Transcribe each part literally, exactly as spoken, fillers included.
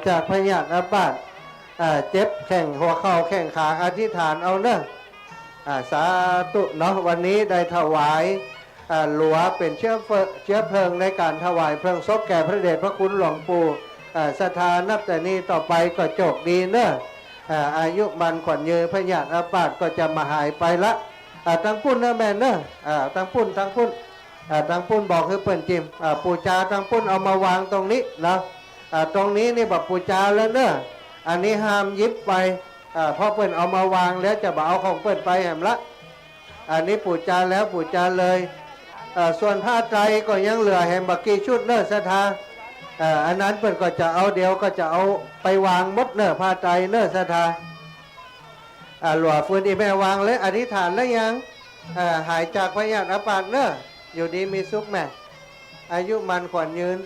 จากพยาธิอาพาธ อ่า เจ็บแข้งหัวเข่าแข้งขา อธิษฐานเอาเนาะ อ่า สาธุเนาะ วันนี้ได้ถวาย อ่า หลัวเป๋นเชื้อเพลิง เชื้อเพลิงในก๋านถวายเพลิงศพแก่พระเดชพระคุณหลวงปู่ อ่า ศรัทธานับแต่นี้ต่อไปก็โชคดีเนาะ อ่า อายุมั่นขวัญยืน พยาธิอาพาธก็จะมาหายไปละ อ่า ตังปุ้นเนาะแม่เนาะ อ่า ตังปุ้น ตังปุ้น อ่า ตังปุ้นบอกหื้อเปิ้นจิม อ่า ปู๋จาตังปุ้นเอามาวางตรงนี้เนาะ อ่า ตรงนี้นี่บ่ปู๋จาแล้วเนาะ อันนี้ห้ามหยิบไป อ่า เพราะเปิ้นเอามาวางแล้วจะบ่เอาของเปิ้นไปแหมละ อันนี้ปู๋จาแล้วปู๋จาเลย อ่า ส่วนผ้าไตรก็ยังเหลือแหมบ่กี่ชุดเนาะศรัทธา อ่า อันนั้นเปิ้นก็จะเอา เดี๋ยวก็จะเอาไปวางหมดเนาะ ผ้าไตรเนาะศรัทธา อ่า หลัวฟื้น อี่แม่วางเลย อธิษฐานแล้วยัง อ่า หายจากพยาธิอาพาธเนาะ อยู่ดีมีสุขแม่ อายุมั่นขวัญยืน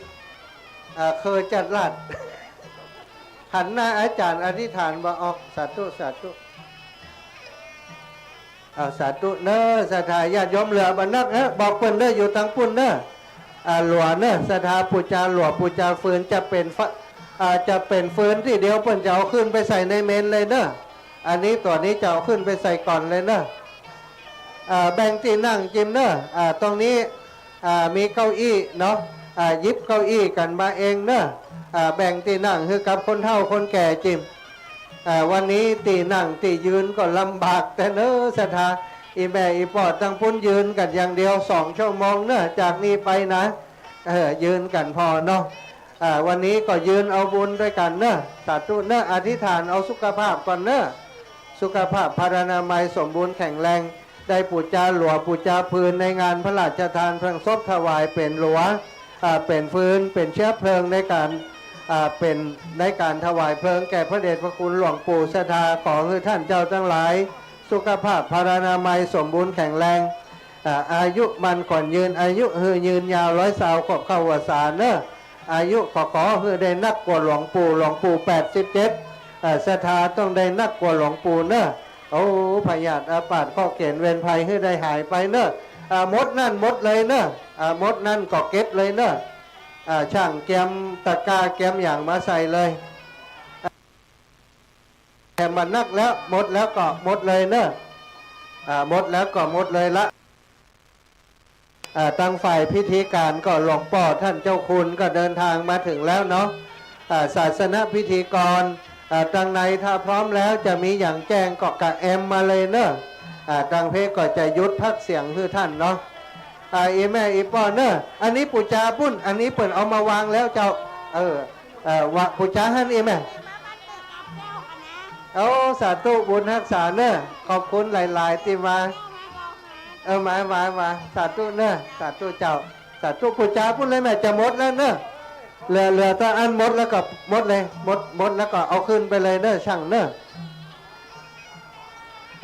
อ่า เคยจัดลาด หันหน้าอาจ๋ารย์อธิษฐานบ่ออก สาธุ สาธุ เอา สาธุเนาะ ศรัทธาญาติโยมเหลือบ่นักเนาะ บอกเปิ้นเนาะ อยู่ตังปุ้นเนาะ อ่า หลัวเนาะ ศรัทธาปู๋จาหลัวปู๋จาฟื้น จะเป๋นฟะ อ่า จะเป๋นฟื้นตี้เดียวเปิ้นจะเอาขึ้นไปใส่ในเมรุเลยเนาะ อันนี้ตั๋วนี้จะเอาขึ้นไปใส่ก่อนเลยเนาะ อ่า แบ่งตี้นั่งจิมเนาะ อ่า ตรงนี้ อ่า มีเก้าอี้เนาะ อ่า หยิบเก้าอี้กั๋นมาเองเนาะ อ่า แบ่งตี้นั่งหื้อกับคนเฒ่าคนแก่จิม อ่า วันนี้ตี้นั่งตี้ยืนก็ลำบากแต๊เนาะศรัทธา อี่แม่อี่ป้อตังปุ้นยืนกั๋นอย่างเดียว สองชั่วโมงเนาะ จากนี้ไปนะ เออ ยืนกั๋นผ่อเนาะ อ่า วันนี้ก็ยืนเอาบุญตวยกั๋นเนาะ สาธุเนาะ อธิษฐานเอาสุขภาพก่อนเนาะ สุขภาพพรรณนามัยสมบูรณ์แข็งแรง ได้ปู๋จาหลัวปู๋จาฟืนในงานพระราชทานเพลิงศพถวายเป๋นหลัว อ่า เป๋นฟืน เป๋นเชื้อเพลิงในก๋าน อ่า เป๋นในก๋านถวายเพลิงแก่พระเดชพระคุณหลวงปู่ ศรัทธาขอหื้อท่านเจ้าตังหลาย สุขภาพพรรณนามัยสมบูรณ์แข็งแรง อ่า อายุมั่นขวัญยืน อายุหื้อยืนยาว ร้อยซาวขวบเข้าพรรษาเนาะ อายุก็ขอหื้อได้นักกว่าหลวงปู่ หลวงปู่แปดสิบเจ็ด อ่า ศรัทธาต้องได้นักกว่าหลวงปู่เนาะ โอ้ พยาธิอาพาธเคราะห์เข็ญเวรภัยหื้อได้หายไปเนาะ อ่า หมดนั่นหมดเลยเนาะ อ่า หมดนั่นก็เก็บเลยเนาะ อ่า ช่างเกียมตะกร้าเกียมหยังมาใส่เลย แหมบ่นักแล้ว หมดแล้วก็หมดเลยเนาะ อ่า หมดแล้วก็หมดเลยละ อ่า ตังฝ่ายพิธีก๋านก็หลวงป้อท่านเจ้าคุณก็เดินทางมาเถิงแล้วเนาะ อ่า ศาสนพิธีกร อ่า ตังในถ้าพร้อมแล้วจะมีหยังแจ้งก็กระแอมมาเลยเนาะ อ่า ตังเพก็จะหยุดพากย์เสียงหื้อท่านเนาะ อ่า อี่แม่อี่ป้อเนาะ อันนี้ปู๋จาปุ้น อันนี้เปิ้นเอามาวางแล้วเจ้า เออ เอ่อ วะ ปู๋จาหั้นอี่แม่ โอ้ สาธุบุญฮักษาเนาะ ขอบคุณหลายๆ ตี้มา เออ มา มา มา สาธุเนาะ สาธุเจ้า สาธุ ปู๋จาปุ้นเลยแม่ จะหมดแล้วเนาะ เหลือ เหลือแต่อันหมดแล้วก็หมดเลย หมด หมดแล้วก็เอาขึ้นไปเลยเนาะ ช่างเนาะ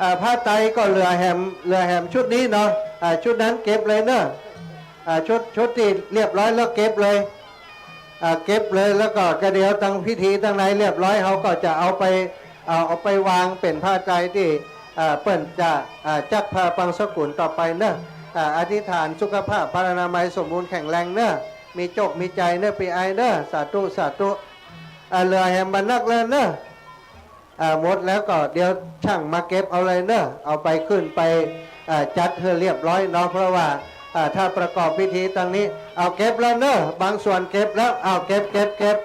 อ่า ผ้าไตรก็เหลือแหม เหลือแหมชุดนี้เนาะ อ่า ชุดนั้นเก็บเลยเนาะ อ่า ชุด ชุดตี้เรียบร้อยแล้วเก็บเลย อ่า เก็บเลย แล้วก็กะเดี๋ยวตังพิธีตังในเรียบร้อย เฮาก็จะเอาไป เอา เอาไปวางเป๋นผ้าไตรตี้ อ่า เปิ้นจะ อ่า จักผ้าบังสุกุลต่อไปเนาะ อ่า อธิษฐานสุขภาพพรรณนามัยสมบูรณ์แข็งแรงเนาะ มีโจคมีชัยเนาะ ปี้อ้ายเนาะ สาธุ สาธุ อ่า เหลือแหมบ่นักแล้วเนาะ อ่า หมดแล้วก็เดี๋ยวช่างมาเก็บเอาเลยเนาะ เอาไปขึ้นไป อ่า จัดหื้อเรียบร้อยเนาะ เพราะว่า อ่า ถ้าประกอบพิธีตังนี้ เอาเก็บแล้วเนาะ บางส่วนเก็บแล้ว เอาเก็บ เก็บ เก็บ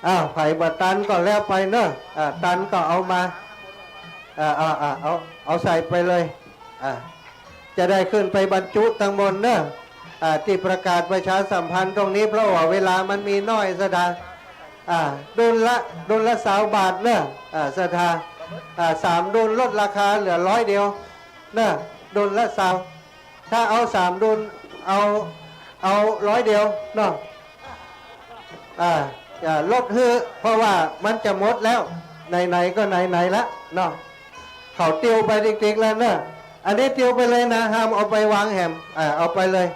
อ้าว ใผบ่ตันก็แล้วไปเนาะ อ่า ตันก็เอามา อ่า อ่า อ่า เอา เอาใส่ไปเลย อ่า จะได้ขึ้นไปบรรจุตังบนเนาะ อ่า ตี้ประกาศประชาสัมพันธ์ตรงนี้ เพราะว่าเวลามันมีน้อย ศรัทธา อ่า ดุลละ ดุลละซาวบาทเนาะ อ่า ศรัทธา อ่า สามดุลลดราคาเหลือร้อยเดียวเนาะ ดุลละซาว ถ้าเอาสามดุล เอา เอาร้อยเดียวเนาะ อ่า อย่าลดหื้อ เพราะว่ามันจะหมดแล้ว ไหนๆ ก็ไหนๆ ละเนาะ เขาติวไปติ๊กๆ แล้วเนาะ อันนี้ติวไปเลยนะ ห้ามเอาไปวางแหม อ่า เอาไปเลย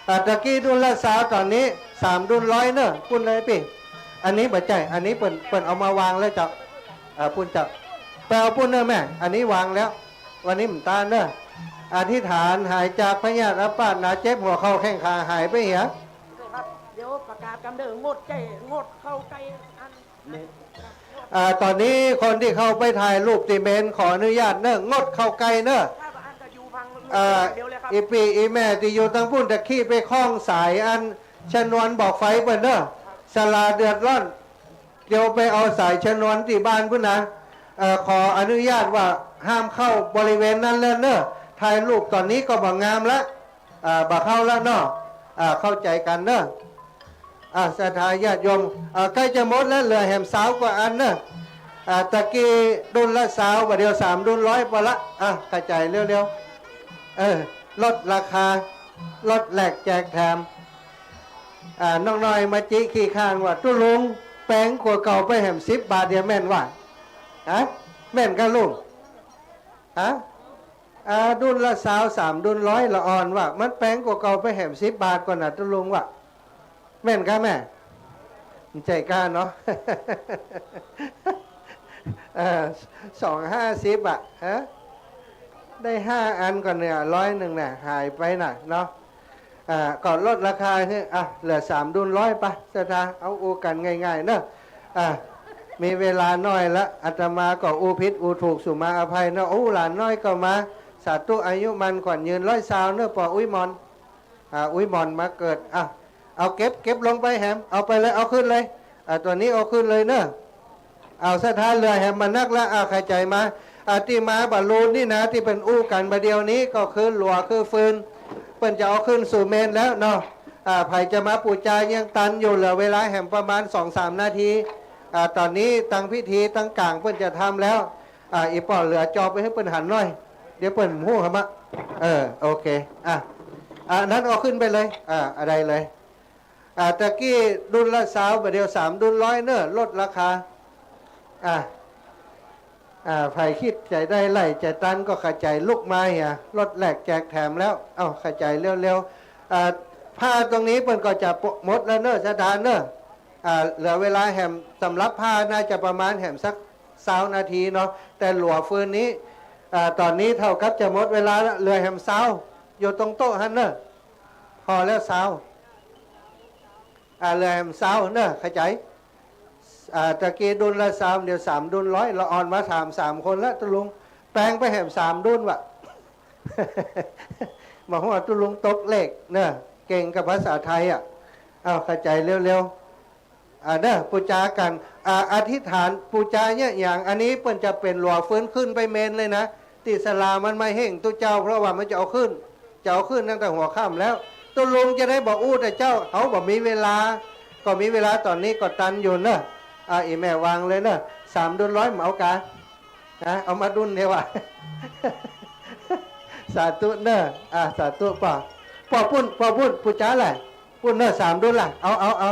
อ่า ตะกี้ดุลละซาว ต๋อนนี้สามดุลร้อยเนาะ ปุ้นเลยปี้ อันนี้บ่ใจ้ อันนี้เปิ้น เปิ้นเอามาวางแล้วเจ้า อ่า ปุ้นเจ้า ไปเอาปุ้นเนาะแม่ อันนี้วางแล้ว วันนี้บ่ตันเนาะ อธิษฐานหายจากพยาธิอาพาธหนาเจ็บหัวเข่าแข้งขาหายไปเหีย เดี๋ยวประกาศกำเนิดงดใจ้ งดเข้าใกล้อัน อ่า ต๋อนนี้คนตี้เข้าไปถ่ายรูปตี้เมนขออนุญาตเน่อ งดเข้าใก้เน่อ อ่า อี่ปี้อี่แม่ตี้อยู่ตังปุ้นตะกี้ไปคล้องสายอันชนวนบอกไฟเปิ้นเน่อ ศาลาเดือดร้อน เดี๋ยวไปเอาสายชนวนตี้บ้านปุ้นนะ เอ่อ ขออนุญาตว่าห้ามเข้าบริเวณนั้นแล้วเน่อ ถ่ายรูปต๋อนนี้ก็บ่งามละ อ่า บ่เข้าละเนาะ อ่า เข้าใจ๋กั๋นเน่อ อ่า ศรัทธาญาติโยม อ่า ใก้จะหมดแล้ว เหลือแหมซาวกว่าอันเน่อ อ่า ตะกี้ดุลละซาว บ่าเดี่ยวสามดุลร้อยปอละ อ่า ขจายเร็วๆ เออ ลดราคา ลดแลกแจกแถม อ่า น้องน้อยมาจิขี้ข้างว่า ตุ๊ลุง แปงกว่าเก่าไปแหมสิบบาทเดียวแม่นว่า ฮะ แม่นก่าลุง ฮะ อ่า ดุลละซาว สามดุลร้อยละอ่อนว่า มันแปงกว่าเก่าไปแหมสิบบาทก่านะตุ๊ลุงว่า แม่นก่าแม่ บ่ใจ้ก่าเนาะ เออ สองห้าสิบอะ ฮะ ได้ห้าอันก่าเนี่ย ร้อยนึ่งน่ะ หายไปน่ะเนาะ อ่า ก็ลดราคาหื้อ อ่ะ เหลือสามดุลร้อยปะ ศรัทธา เอาอู้กั๋นง่ายๆ เนาะ อ่า มีเวลาน้อยละ อาตมาก็อู้ผิดอู้ถูก สุมาอภัยเนาะ อู้ หลานน้อยก็มา สาธุ อายุมั่นขวัญยืน ร้อยซาวเนาะ ป้ออุ๊ยหม่อน อ่า อุ๊ยหม่อนมาเกิด อ่ะ เอาเก็บ เก็บลงไปแหม เอาไปเลย เอาขึ้นเลย อ่า ตั๋วนี้เอาขึ้นเลยเนาะ เอาศรัทธา เหลือแหมบ่นักละ อ่า ขจายมา อ่า ตี้มาบ่ลูนนี่นะ ตี้เปิ้นอู้กั๋นบ่าเดี่ยวนี้ ก็คือหลัวคือฟืน เปิ้นจะเอาขึ้นสู่เมนแล้วเนาะ อ่า ใผจะมาปู๋จายังตันอยู่ เหลือเวลาแหมประมาณสองสามนาที อ่า ต๋อนนี้ตังพิธีตังก๋างเปิ้นจะทำแล้ว อ่า อี่ป้อเหลือจอไปหื้อเปิ้นหันหน่อย เดี๋ยวเปิ้นบ่ฮู้หำอะ เออ โอเค อ่ะ อ่ะ อันนั้นเอาขึ้นไปเลย อ่า อะไรเลย อ่า ตะกี้ดุลละซาว บ่าเดี่ยวสามดุลร้อยเนาะ ลดราคา อ่า อ่า ใผคิดจะได้ไล่จะตันก็ขจายลุกมาเหีย ลดแลกแจกแถมแล้ว เอ้า ขจายเร็วๆ อ่า ผ้าตรงนี้เปิ้นก็จะหมดแล้วเนาะ ศรัทธาเนาะ อ่า เหลือเวลาแหมสำหรับผ้าน่าจะประมาณแหมสักซาวนาทีเนาะ แต่หลัวฟืนนี้ อ่า ต๋อนนี้เท่ากับจะหมดเวลาละ เหลือแหมซาว อยู่ตรงโต๊ะหั้นเนาะ พอแล้วซาว อ่า เหลือแหมซาวเนาะ ขจาย อ่า ตะกี้ดุลละซาว เดี่ยวสามดุลร้อย ละอ่อนมาถามสามคนละ ตุ๊ลุง แปงไปแหมสามดุลว่ะ บ่ฮู้ว่าตุ๊ลุงตกเลขเนาะ เก่งกับภาษาไทยอะ เอา ขจายเร็วๆ อ่า เนาะ ปู๋จากั๋น อ่า อธิษฐานปู๋จาเนี่ย อย่างอันนี้เปิ้นจะเป๋นหลัวฟืนขึ้นไปเมนเลยนะ ตี้ศาลามันบ่เฮ่งตุ๊เจ้า เพราะว่ามันจะเอาขึ้น จะเอาขึ้นตั้งแต่หัวค่ำแล้ว ตุ๊ลุงจะได้บ่อู้แต่เจ๊า เขาบ่มีเวลา ก็มีเวลาต๋อนนี้ก็ตันอยู่เนาะ อ่า อี่แม่วางเลยเนาะ สามดุลร้อย บ่เอาก่า นะ เอามาดุลเดียวอะ สาธุเนาะ อ่า สาธุป้อ ป้อปุ้น ป้อปุ้น ปู๋จาแหละ ปุ้นเนาะ สามดุลละ เอา เอา เอา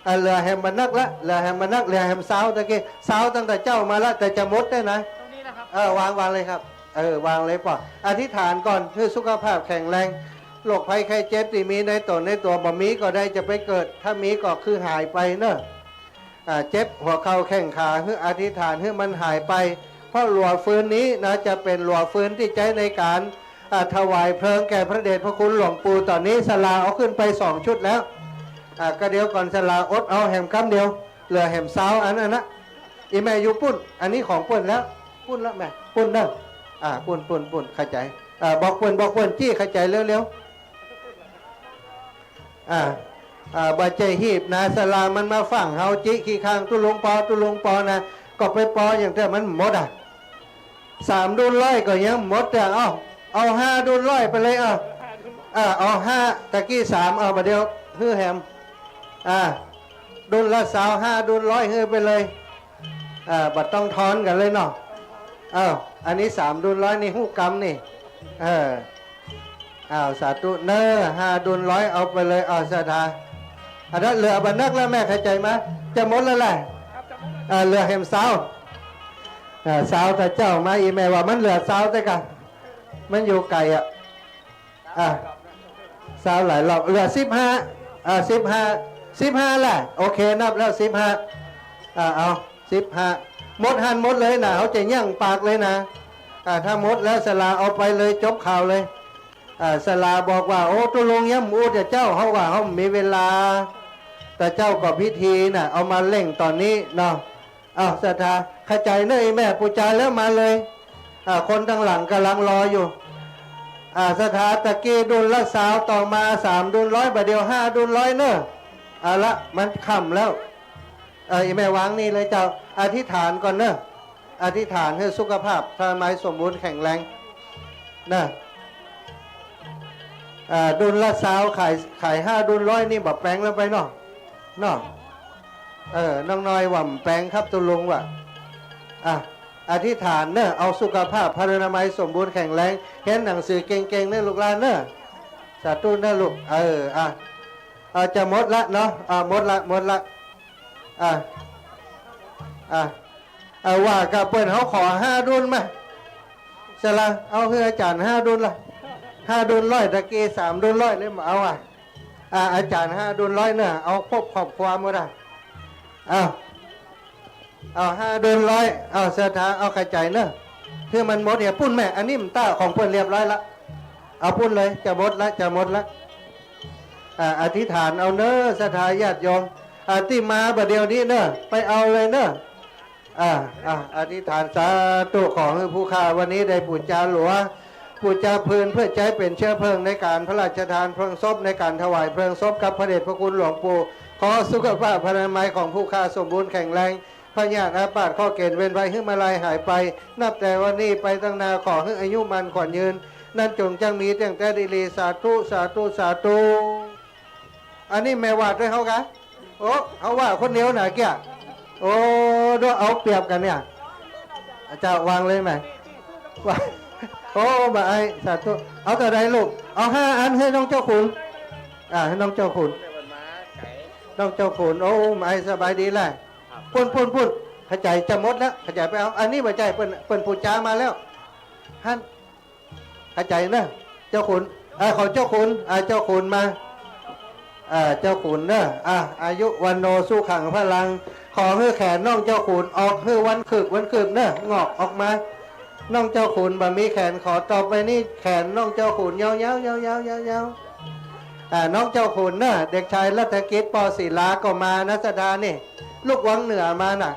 อ่า เหลือแหมบ่นักละ เหลือแหมบ่นัก เหลือแหมซาว ตะกี้ซาวตั้งแต่เจ๊ามาละ แต่จะหมดแล้วนะ ตรงนี้นะครับ เออ วาง วางเลยครับ เออ วางเลยป้อ อธิษฐานก่อน หื้อสุขภาพแข็งแรง โรคภัยไข้เจ็บตี้มีในตั๋วในตั๋ว บ่มีก็ได้จะไปเกิด ถ้ามีก็คือหายไปเนาะ อ่า เจ็บหัวเข่าแข้งขา หื้ออธิษฐานหื้อมันหายไป เพราะหลัวฟืนนี้นะ จะเป๋นหลัวฟืนตี้ใจ๊ในก๋าน อ่า ถวายเพลิงแก่พระเดชพระคุณหลวงปู่ ต๋อนนี้ศาลาเอาขึ้นไปสองชุดแล้ว อ่า ก็เดี๋ยวก่อนศาลาอดเอาแหมกำเดียว เหลือแหมซาวอันนั้นนะ อี่แม่อยู่ปุ้น อันนี้ของเปิ้นแล้ว ปุ้นละแม่ ปุ้นเนาะ อ่า ปุ้น ปุ้น ปุ้น ขจาย อ่า บอกเปิ้น บอกเปิ้น จี้ขจายเร็วๆ อ่า อ่า บ่ใจ้หีบนะ ศาลามันมาฟั่งเฮา จิขี้ข้างตุ๊ลุงปอ ตุ๊ลุงปอนะ ก็ไปปออย่างเตื้อมันหมดอะ สามดุลร้อยก็ยังหมดแต่ เอา เอาห้าดุลร้อยไปเลย เอา อ่า เอาห้า ตะกี้สาม เอา บ่าเดี่ยว หื้อแหม อ่า ดุลละซาว ห้าดุลร้อย หื้อไปเลย อ่า บ่ต้องทอนกั๋นเลยเนาะ เอา อันนี้สามดุลร้อย นี่ฮู้กำนี่ เออ อ้าว สาธุเน่อ ห้าดุลร้อย เอาไปเลย อ้าว ศรัทธา อันนั้นเหลือบ่นักแล้ว แม่ขจายมา จะหมดแล้วแหละ อ่า เหลือแหมซาว อ่า ซาว ถ้าเจ้ามา อี่แม่ว่ามันเหลือซาว แต่กะ มันอยู่ไก๋อะ อ่า ซาวหลายรอบ เหลือสิบห้า อ่า สิบห้า สิบห้าแหละ โอเค นับแล้ว สิบห้า อ่า เอา สิบห้า หมดหั้นหมดเลยนะ เฮาจะยั้งปากเลยนะ อ่า ถ้าหมดแล้วศาลาเอาไปเลย จบข่าวเลย อ่า ศาลาบอกว่า โอ้ ตุ๊ลุงยังบ่อู้แต่เจ้า เฮาว่าเฮาบ่มีเวลา ตะเจ้าก็พิธีน่ะ เอามาเร่งต๋อนนี้เนาะ อ้าว ศรัทธา เข้าใจ๋เน่อ อี่แม่ ปู๋จาแล้วมาเลย อ่า คนตังหลังก่ำลังรออยู่ อ่า ศรัทธา ตะกี้ดุลละซาว ต่อมาสามดุลร้อย บ่าเดี่ยวห้าดุลร้อยเน่อ เอาละ มันค่ำแล้ว เออ อี่แม่วางนี่เลยเจ้า อธิษฐานก่อนเน่อ อธิษฐานหื้อสุขภาพอนามัยสมบูรณ์แข็งแรง เน่อ อ่า ดุลละซาว ขาย ขายห้าดุลร้อยนี่บ่แปงแล้วไปเนาะ เนาะ เออ น้องน้อยว่าบ่แปงครับ ตุ๊ลุงว่า อ่ะ อธิษฐานเน่อ เอาสุขภาพพรรณนามัยสมบูรณ์แข็งแรง เฮียนหนังสือเก่งๆ เน่อลูกหลานเน่อ สาธุเน่อลูก เออ อ่ะ อ่ะ จะหมดละเนาะ อ่ะ หมดละ หมดละ อ่ะ อ่ะ อ่ะ ว่ากับเปิ้น เฮาขอห้าดุลมา สละ เอาหื้ออาจ๋ารย์ห้าดุลละ ห้าดุลร้อย ตะกี้สามดุลร้อยเลย บ่เอาอ่ะ อ่ะ อาจ๋ารย์ห้าดุลร้อยเน่อ เอาครบครอบครัวหมดอ่ะ เอา เอาห้าดุลร้อย เอาศรัทธา เอาเข้าใจ๋เน่อ หื้อมันหมดเนี่ย ปุ้นแม่ อันนี้มันต้าของเปิ้นเรียบร้อยละ เอาปุ้นเลย จะหมดละ จะหมดละ อ่า อธิษฐานเอาเน่อ ศรัทธาญาติโยม อ่า ตี้มาบ่าเดี่ยวนี้เน่อ ไปเอาเลยเน่อ อ่า อ่า อธิษฐานสาธุ ขอหื้อผู้ข้าวันนี้ได้ปู๋จาหลัว ปู๋จาฟืน เพื่อใจ๊เป๋นเชื้อเพลิงในก๋านพระราชทานเพลิงศพ ในก๋านถวายเพลิงศพกับพระเดชพระคุณหลวงปู่ ขอสุขภาพพรรณนามัยของผู้ข้าสมบูรณ์แข็งแรง พยาธิอาพาธเคราะห์เกณฑ์เวรภัยหื้อมาลายหายไป นับแต่วันนี้ไปตังหน้าขอหื้ออายุมั่นขวัญยืน นั้นจงจั้งมีแต่สิ่งดีๆ สาธุ สาธุ สาธุ อันนี้แม่ว่าตวยเฮากะ โอ้ เฮาว่าคนเดียวน่ะเกี้ย โอ้ ดูเอาเปรียบกั๋นเนี่ย เจ้าวางเลยแม่ ว่า โอ้ บ่าอ้าย สาธุ เอาเต้าใดลูก เอาห้าอันหื้อน้องเจ้าขุน อ่า หื้อน้องเจ้าขุน น้องเจ้าขุน โอ้ บ่าอ้ายสบายดีแหละ ปุ้น ปุ้น ปุ้น เข้าใจ๋ จะหมดแล้ว เข้าใจ๋ ไปเอา อันนี้บ่ใจ้ เปิ้น เปิ้นปู๋จามาแล้ว หั้น เข้าใจ๋เน่อ เจ้าขุน เอ่อ ของเจ้าขุน อ่า เจ้าขุนมา อ่า เจ้าขุนเน่อ อ่า อายุ วัณโณ สุขัง พลัง ขอหื้อแขนน้องเจ้าขุนออกหื้อวันคืบ วันคืบเน่อ งอกออกมา น้องเจ้าขุนบ่มีแขน ขอต่อไปนี้แขนน้องเจ้าขุนยาวๆ ยาวๆ ยาวๆ อ่า น้องเจ้าขุนเน่อ เด็กชายรัตกิจ ป.ศิลา ก็มานะ ศรัทธานี่ ลูกวังเหนือมาน่ะ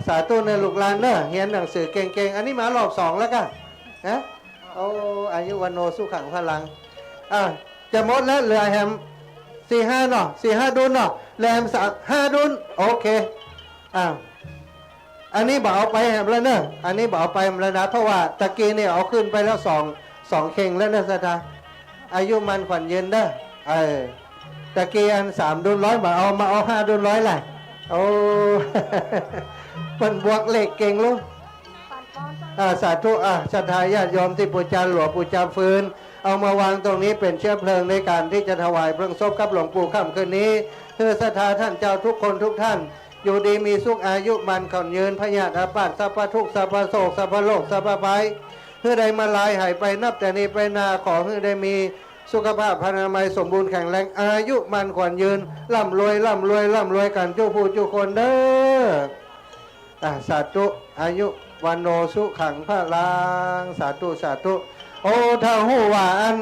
สาธุเน่อลูกหลานเน่อ เฮียนหนังสือเก่งๆ อันนี้มารอบสองแล้วกะ ฮะ โอ้ อายุ วัณโณ สุขัง พลัง อ่า จะหมดแล้ว เหลือแหมสี่ห้าเนาะ สี่ห้าดุลเนาะ เหลือแหมสาม ห้าดุล โอเค อ่า อันนี้บ่เอาไปแหมแล้วเน่อ อันนี้บ่เอาไปแหมแล้วนะ เพราะว่าตะกี้นี่เอาขึ้นไปแล้วสอง สองเข่งแล้วเน่อ ศรัทธา อายุมั่นขวัญยืนเน่อ เออ ตะกี้อันสามดุลร้อยบ่เอา มาเอาห้าดุลร้อยแหละ โอ้ เปิ้นบวกเลขเก่งลูก อ่า สาธุ อ่า ศรัทธาญาติโยมตี้ปู๋จาหลัวปู๋จาฟืน เอามาวางตรงนี้เป๋นเชื้อเพลิงในก๋านตี้จะถวายเพลิงศพกับหลวงปู่ค่ำคืนนี้ หื้อศรัทธาท่านเจ้าทุกคนทุกท่าน อยู่ดีมีสุข อายุมั่นขวัญยืน พยาธิอาพาธ สัพพะทุกข์ สัพพะโศก สัพพะโรค สัพพะภัย หื้อได้มาลายหายไป นับแต่นี้ไปหน้า ขอหื้อได้มีสุขภาพพรรณนามัยสมบูรณ์แข็งแรง อายุมั่นขวัญยืน ร่ำรวย ร่ำรวย ร่ำรวยกั๋นจุผู้จุคนเน่อ อ่ะ สาธุ อายุ วัณโณ สุขัง พลัง สาธุ สาธุ โอ้ ถ้าฮู้ว่าอัน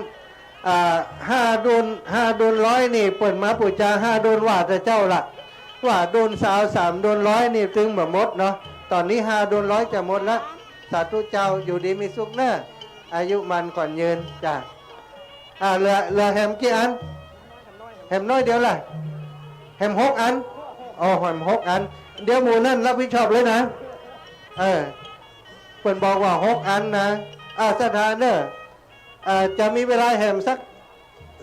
อ่า ห้าดุล ห้าดุลร้อยนี่ เปิ้นมาปู๋จาห้าดุลว่าแต่เจ้าละ ว่าดุลซาว สามดุลร้อยนี่ตึงบ่หมดเนาะ ต๋อนนี้ห้าดุลร้อยจะหมดละ สาธุเจ้า อยู่ดีมีสุขเน่อ อายุมั่นขวัญยืนจ้ะ อ่า เหลือ เหลือแหมกี่อัน แหมน้อยเดียวละ แหมหกอัน อ๋อ แหมหกอัน เดี๋ยวหมู่นั้นรับผิดชอบเลยนะ เออ เปิ้นบอกว่าหกอันนะ อ่า ศรัทธาเน่อ อ่า จะมีเวลาแหมสัก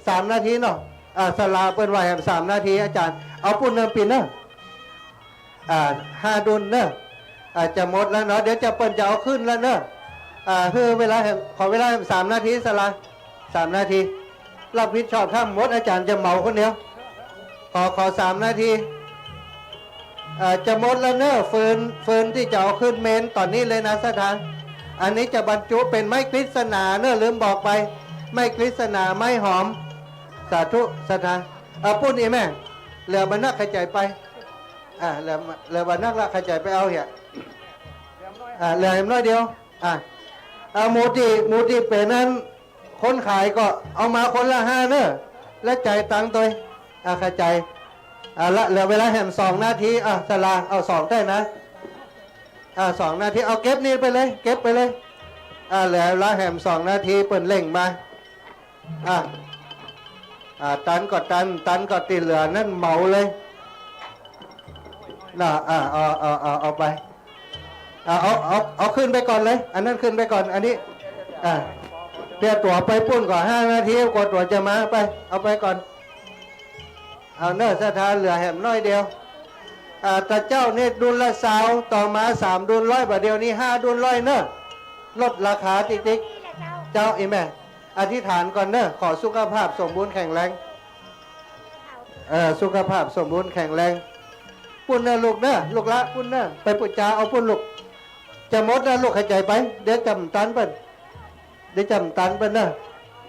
สามนาทีเนาะ อ่า ศาลาเปิ้นว่าแหมสามนาที อาจ๋ารย์ เอาปุ้นเน่อ ปิ่นเน่อ อ่า ห้าดุลเน่อ อ่า จะหมดแล้วเนาะ เดี๋ยวจะ เปิ้นจะเอาขึ้นแล้วเน่อ อ่า หื้อเวลาแหม ขอเวลาแหมสามนาที ศาลา สามนาที รับผิดชอบทั้งหมด อาจ๋ารย์จะเหมาคนเดียว ขอ ขอสามนาที เอ่อ จะหมดแล้วเน่อ ฟืน ฟืนตี้จะเอาขึ้นเมนต๋อนนี้เลยนะ ศรัทธา อันนี้จะบรรจุเป๋นไม้กฤษณาเน่อ ลืมบอกไป ไม้กฤษณา ไม้หอม สาธุ ศรัทธา เอ่อ ปุ้นอี่แม่ เหลือบ่านัก เข้าใจ๋ไป อ่า เหลือ เหลือบ่านักละ เข้าใจ๋ไปเอาเหีย อ่า เหลือแหมน้อยเดียว อ่า เอา หมู่ตี้ หมู่ตี้เป๋นนั้น คนขายก็เอามาคนละห้าเน่อ และจ่ายตังค์ตวย อ่า เข้าใจ๋ เอาละ เหลือเวลาแหมสองนาที อ่ะ ศาลา เอาสองได้นะ อ่ะ สองนาที เอาเก็บนี่ไปเลย เก็บไปเลย อ่ะ เหลือเวลาแหมสองนาที เปิ้นเร่งมา อ่ะ อ่ะ ตันก็ตัน ตันก็ตี้เหลือนั้นเหมาเลย น่ะ อ่ะ เอา เอา เอา เอาไป อ่ะ เอา เอา เอาขึ้นไปก่อนเลย อันนั้นขึ้นไปก่อน อันนี้ อ่ะ เตรียมตั๋วไปปุ้นก่อนห้านาที กว่าตั๋วจะมา ไป เอาไปก่อน เอาเน่อ ศรัทธา เหลือแหมน้อยเดียว อ่า ตะเจ้านี่ดุลละซาว ต่อมาสามดุลร้อย บ่าเดี่ยวนี้ห้าดุลร้อยเน่อ ลดราคาติ๊กๆ เจ้า อีแม่ อธิษฐานก่อนเน่อ ขอสุขภาพสมบูรณ์แข็งแรง เออ สุขภาพสมบูรณ์แข็งแรง ปุ้นเน่อลูกเน่อ ลูกละ ปุ้นเน่อ ไปปู๋จาเอาปุ้นลูก จะหมดแล้วลูก เข้าใจ๋ไป เดี๋ยวจำตันเปิ้น เดี๋ยวจำตันเปิ้นเน่อ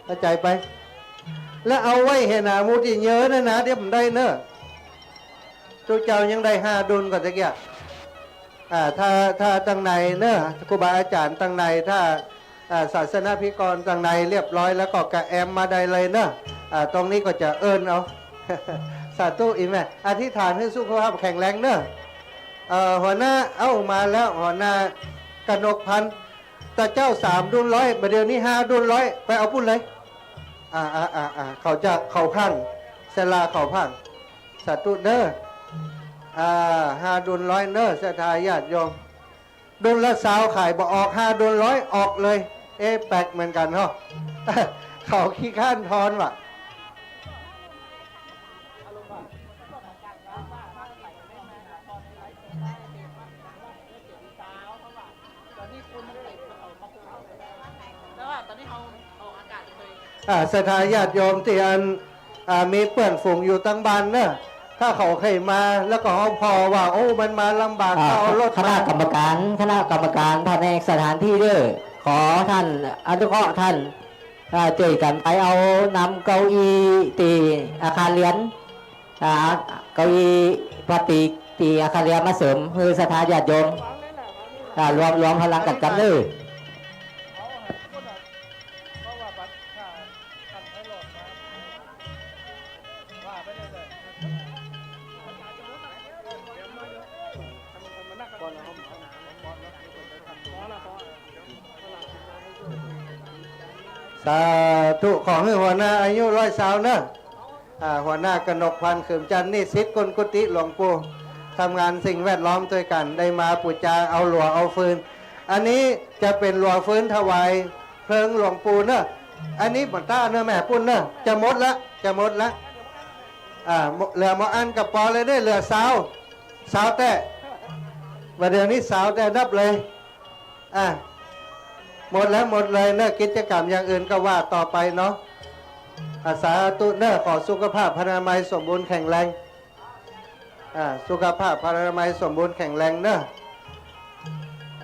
เข้าใจ๋ไป แล้วเอาไว้หื้อหนาหมู่ตี้เยอะนะนะ เดี๋ยวบ่ได้เน่อ ตุ๊เจ้ายังได้ห้าดุลก่อนตะเกียะ อ่า ถ้า ถ้าตังในเน่อ ครูบาอาจ๋ารย์ตังใน ถ้า อ่า ศาสนพิธีกรตังในเรียบร้อยแล้วก็กระแอมมาได้เลยเน่อ อ่า ตรงนี้ก็จะเอิ้นเอา สาธุ อีแม่ อธิษฐานหื้อสุขภาพแข็งแรงเน่อ เอ่อ หัวหน้า เอ้า มาแล้ว หัวหน้ากนกพันธ์ ตะเจ้าสามดุลร้อย บ่าเดี่ยวนี้ห้าดุลร้อย ไปเอาปุ้นเลย อ่า อ่า อ่า อ่า เขาจะ เขาพัง ศาลาเขาพัง สาธุเน่อ อ่า ห้าดุลร้อยเน่อ ศรัทธาญาติโยม ดุลละซาวขายบ่ออก ห้าดุลร้อยออกเลย เอ๊ะ แปลกเหมือนกั๋นเนาะ เขาขี้คร้านทอนว่ะ อ่า ศรัทธาญาติโยมตี้อัน อ่า มีเปื้อนฝูงอยู่ตังบ้านเน่อ ถ้าเขาใค่มา แล้วก็เฮาผ่อว่า โอ้ มันมาลำบาก อ่า ก็เอารถมา คณะกรรมการ คณะกรรมการผนกสถานที่เน่อ ขอต้านอนุเคราะห์ต้าน อ่า จ้วยกั๋นไปเอานำเก้าอี้ตี้อาคารเรียน อ่า เก้าอี้พลาสติกตี้อาคารเรียนมาเสริมหื้อศรัทธาญาติโยม อ่า รวม รวมพลังกั๋นกำเน่อ สาธุ ขอหื้อหัวหน้าอายุร้อยซาวเน่อ อ่า หัวหน้ากนกพันธ์ ขึมจันทร์ นิสิตกุลกุฏิหลวงปู่ ทำงานสิ่งแวดล้อมตวยกั๋น ได้มาปู๋จาเอาหลัวเอาฟืน อันนี้จะเป๋นหลัวฟืนถวายเพลิงหลวงปู่เน่อ อันนี้บ่ต้าเน่อแม่ปุ้นเน่อ จะหมดละ จะหมดละ อ่า เหลือหมออันกับปอเลยเน่อ เหลือซาว ซาวแต๊ บ่าเดี่ยวนี้ซาวแต๊นับเลย อ่ะ หมดแล้วหมดเลยเน่อ กิจกรรมอย่างอื่นก็ว่าต่อไปเนาะ อ่ะ สาธุเน่อ ขอสุขภาพพลานามัยสมบูรณ์แข็งแรง อ่ะ สุขภาพพลานามัยสมบูรณ์แข็งแรงเน่อ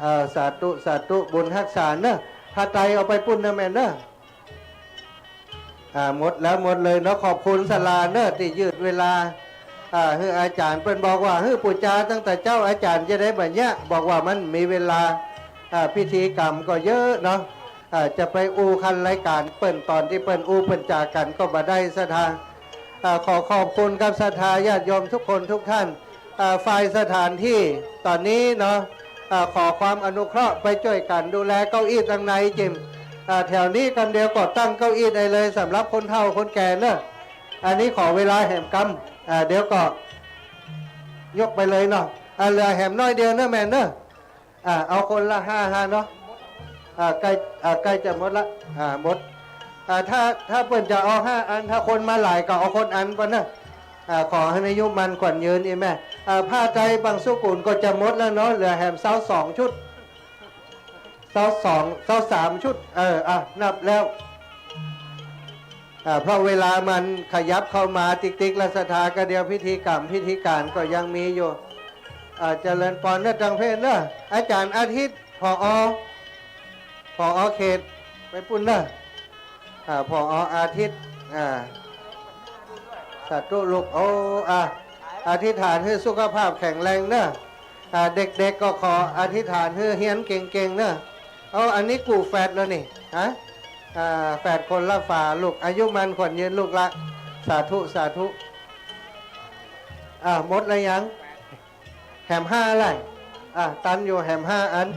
อ่า สาธุ สาธุ บุญฮักษาเน่อ ผ้าไตรเอาไปปุ้นเน่อแม่เน่อ อ่า หมดแล้วหมดเลยเนาะ ขอบคุณศาลาเน่อตี้ยืดเวลา อ่า หื้ออาจ๋ารย์เปิ้นบอกว่า หื้อปู๋จาตั้งแต่เจ๊า อาจ๋ารย์จะได้บ่เยียะ บอกว่ามันมีเวลา อ่า พิธีกรรมก็เยอะเนาะ อ่า จะไปอู้คันรายก๋านเปิ้น ต๋อนตี้เปิ้นอู้เปิ้นจ๋ากั๋นก็บ่ได้ศรัทธา อ่า ขอขอบคุณกับศรัทธาญาติโยมทุกคนทุกท่าน อ่า ฝ่ายสถานที่ต๋อนนี้เนาะ อ่า ขอความอนุเคราะห์ไปจ้วยกั๋นดูแลเก้าอี้ตังในจิ่ม อ่า แถวนี้กำเดียวก็ตั้งเก้าอี้ได้เลยสำหรับคนเฒ่าคนแก่เนอะ อันนี้ขอเวลาแหมกำ อ่า เดี๋ยวก็ยกไปเลยเนาะ อ่า เหลือแหมน้อยเดียวเนอะแม่เนอะ อ่า เอาคนละห้าห้าเนาะ อ่า ใก้ อ่า ใก้จะหมดละ อ่า หมด อ่า ถ้า ถ้าเปิ้นจะเอาห้าอัน ถ้าคนมาหลายก็เอาคนอันไปเนอะ อ่า ขอหื้ออายุมั่นขวัญยืนอีแม่ อ่า ผ้าไตรบังสุกุลก็จะหมดแล้วเนาะ เหลือแหมซาวสองชุด ซาวสอง ซาวสามชุด เออ อ่ะ นับแล้ว อ่า เพราะเวลามันขยับเข้ามาติ๊กๆ ละศรัทธา ก็เดี๋ยวพิธีกรรมพิธีการก็ยังมีอยู่ อ่า เจริญปอนเนอะ ตังเพศเนอะ อาจ๋ารย์อาทิตย์ ผอ ผอ เขต ไปปุ้นเนอะ อ่า ผอ อาทิตย์ อ่า สาธุลูก โอ้ อ่ะ อธิษฐานหื้อสุขภาพแข็งแรงเนอะ อ่า เด็กๆ ก็ขออธิษฐานหื้อเฮียนเก่งๆ เนอะ เอา อันนี้กู้แฝดแล้วนี่ ฮะ อ่า แฝดคนละฝาลูก อายุมั่นขวัญยืนลูกละ สาธุ สาธุ อ่า หมดแล้วยัง แหมห้าละ อ่า ตันอยู่ แหมห้าอัน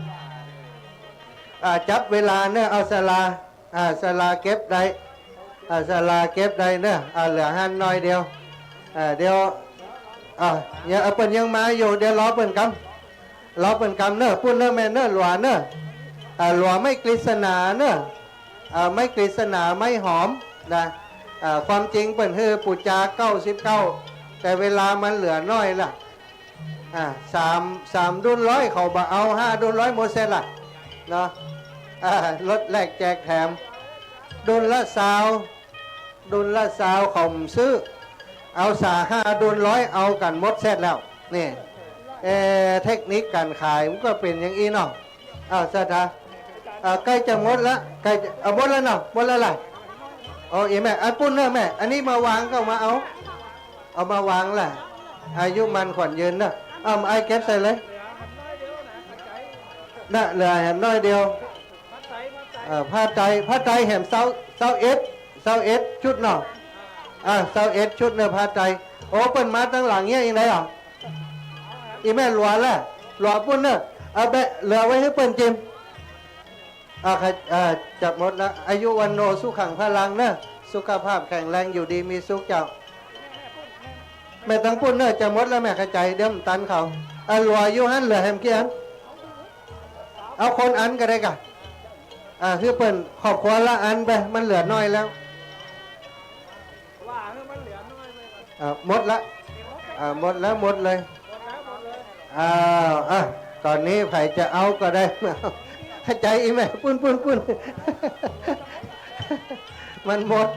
อ่า จับเวลาเน่อ เอาสลา อ่า สลาเก็บได้ อ่า สลาเก็บได้เน่อ อ่า เหลือหั้นหน้อยเดียว อ่า เดี๋ยว อ่า ยัง เปิ้นยังมาอยู่ เดี๋ยวรอเปิ้นกำ รอเปิ้นกำเน่อ ปุ้นเน่อแม่เน่อ หลัวเน่อ อ่า หลัวไม้กฤษณาเน่อ อ่า ไม้กฤษณา ไม้หอมนะ อ่า ความจริงเปิ้นหื้อปู๋จาเก้าสิบเก้า แต่เวลามันเหลือน้อยละ อ่า สาม สามดุลร้อยเขาบ่เอา ห้าดุลร้อยหมดเสร็จละเนาะ อ่า ลดแลกแจกแถม ดุลละซาว ดุลละซาวเขาบ่ซื้อ เอาสาห้าดุลร้อยเอากั๋นหมดเสร็จแล้ว นี่ เอ่อ เทคนิคก๋านขายมันก็เป๋นอย่างอี้เนาะ อ้าว ศรัทธา อ่า ใก้จะหมดละ ใก้จะ เอาหมดแล้วเนาะ หมดแล้วล่ะ โอ้ อีแม่ อันปุ้นเน่อแม่ อันนี้มาวางก็มาเอา เอามาวางล่ะ อายุมั่นขวัญยืนเน่อ อ้าว ไอ้เก็บใส่เลย น่ะ เหลือแหมน้อยเดียว เอ่อ ผ้าไตร ผ้าไตรแหมซาว ซาวเอ็ด ซาวเอ็ดชุดเนาะ อ่า ซาวเอ็ดชุดเน่อ ผ้าไตร โอ้ เปิ้นมาตังหลังเนี่ย อีกไหนอ่ะ อีแม่หลัวละ หลัวปุ้นเน่อ เอาแบะ เหลือไว้หื้อเปิ้นจิม อ่า ขะ อ่า จะหมดละ อายุวัณโณสุขังพลังเน่อ สุขภาพแข็งแรง อยู่ดีมีสุขเจ้า แม่ตังปุ้นเน่อ จะหมดแล้วแม่ เข้าใจ๋ เดี๋ยวบ่ตันเขา อ่า หลัวอยู่หั้น เหลือแหมกี่อัน เอาคนอันก็ได้ก่ะ อ่า หื้อเปิ้นครอบครัวละอันไป มันเหลือน้อยแล้ว ว่าหื้อมันเหลือน้อยไปก่อน อ่า หมดละ อ่า หมดแล้ว หมดเลย หมดแล้ว หมดเลย อ้าว อ่ะ ต๋อนนี้ใผจะเอาก็ได้ เข้าใจ๋ อีแม่ ปุ้น ปุ้น ปุ้น มันหมด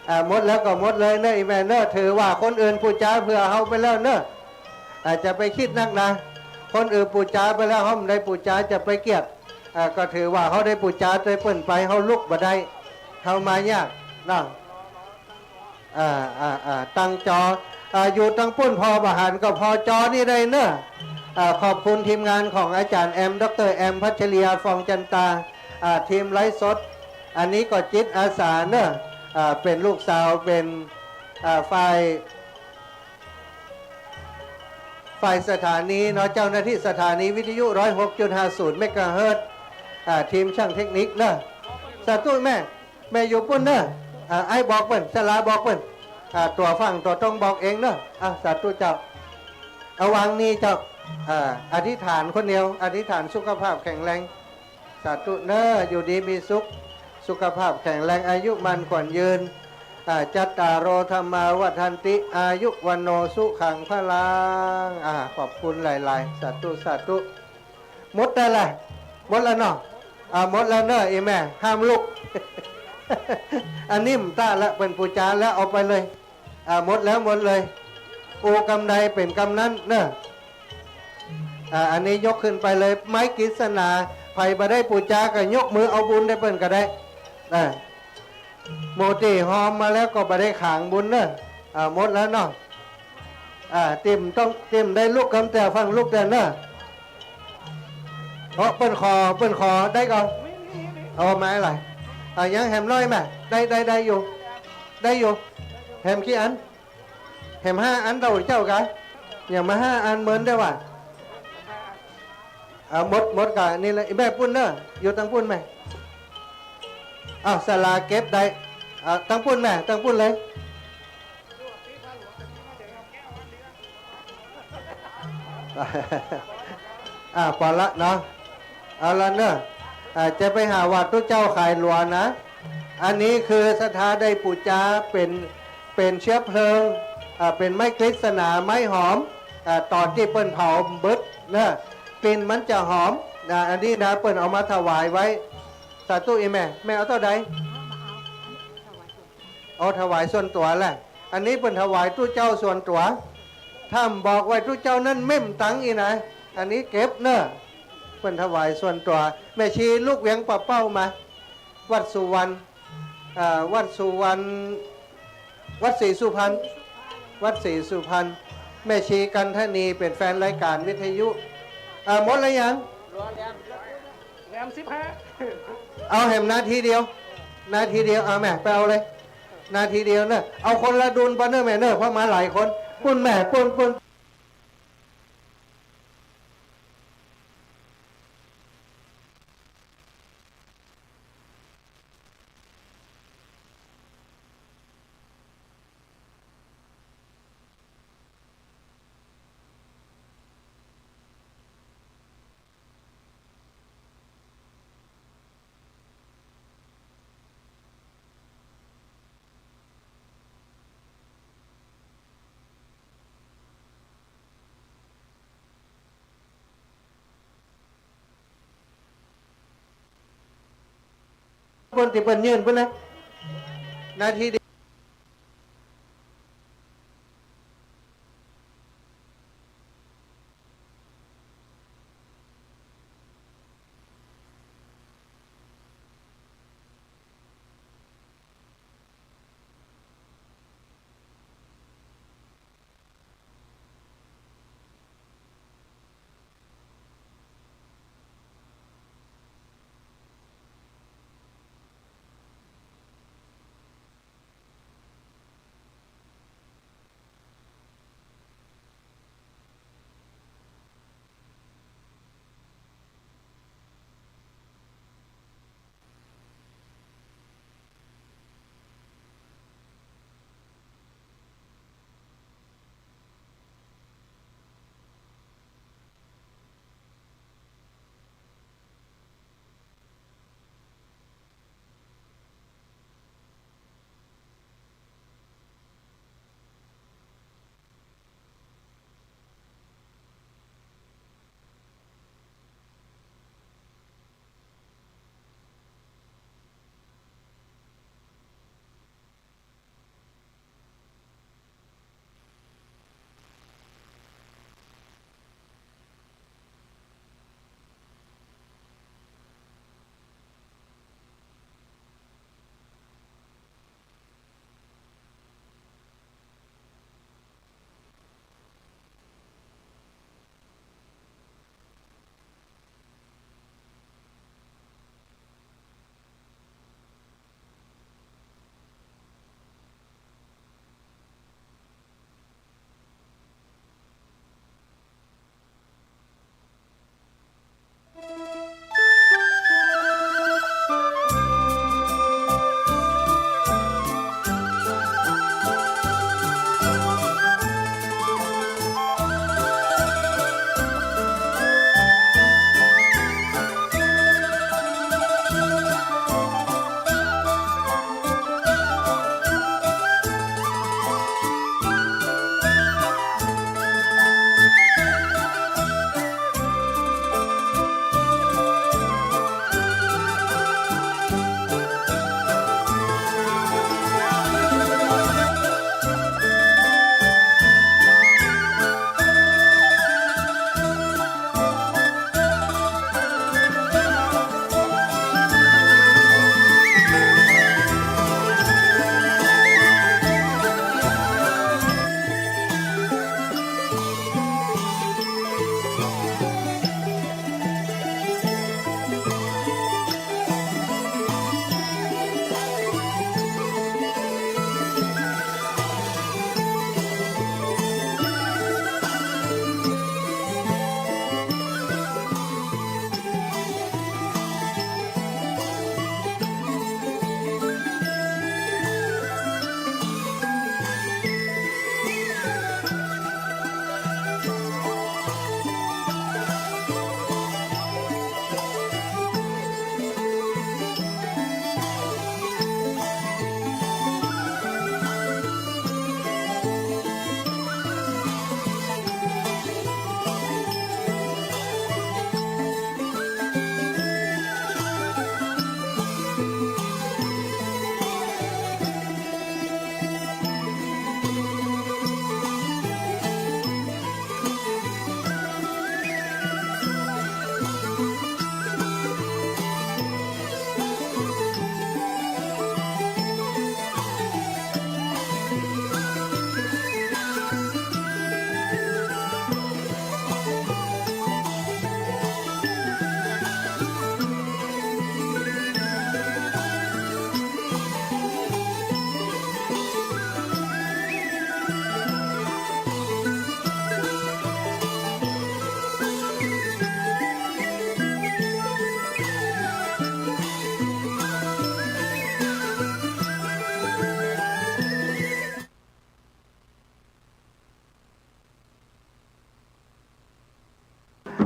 อ่า หมดแล้วก็หมดเลยเน่อ อีแม่เน่อ ถือว่าคนอื่นปู๋จาเผื่อเฮาไปแล้วเน่อ อ่า จะไปกึ๊ดนักนะ คนอื่นปู๋จาไปแล้ว เฮาบ่ได้ปู๋จา จะไปเกียจ อ่า ก็ถือว่าเฮาได้ปู๋จาตวยเปิ้นไป เฮาลุกบ่ได้ เฮามายากเนาะ อ่า อ่า อ่า ตังจ๋อ อ่า อยู่ตังปุ้นผ่อบ่หันก็ผ่อจ๋อนี่ได้เน่อ อ่า ขอบคุณทีมงานของอาจ๋ารย์แอม ด็อกเตอร์แอม พัชริยา ฟองจันตา อ่า ทีมไลฟ์สด อันนี้ก็จิตอาสาเน่อ อ่า เป๋นลูกสาว เป๋น อ่า ฝ่าย ฝ่ายสถานีเนาะ เจ้าหน้าตี้สถานีวิทยุ ร้อยหกจุดห้าศูนย์ เมกะเฮิรตซ์ อ่า ทีมช่างเทคนิคเนาะ สาธุแม่ แม่อยู่ปุ้นเนาะ อ่า ไอ้บอกเปิ้น สลาบอกเปิ้น อ่า ตั๋วฟั่งตั๋วต้องบอกเองเนาะ อ่า สาธุเจ้า เอาวางนี่เจ้า อ่า อธิษฐานคนเดียว อธิษฐานสุขภาพแข็งแรง สาธุเนาะ อยู่ดีมีสุข สุขภาพแข็งแรง อายุมั่นขวัญยืน อ่า จัตตาโร ธัมมา วัฑฒันติ อายุ วัณโณ สุขัง พลัง อ่า ขอบคุณหลายๆ สาธุ สาธุ หมดแล้วล่ะ หมดแล้วเนาะ อ่า หมดแล้วเนาะ อีแม่ ห้ามลุก อันนี้บ่ต้านละ เปิ้นปู๋จาแล้ว เอาไปเลย อ่า หมดแล้ว หมดเลย โอ้ กำใดเป๋นกำนั้นเนาะ อ่า อันนี้ยกขึ้นไปเลย ไม้กฤษณา ใผบ่ได้ปู๋จาก็ยกมือเอาบุญได้เปิ้นก็ได้ อ่า โมตี้ฮอมมาแล้วก็บ่ได้ขางบุญเนาะ อ่า หมดแล้วเนาะ อ่า ตี้บ่ต้อง ตี้บ่ได้ลุกกำเตื้อ ฟั่งลุกเตื้อเนาะ เพราะเปิ้นขอ เปิ้นขอได้ก่อ เอาไม้อะไร อ่า ยังแหมน้อยแม่ ได้ ได้ ได้อยู่ ได้อยู่ แหมกี่อัน แหมห้าอันเต้าเจ้ากะ ยังบ่ห้าอันเหมือนได้ว่า อ่า หมด หมดกะนี่แหละ อีแม่ปุ้นเนาะ อยู่ตังปุ้นแม่ อ้าว สลาเก็บได้ อ่า ตังปุ้นแม่ ตังปุ้นเลย อ่า ปอละเนาะ เอาละเนาะ อ่า จะไปหาว่าตุ๊เจ้าขายหลัวนะ อันนี้คือศรัทธาได้ปู๋จาเป๋น เป๋นเชื้อเพลิง อ่า เป๋นไม้กฤษณา ไม้หอม อ่า ต๋อนตี้เปิ้นเผาบ่เบิดเนาะ กลิ่นมันจะหอม อ่า อันนี้นะ เปิ้นเอามาถวายไว้ สาธุ อีแม่ แม่เอาเต้าใด เอาถวายส่วนตั๋วแหละ อันนี้เปิ้นถวายตุ๊เจ้าส่วนตั๋ว ถ้าบ่บอกไว้ตุ๊เจ้านั้นเม้มตังค์อี้นะ อันนี้เก็บเนาะ เปิ้นถวายส่วนตั๋ว แม่ชีลูกเวียงป่าเป้ามา วัดสุวรรณ อ่า วัดสุวรรณ วัดศรีสุพรรณ วัดศรีสุพรรณ แม่ชีกันทนีเป๋นแฟนรายก๋านวิทยุ อ่า หมดแล้วยัง แหมสิบห้า เอาแหมนาทีเดียว นาทีเดียว เอาแม่ ไปเอาเลย นาทีเดียวเนอะ เอาคนละดุลปะเนอะแม่เนอะ เพราะมาหลายคน ปุ้นแม่ ปุ้น ปุ้น ปุ้นตี้เปิ้นยื่นปุ้นนะ นาทีเดียว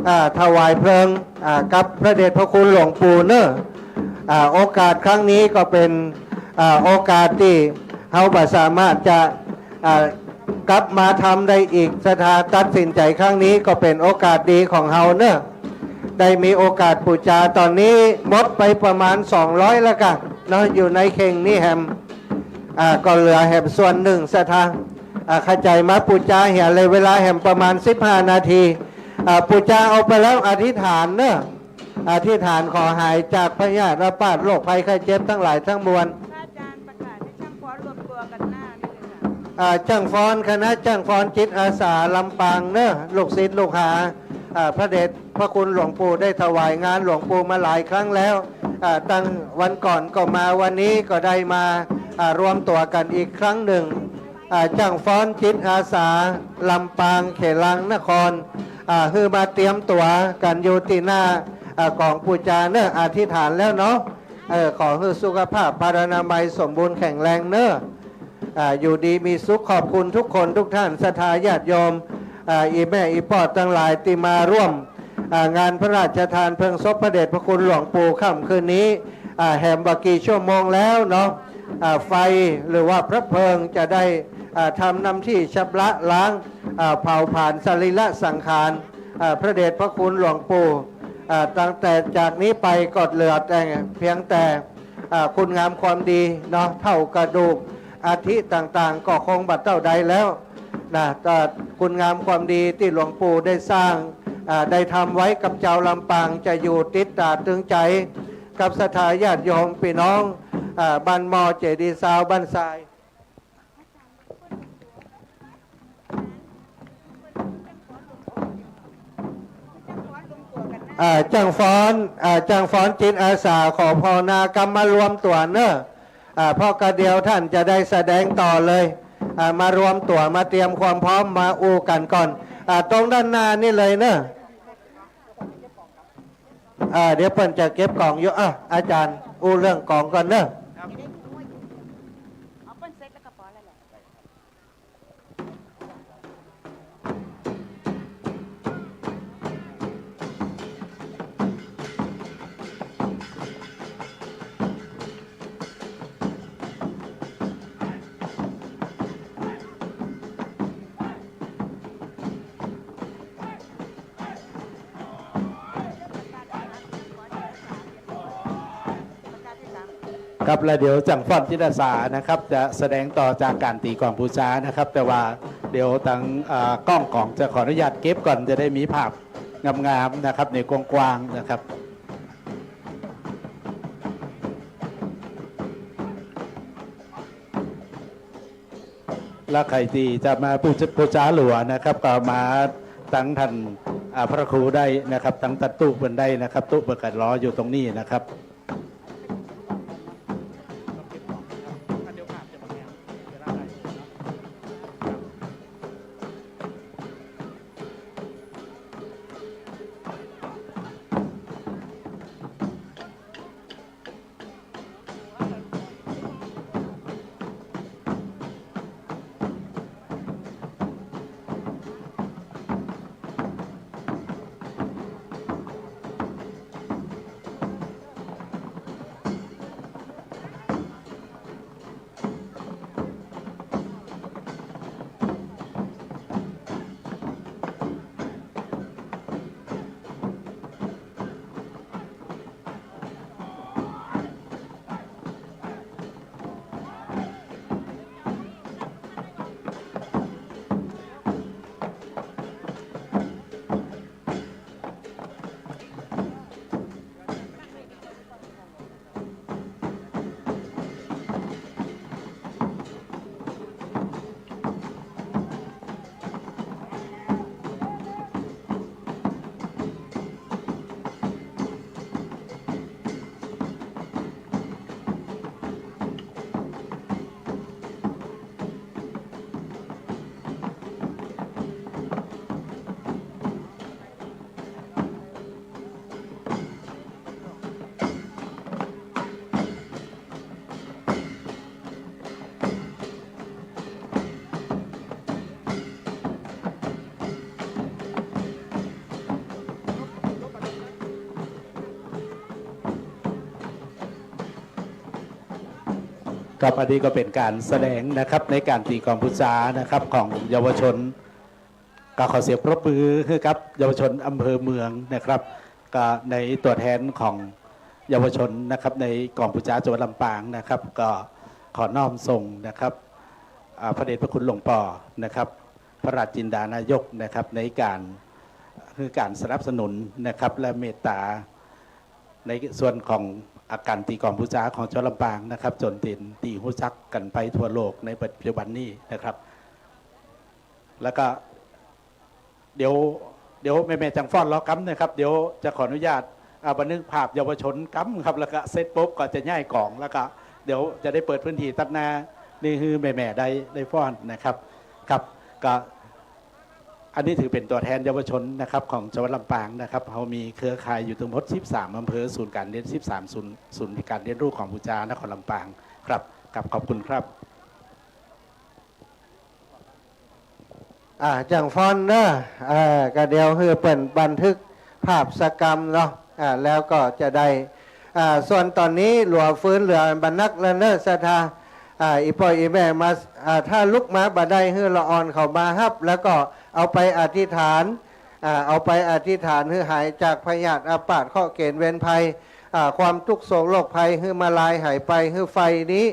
อ่า ถวายเพลิง อ่า กับพระเดชพระคุณหลวงปู่เนอะ อ่า โอกาสครั้งนี้ก็เป๋น อ่า โอกาสตี้เฮาบ่สามารถจะ อ่า กลับมาทำได้อีก ศรัทธาตัดสินใจ๋ครั้งนี้ก็เป๋นโอกาสดีของเฮาเนอะ ได้มีโอกาสปู๋จา ต๋อนนี้หมดไปประมาณสองร้อยแล้วก่ะเนาะ อยู่ในเข่งนี้แหม อ่า ก็เหลือแหมส่วนนึ่ง ศรัทธา อ่า เข้าใจ๋มาปู๋จาเหียเลย เวลาแหมประมาณสิบห้านาที อ่า ปู๋จาเอาไปแล้ว อธิษฐานเนอะ อธิษฐานขอหายจากพยาธิระบาด โรคภัยไข้เจ็บตังหลายตังมวล พระอาจารย์ประกาศให้จ้างฟ้อนรวมตัวกันหน้านี่เลยค่ะ อ่า จ้างฟ้อน คณะจ้างฟ้อนจิตอาสาลำปางเนอะ ลูกศิษย์ลูกหา อ่า พระเดชพระคุณหลวงปู่ได้ถวายงานหลวงปู่มาหลายครั้งแล้ว อ่า ตั้งวันก่อนก็มา วันนี้ก็ได้มา อ่า รวมตั๋วกั๋นอีกครั้งนึ่ง อ่า จ้างฟ้อนจิตอาสาลำปางเขลังนคร อ่า หื้อมาเตรียมตั๋วกั๋นอยู่ตี้หน้า อ่า ก๋องปู๋จาเนอะ อธิษฐานแล้วเนาะ เออ ขอหื้อสุขภาพพลานามัยสมบูรณ์แข็งแรงเนอะ อ่า อยู่ดีมีสุข ขอบคุณทุกคนทุกท่าน ศรัทธาญาติโยม อ่า อี่แม่อี่ป้อตังหลายตี้มาร่วม อ่า งานพระราชทานเพลิงศพพระเดชพระคุณหลวงปู่ค่ำคืนนี้ อ่า แหมบ่กี่ชั่วโมงแล้วเนาะ อ่า ไฟหรือว่าพระเพลิงจะได้ อ่า ทำหน้าตี้ชำระล้าง อ่า เผาผลาญสรีระสังขาร อ่า พระเดชพระคุณหลวงปู่ อ่า ตั้งแต่จากนี้ไปก็เหลือแต่เพียงแต่ อ่า คุณงามความดีเนาะ เต้ากระดูก อัฐิต่างๆ ก็คงบ่เต้าใดแล้วนะ แต่คุณงามความดีตี้หลวงปู่ได้สร้าง อ่า ได้ทำไว้กับจาวลำปาง จะอยู่ติดต๋าตรึงใจ๋กับศรัทธาญาติโยมปี้น้อง อ่า บ้านหม้อ เจดีย์ซาว บ้านทราย อ่า จ้างฟ้อน อ่า จ้างฟ้อนจิตอาสา ขอภาวนากั๋นมารวมตั๋วเนอะ อ่า เพราะกะเดี๋ยวต้านจะได้แสดงต่อเลย อ่า มารวมตั๋ว มาเตรียมความพร้อม มาอู้กั๋นก่อน อ่า ตรงด้านหน้านี่เลยเนอะ อ่า เดี๋ยวเปิ้นจะเก็บก๋องอยู่ อ่ะ อาจ๋ารย์ อู้เรื่องก๋องก่อนเนอะ ครับ แล้วเดี๋ยวจ้างฟ้อนจิตอาสานะครับ จะแสดงต่อจากก๋านตี๋ก๋องปู๋จานะครับ แต่ว่าเดี๋ยวตาง อ่า ก้องก๋องจะขออนุญาตเก็บก่อน จะได้มีภาพงามๆ นะครับ ในกว้างๆ นะครับ แล้วใผตี้จะมาปู๋จา ปู๋จาตั๋วนะครับ ก็มาตังต้าน อ่า พระครูได้นะครับ ตังต้านตุ๊เปิ้นได้นะครับ ตุ๊เปิ้นก็รออยู่ตรงนี้นะครับ เดี๋ยวภาพจะมาแหมเวลาใด ครับ อันนี้ก็เป๋นก๋านแสดงนะครับ ในก๋านตี๋กลองปู๋จานะครับ ของเยาวชน ก็ขอเสียงปรบมือหื้อกับเยาวชนอำเภอเมืองนะครับ ก็ในตั๋วแทนของเยาวชนนะครับ ในกลองปู๋จาจังหวัดลำปางนะครับ ก็ขอน้อมส่งนะครับ อ่า พระเดชพระคุณหลวงป้อนะครับ พระราชจินดานายกนะครับ ในก๋าน คือก๋านสนับสนุนนะครับ และเมตต๋า ในส่วนของก๋านตี๋กลองปู๋จาของจังหวัดลำปางนะครับ จ๋นเป๋นตี้ฮู้จักกั๋นไปทั่วโลกในปัจจุบันนี้นะครับ แล้วก็เดี๋ยว เดี๋ยวแม่ๆ จั่งฟ้อนรอกำนะครับ เดี๋ยวจะขออนุญาต อ่า บันทึกภาพเยาวชนกำครับ แล้วก็เสร็จปุ๊บก็จะย้ายกลอง แล้วก็เดี๋ยวจะได้เปิดพื้นตี้ตัดหน้านี่หื้อแม่ๆ ได้ ได้ฟ้อนนะครับ ครับ ก็ อันนี้ถือเป๋นตั๋วแทนเยาวชนนะครับ ของจังหวัดลำปางนะครับ เฮามีเครือข่ายอยู่ตึงหมดสิบสามอำเภอ ศูนย์ก๋านเรียน สิบสาม ศูนย์ ศูนย์ก๋านเรียนรู้กลองปู๋จานครลำปางครับ ครับ ขอบคุณครับ อ่า จั่งฟ้อนเน่อ เอ่อ ก็เดี๋ยวหื้อเปิ้นบันทึกภาพสักกำเนาะ อ่า แล้วก็จะได้ อ่า ส่วนต๋อนนี้หลัวฟืนเหลือบ่นักแล้วเน่อศรัทธา อ่า อี่ป้ออี่แม่มา อ่า ถ้าลุกมาบ่ได้หื้อละอ่อนเข้ามาฮับ แล้วก็เอาไปอธิษฐาน อ่า เอาไปอธิษฐานหื้อหายจากพยาธิอาพาธเคราะห์เก๋ณฑ์เวรภัย อ่า ความตุ๊กข์โศกโรคภัยหื้อมาลายหายไป หื้อไฟนี้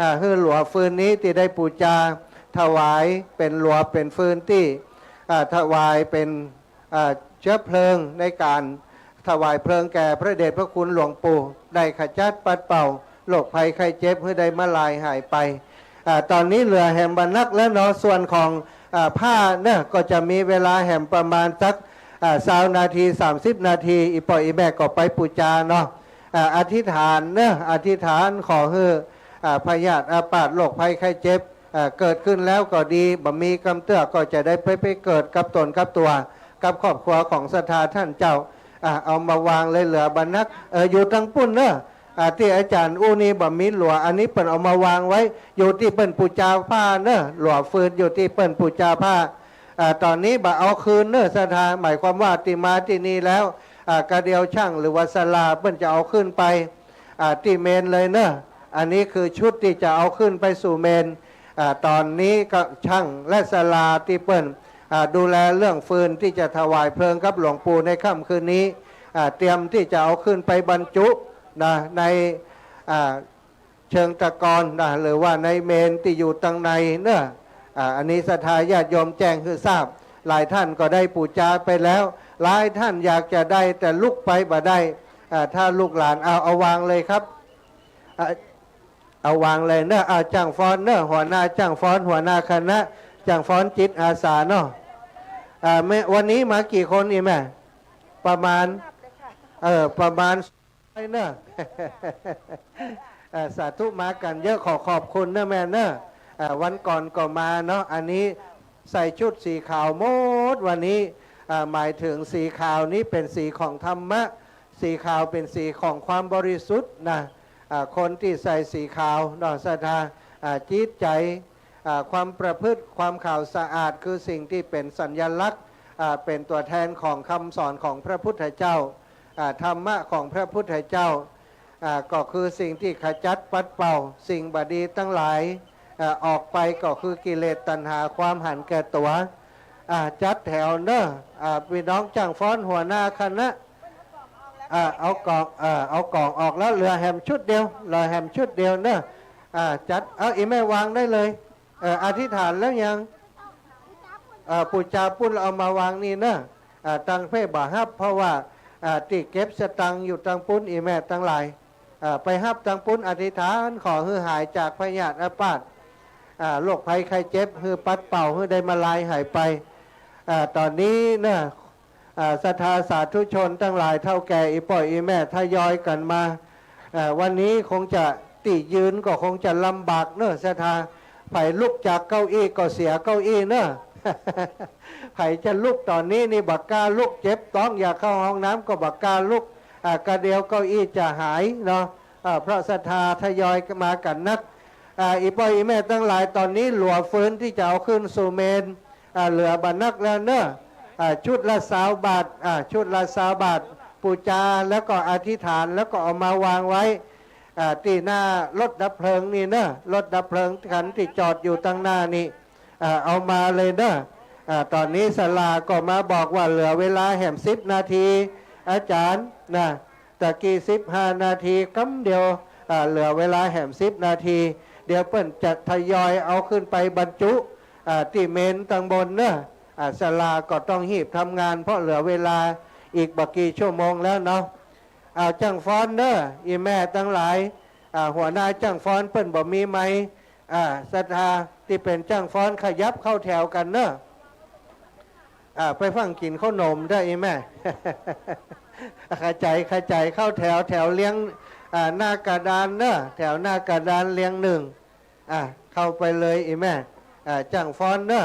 อ่า หื้อหลัวฟืนนี้ตี้ได้ปู๋จาถวายเป๋นหลัวเป๋นฟืนตี้ อ่า ถวายเป๋น อ่า เจื๊อเพลิงในก๋านถวายเพลิงแก่พระเดชพระคุณหลวงปู่ ได้ขจัดปัดเป่าโรคภัยไข้เจ็บหื้อได้มาลายหายไป อ่า ต๋อนนี้เหลือแหมบ่นักแล้วเนาะ ส่วนของ อ่า ผ้าเน่อ ก็จะมีเวลาแหมประมาณสัก อ่า ซาวนาที สามสิบนาที อี่ป้ออี่แม่ก็ไปปู๋จาเนาะ อ่า อธิษฐานเน่อ อธิษฐานขอหื้อ อ่า พยาธิอาพาธโรคภัยไข้เจ็บ อ่า เกิดขึ้นแล้วก็ดี บ่มีกำเตื้อก็จะได้ไป ไปเกิดกับต๋นกับตั๋ว กับครอบครัวของศรัทธาต้านเจ้า อ่า เอามาวางเลยเหลือบ่นัก เออ อยู่ตังปุ้นเน่อ อ่า ตี้อาจ๋ารย์อู้นี่บ่มีหลัว อันนี้เปิ้นเอามาวางไว้ อยู่ตี้เปิ้นปู๋จาผ้าเน่อ หลัวฟืนอยู่ตี้เปิ้นปู๋จาผ้า อ่า ต๋อนนี้บ่เอาคืนเน่อศรัทธา หมายความว่าตี้มาตี้นี่แล้ว อ่า กระเดี่ยวชั่งหรือว่าศาลาเปิ้นจะเอาขึ้นไป อ่า ตี้เมนเลยเน่อ อันนี้คือชุดตี้จะเอาขึ้นไปสู่เมน อ่า ต๋อนนี้ก็ชั่งและศาลาตี้เปิ้น อ่า ดูแลเรื่องฟืนตี้จะถวายเพลิงกับหลวงปู่ในค่ำคืนนี้ อ่า เตรียมตี้จะเอาขึ้นไปบรรจุนะ ใน อ่า เชิงตะกอนนะ หรือว่าในเมนตี้อยู่ตังในเน่อ อ่า อันนี้ศรัทธาญาติโยมแจ้งหื้อทราบ หลายต้านก็ได้ปู๋จาไปแล้ว หลายต้านอยากจะได้แต่ลุกไปบ่ได้ อ่า ถ้าลูกหลาน เอา เอาวางเลยครับ อ่า เอาวางเลยเน่อ อ่า จ้างฟ้อนเน่อ หัวหน้าจ้างฟ้อน หัวหน้าคณะจ้างฟ้อนจิตอาสาเนาะ อ่า แม่ วันนี้มากี่คนอี่แม่ ประมาณ เออ ประมาณ เน่อ เอ่อ สาธุ มากั๋นเยอะ ขอขอบคุณเน่อแม่เน่อ เอ่อ วันก่อนก็มาเนาะ อันนี้ใส่ชุดสีขาวหมดวันนี้ อ่า หมายถึงสีขาวนี้เป๋นสีของธรรมะ สีขาวเป๋นสีของความบริสุทธิ์นะ อ่า คนตี้ใส่สีขาวเนาะศรัทธา อ่า จิตใจ๋ อ่า ความประพฤติ ความขาวสะอาด คือสิ่งตี้เป๋นสัญลักษณ์ อ่า เป๋นตั๋วแทนของกำสอนของพระพุทธเจ้า อ่า ธรรมะของพระพุทธเจ้า อ่า ก็คือสิ่งตี้ขจัดปัดเป่าสิ่งบ่ดีตังหลาย อ่า ออกไป ก็คือกิเลสตัณหาความหันแก่ตั๋ว อ่า จัดแถวเน่อ อ่า ปี้น้องจ้างฟ้อนหัวหน้าคณะ อ่า เอากลอง อ่า เอากลองออกแล้ว เหลือแหมชุดเดียว เหลือแหมชุดเดียวเน่อ อ่า จัด เอาอี่แม่วางได้เลย เอ่อ อธิษฐานแล้วยัง เอ่อ ปู๋จาปุ้นเอามาวางนี่เน่อ อ่า ตังเพ่บ่ฮับ เพราะว่า อ่า ตี้เก็บสตางค์อยู่ตังปุ้น อี่แม่ตังหลาย อ่า ไปฮับตังปุ้น อธิษฐานขอหื้อหายจากพยาธิอาพาธ อ่า โรคภัยไข้เจ็บ หื้อปัดเป่า หื้อได้มาลายหายไป อ่า ต๋อนนี้เน่อ อ่า ศรัทธาสาธุชนตังหลาย เฒ่าแก่ อี่ป้ออี่แม่ ทยอยกั๋นมา อ่า วันนี้คงจะ ตี้ยืนก็คงจะลำบากเน่อศรัทธา ใผลุกจากเก้าอี้ก็เสียเก้าอี้เน่อ ใผจะลุกต๋อนนี้นี่บ่กล้าลุก เจ็บต๊องอยากเข้าห้องน้ำก็บ่กล้าลุก อ่า กระเดี่ยวเก้าอี้จะหายเนาะ อ่า เพราะศรัทธาทยอยมากั๋นนัก อ่า อี่ป้ออี่แม่ตังหลาย ต๋อนนี้หลัวฟืนตี้จะเอาขึ้นสู่เมน อ่า เหลือบ่นักแล้วเน่อ อ่า ชุดละซาวบาท อ่า ชุดละซาวบาท ปู๋จาแล้วก็อธิษฐานแล้วก็เอามาวางไว้ อ่า ตี้หน้ารถดับเพลิงนี่เน่อ รถดับเพลิงคันตี้จอดอยู่ตังหน้านี่ อ่า เอามาเลยเน่อ อ่า ต๋อนนี้ศาลาก็มาบอกว่าเหลือเวลาแหมสิบนาที อาจ๋ารย์นะ ตะกี้สิบห้านาทีกำเดียว อ่า เหลือเวลาแหมสิบนาที เดี๋ยวเปิ้นจะทยอยเอาขึ้นไปบรรจุ อ่า ตี้เมนตังบนเน่อ อ่า ศาลาก็ต้องฮีบทำงาน เพราะเหลือเวลาอีกบ่กี่ชั่วโมงแล้วเนาะ อ่า จ้างฟ้อนเน่อ อี่แม่ตังหลาย อ่า หัวหน้าจ้างฟ้อนเปิ้นบ่มีไมค์ อ่า ศรัทธาตี้เป๋นจ้างฟ้อนขยับเข้าแถวกั๋นเน่อ อ่า ไปฟั่งกิ๋นข้าวหนมเน่ออี่แม่ ขะใจ๋ ขะใจ๋เข้าแถว แถวเรียง อ่า หน้ากระดานเน่อ แถวหน้ากระดานเรียงหนึ่ง อ่า เข้าไปเลยอี่แม่ อ่า จ้างฟ้อนเน่อ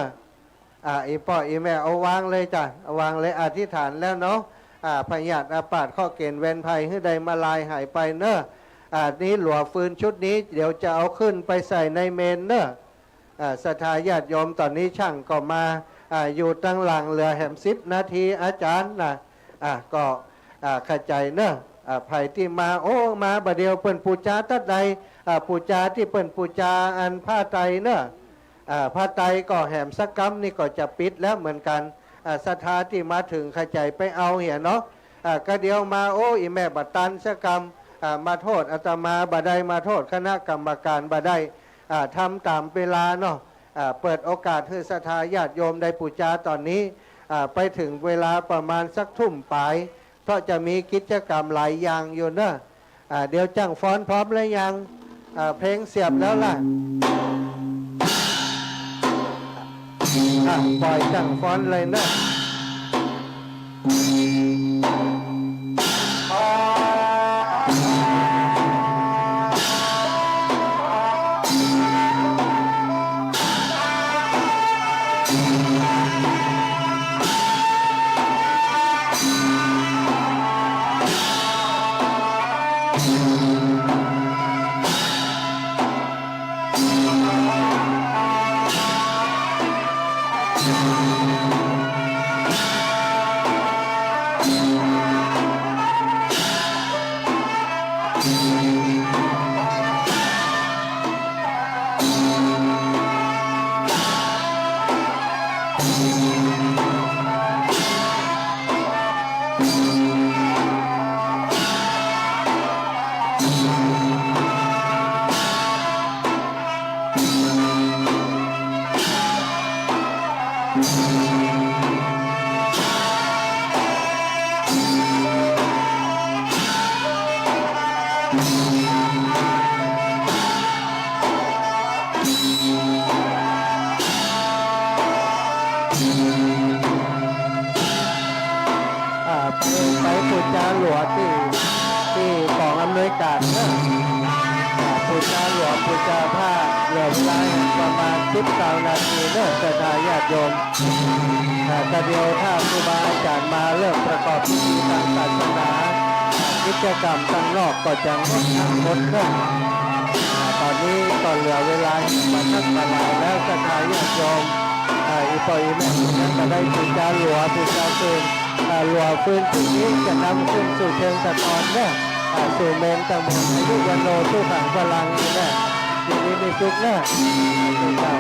อ่า อี่ป้ออี่แม่เอาวางเลยจ้ะ เอาวางเลย อธิษฐานแล้วเนาะ อ่า พยาธิอาพาธเคราะห์เก๋ณฑ์เวรภัยหื้อได้มาลายหายไปเน่อ อ่า นี้หลัวฟืนชุดนี้เดี๋ยวจะเอาขึ้นไปใส่ในเมนเน่อ อ่า ศรัทธาญาติโยม ต๋อนนี้ช่างก็มา อ่า อยู่ตังหลัง เหลือแหมสิบนาที อาจ๋ารย์นะ อ่า ก็ อ่า ขะใจ๋เน่อ อ่า ใผตี้มา โอ้ มาบ่าเดี่ยวเปิ้นปู๋จาตั๊ดใด อ่า ปู๋จาตี้เปิ้นปู๋จาอันผ้าไตรเน่อ อ่า ผ้าไตรก็แหมสักกำนี่ก็จะปิดแล้วเหมือนกั๋น อ่า ศรัทธาตี้มาเถิงขะใจ๋ไปเอาเหียเนาะ อ่า ก็เดี๋ยวมา โอ้ อี่แม่บ่ตันสักกำ อ่า มาโทษอาตมาบ่ได้ มาโทษคณะกรรมการบ่ได้ อ่า ทำต๋ามเวลาเนาะ อ่า เปิดโอกาสหื้อศรัทธาญาติโยมได้ปู๋จาต๋อนนี้ อ่า ไปเถิงเวลาประมาณสักทุ่มป๋าย เพราะจะมีกิจกรรมหลายอย่างอยู่เน่อ อ่า เดี๋ยวจ้างฟ้อนพร้อมแล้วยัง อ่า เพลงเสียบแล้วล่ะ อ่ะ ปล่อยจ้างฟ้อนเลยเน่อ อ่า ไป ไปปู๋จาหลัวตี้ ตี้กองอำนวยก๋านเน่อ อ่า ปู๋จาหลัว ปู๋จาผ้า เหลือเวลาประมาณสิบเก้านาทีเน่อ ศรัทธาญาติโยม อ่า ก็เดี๋ยวถ้าครูบาอาจ๋ารย์มาเริ่มประกอบพิธีต๋ามศาสนา กิจกรรมตังนอกก็จะงดทั้งหมดเน่อ อ่า ต๋อนนี้ก็เหลือเวลามาสักบ่าหลายแล้ว ศรัทธาญาติโยม อ่า อี่ป้ออี่แม่นั้นก็ได้ปู๋จาหลัว ปู๋จาฟืน อ่า หลัวฟืนชุดนี้จะนำขึ้นสู่เชิงตะกอนเน่อ อ่า สู่เมนตังบน อายุวัณโณ สุขัง พลัง นี่แหละ อยู่ดีมีสุขเน่อ สาธุเจ้า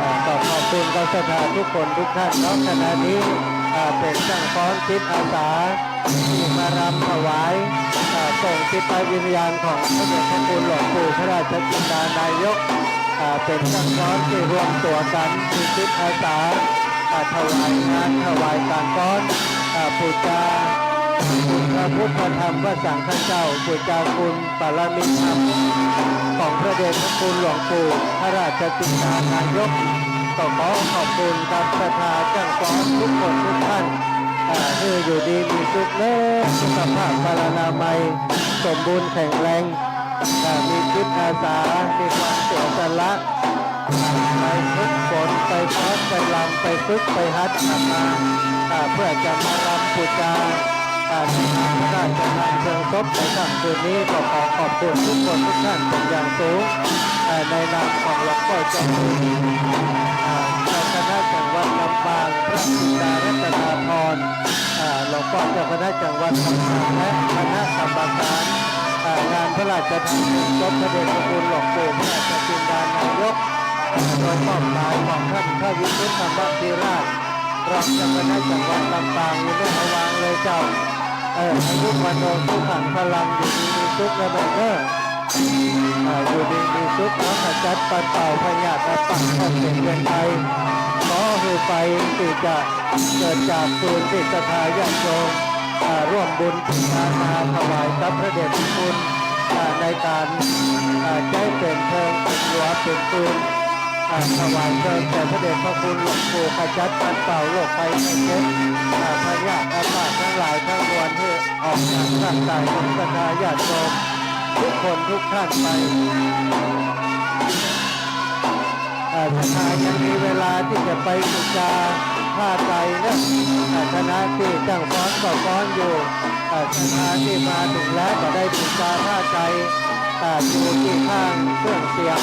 อ่า ก็ขอบคุณกับศรัทธาทุกคนทุกท่านเนาะ ขณะนี้ อ่า เป๋นจ้างฟ้อนจิตอาสา ตี้มารำถวาย อ่า ส่งจิตวิญญาณของพระเดชพระคุณหลวงปู่พระราชจินดานายก อ่า เป๋นจ้างฟ้อนตี้รวมตั๋วกั๋น มีจิตอาสา อ่า ถวายงาน ถวายก๋านฟ้อน อ่า ปู๋จาคุณพระพุทธพระธรรมพระสังฆเจ้า ปู๋จาคุณ บารมีธรรมของพระเดชพระคุณหลวงปู่พระราชจินดานายก ก็ขอขอบคุณกับศรัทธาจ้างฟ้อนทุกคนทุกท่าน อ่า หื้ออยู่ดีมีสุขเน่อ สุขภาพพลานามัยสมบูรณ์แข็งแรง อ่า มีจิตอาสา มีความเสียสละ ไปฝึกฝน ไปฟ้อน ไปรำ ไปฝึก ไปหัดกันมา อ่า เพื่อจะมารำปู๋จา อ่า ในงานพระราชทานเพลิงศพในค่ำคืนนี้ ก็ขอขอบคุณทุกคนทุกท่านเป็นอย่างสูง อ่า ในนามของหลวงป้อเจ้าคุณ อ่า เจ้าคณะจังหวัดลำปาง พระปิดารัตนาพร อ่า หลวงป้อ เจ้าคณะจังหวัดลำปางและคณะกรรมการ อ่า งานพระราชทานเพลิงศพพระเดชพระคุณหลวงปู่พระราชจินดานายก อ่า โดยมอบหมายของท่านพระวิสุทธิธรรมธีราช รองเจ้าคณะจังหวัดลำปาง อยู่ในระหว่างเลยเจ้า เออ อายุวัณโณสุขังพลัง อยู่ดีมีสุขนะแม่เนอะ อ่า อยู่ดีมีสุข ขอขจัดปัดเป่าพยาธิอาฆาต ความเจ็บเวียนภัย ขอหื้อไฟตี้จะเกิดจากฟืนตี้ศรัทธาญาติโยม อ่า ร่วมบุญทานาถวายกับพระเดชพระคุณ อ่า ในก๋าน อ่า ใจ๊เป๋นเพลิง เป๋นหลัว เป๋นฟืน อ่า ถวายเพลิงแด่พระเดชพระคุณหลวงปู่ ขจัดปัดเป่าโรคภัยไข้เจ็บ อ่า พยาธิอาฆาตทั้งหลายทั้งมวล หื้อออกจากร่างก๋ายของศรัทธาญาติโยมทุกคนทุกท่านไป อ่า ศรัทธายังมีเวลาตี้จะไปปู๋จาผ้าไตรเนอะ อ่า ขณะตี้จ้างฟ้อนก็ฟ้อนอยู่ อ่า ศรัทธาตี้มาเถิงแล้วก็ได้ปู๋จาผ้าไตร อ่า อยู่ตี้ข้างเครื่องเสียง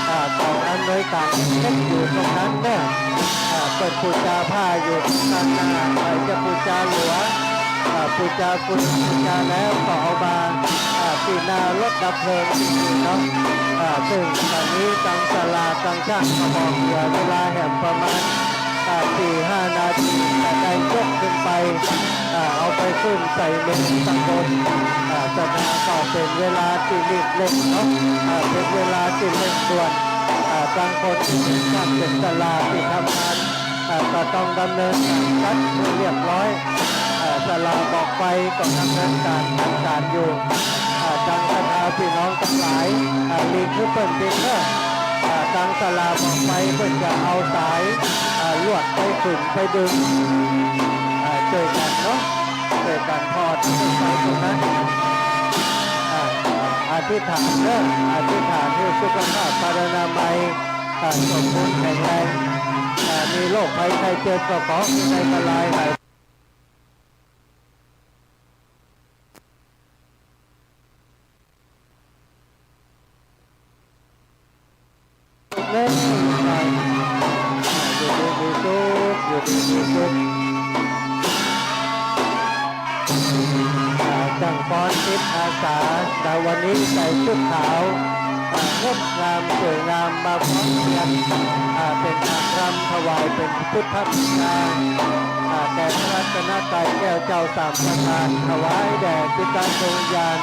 อ่า ของอำนวยก๋านเล็กๆ อยู่ตรงนั้นเนอะ อ่า เปิ้นปู๋จาผ้าอยู่ตรงหน้า ใผจะปู๋จาหลัว อ่า ปู๋จาฟืน ปู๋จาแล้วก็เอามา อ่า ตี้หน้ารถดับเพลิงตี้นี่เนาะ อ่า ซึ่งต๋อนนี้ตังศาลาตังช่างก็บอกเหลือเวลาแหมประมาณ อ่า สี่ห้านาที จะได้ยกขึ้นไป อ่า เอาไปขึ้นใส่เมรุข้างบน อ่า ศรัทธาก็เป๋นเวลาตี้รีบเร่งเนาะ อ่า เป๋นเวลาตี้เร่งด่วน อ่า ตังคนตี้เป๋นช่างเป๋นศาลาตี้ทำงาน อ่า ก็ต้องดำเนินก๋านจัดหื้อเรียบร้อย อ่า ศาลาหมอกไฟก็ดำเนินก๋านจัดก๋านอยู่ อ่า ตังศรัทธาปี้น้องตังหลาย อ่า หลีกหื้อเปิ้นเป๋นเนอะ อ่า ตังศาลาหมอกไฟเปิ้นจะเอาสาย อ่า ลวดไปขึงไปดึง อ่า จ้วยกั๋นเนาะ จ้วยกั๋นถอดไปตรงนั้น อ่า อธิษฐานเนอะ อธิษฐานหื้อสุขภาพพลานามัย อ่า สมบูรณ์แข็งแรง อ่า มีโรคภัยไข้เจ็บก็ขอหื้อได้สลายหาย เล่นไป อ่า อยู่ดีมีสุข อยู่ดีมีสุข อ่า จ้างฟ้อนจิตอาสา ในวันนี้ใส่ชุดขาว อ่า งดงามสวยงามมาฟ้อนเตียน อ่า เป๋นก๋านรำถวายเป๋นพุทธบูชา อ่า แด่พระรัตนตรัยแก้วเจ้าสามประก๋าน ถวายแด่จิตดวงวิญญาณ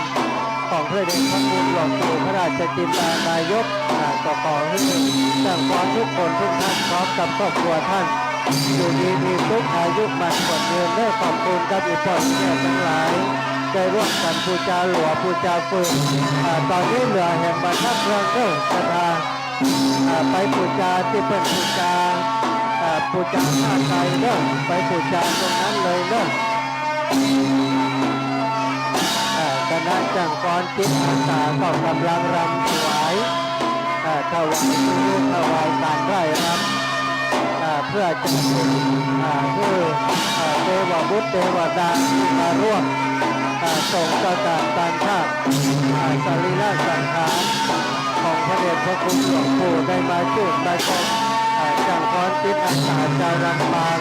ของพระเดชพระคุณหลวงปู่พระราชจินดานายก อ่า ก็ขอหื้อจ้างฟ้อนทุกคนทุกท่านพร้อมกับครอบครัวท่าน อยู่ดีมีสุข อายุมั่นขวัญยืนเนอะ ขอบคุณครับอีพ่อแม่ตังหลาย ได้ร่วมกั๋นปู๋จาหลัวปู๋จาฟืน อ่า ต๋อนนี้เหลือแหมบ่านักเรื่องเนอะ ศรัทธา อ่า ไปปู๋จาตี้เปิ้นปู๋จา อ่า ปู๋จาผ้าไตรเนอะ ไปปู๋จาตรงนั้นเลยเนอะ อ่า คณะจ้างฟ้อนจิตอาสาก็ก๋ำลังรำถวาย อ่า ถวาย ถวายก๋านร่ายรำ อ่า เปื้อจะเป๋น อ่า หื้อ อ่า เตวบุตรเตวดาตี้มาร่วม อ่า ส่งประกาศตามภาพ อ่า สรีระสังขารของพระเดชพระคุณหลวงปู่ได้มาชื่นมาชม อ่า จ้างฟ้อนจิตอาสาจารังบาง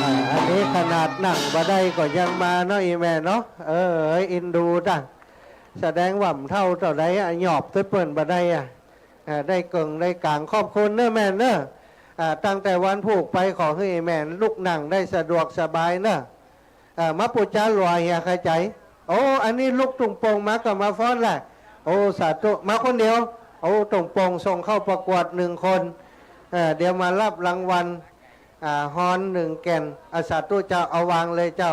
อ่า อันนี้ขนาดนั่งบ่ได้ก็ยังมาเนาะ อี่แม่เนาะ เออ เอ็นดูจ้ะ แสดงว่าบ่เฒ่าเต้าใดอะ หยอบตวยเปิ้นบ่ได้อะ อ่า ได้เกิ่งได้ก๋าง ขอบคุณเนอะแม่เนอะ อ่า ตั้งแต่วันพูกไปขอหื้ออี่แม่ลุกนั่งได้สะดวกสบายเนอะ อ่า มาปู๋จาหลัวเหียใค่ใจ๋ โอ้ อันนี้ลุกตุงโป่งมาก็มาฟ้อนแหละ โอ้ สาธุ มาคนเดียว โอ้ ตุงโป่งส่งเข้าประกวดหนึ่งคน เอ่อ เดี๋ยวมารับรางวัล อ่า ฮอนหนึ่งแก่น อ่า สาธุเจ้า เอาวางเลยเจ้า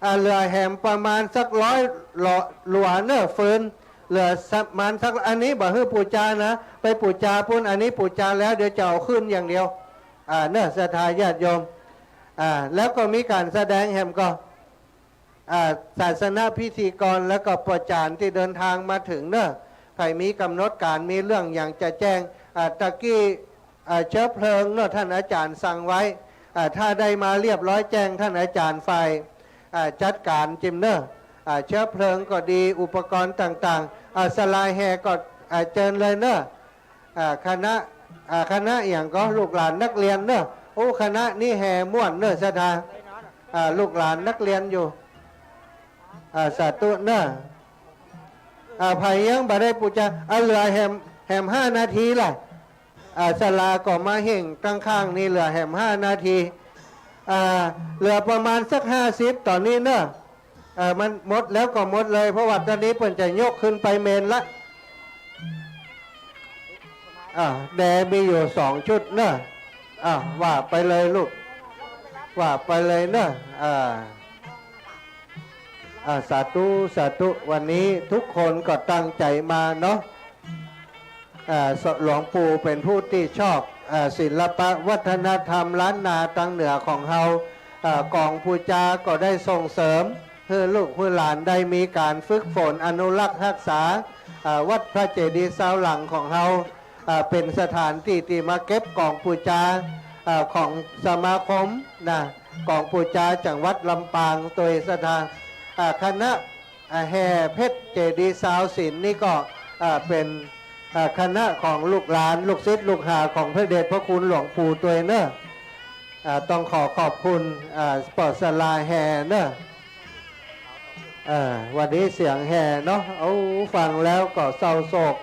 อ่า เหลือแหมประมาณสักร้อยหลัว หลัวเนอะ ฟืน เหลือประมาณสัก อันนี้บ่หื้อปู๋จานะ ไปปู๋จาปู๊น อันนี้ปู๋จาแล้ว เดี๋ยวจะเอาขึ้นอย่างเดียว อ่า เนอะ ศรัทธาญาติโยม อ่า แล้วก็มีก๋านแสดงแหมก็ อ่า ศาสนพิธีกรแล้วก็ป้อจ๋ารย์ตี้เดินตางมาเถิงเนอะ ใผมีก๋ำหนดก๋าน มีเรื่องหยังจะแจ้ง อ่า ตะกี้ อ่า เชื้อเพลิงเนอะ ต้านอาจ๋ารย์สั่งไว้ อ่า ถ้าได้มาเรียบร้อยแจ้งต้านอาจ๋ารย์ฝ่าย อ่า จัดก๋านจิมเนอะ อ่า เชื้อเพลิงก็ดี อุปกรณ์ต่างๆ อ่า ศาลาแห่ก็ อ่า เจิญเลยเนอะ อ่า คณะ อ่า คณะหยังก็ ลูกหลานนักเรียนเนอะ โอ้ คณะนี้แห่ม่วนเนอะ ศรัทธา อ่า ลูกหลานนักเรียนอยู่ อ่า สาธุเนอะ อ่า ใผยังบ่ได้ปู๋จา อ่า เหลือแหม แหมห้านาทีล่ะ อ่า ศาลาก็มาเฮ่งตังข้างนี้ เหลือแหมห้านาที อ่า เหลือประมาณสักห้าสิบ ต๋อนนี้เนอะ เอ่อ มันหมดแล้วก็หมดเลย เพราะว่าต๋อนนี้เปิ้นจะยกขึ้นไปเมรุละ อ่า แด่มีอยู่สองชุดเนอะ อ่า ว่าไปเลยลูก ว่าไปเลยเนอะ อ่า อ่า สาธุ สาธุ วันนี้ทุกคนก็ตั้งใจ๋มาเนาะ อ่า หลวงปู่เป๋นผู้ตี้ชอบ อ่า ศิลปะวัฒนธรรมล้านนาตังเหนือของเฮา อ่า ก๋องปู๋จาก็ได้ส่งเสริมหื้อลูกหื้อหลานได้มีก๋านฝึกฝนอนุรักษ์ฮักษา อ่า วัดพระเจดีย์ซาวหลังของเฮา อ่า เป๋นสถานตี้ตี้มาเก็บก๋องปู๋จา อ่า ของสมาคมนะ ก๋องปู๋จาจังหวัดลำปาง โตยศรัทธา อ่า คณะ อ่า แห่เพชรเจดีย์ซาวศิลป์นี่ก็ อ่า เป๋น อ่า คณะของลูกหลาน ลูกศิษย์ลูกหาของพระเดชพระคุณหลวงปู่ตวยเนอะ อ่า ต้องขอขอบคุณ อ่า ปอศาลาแห่เนอะ อ่า วันนี้เสียงแห่เนาะ โอ้ ฟังแล้วก็เศร้าโศก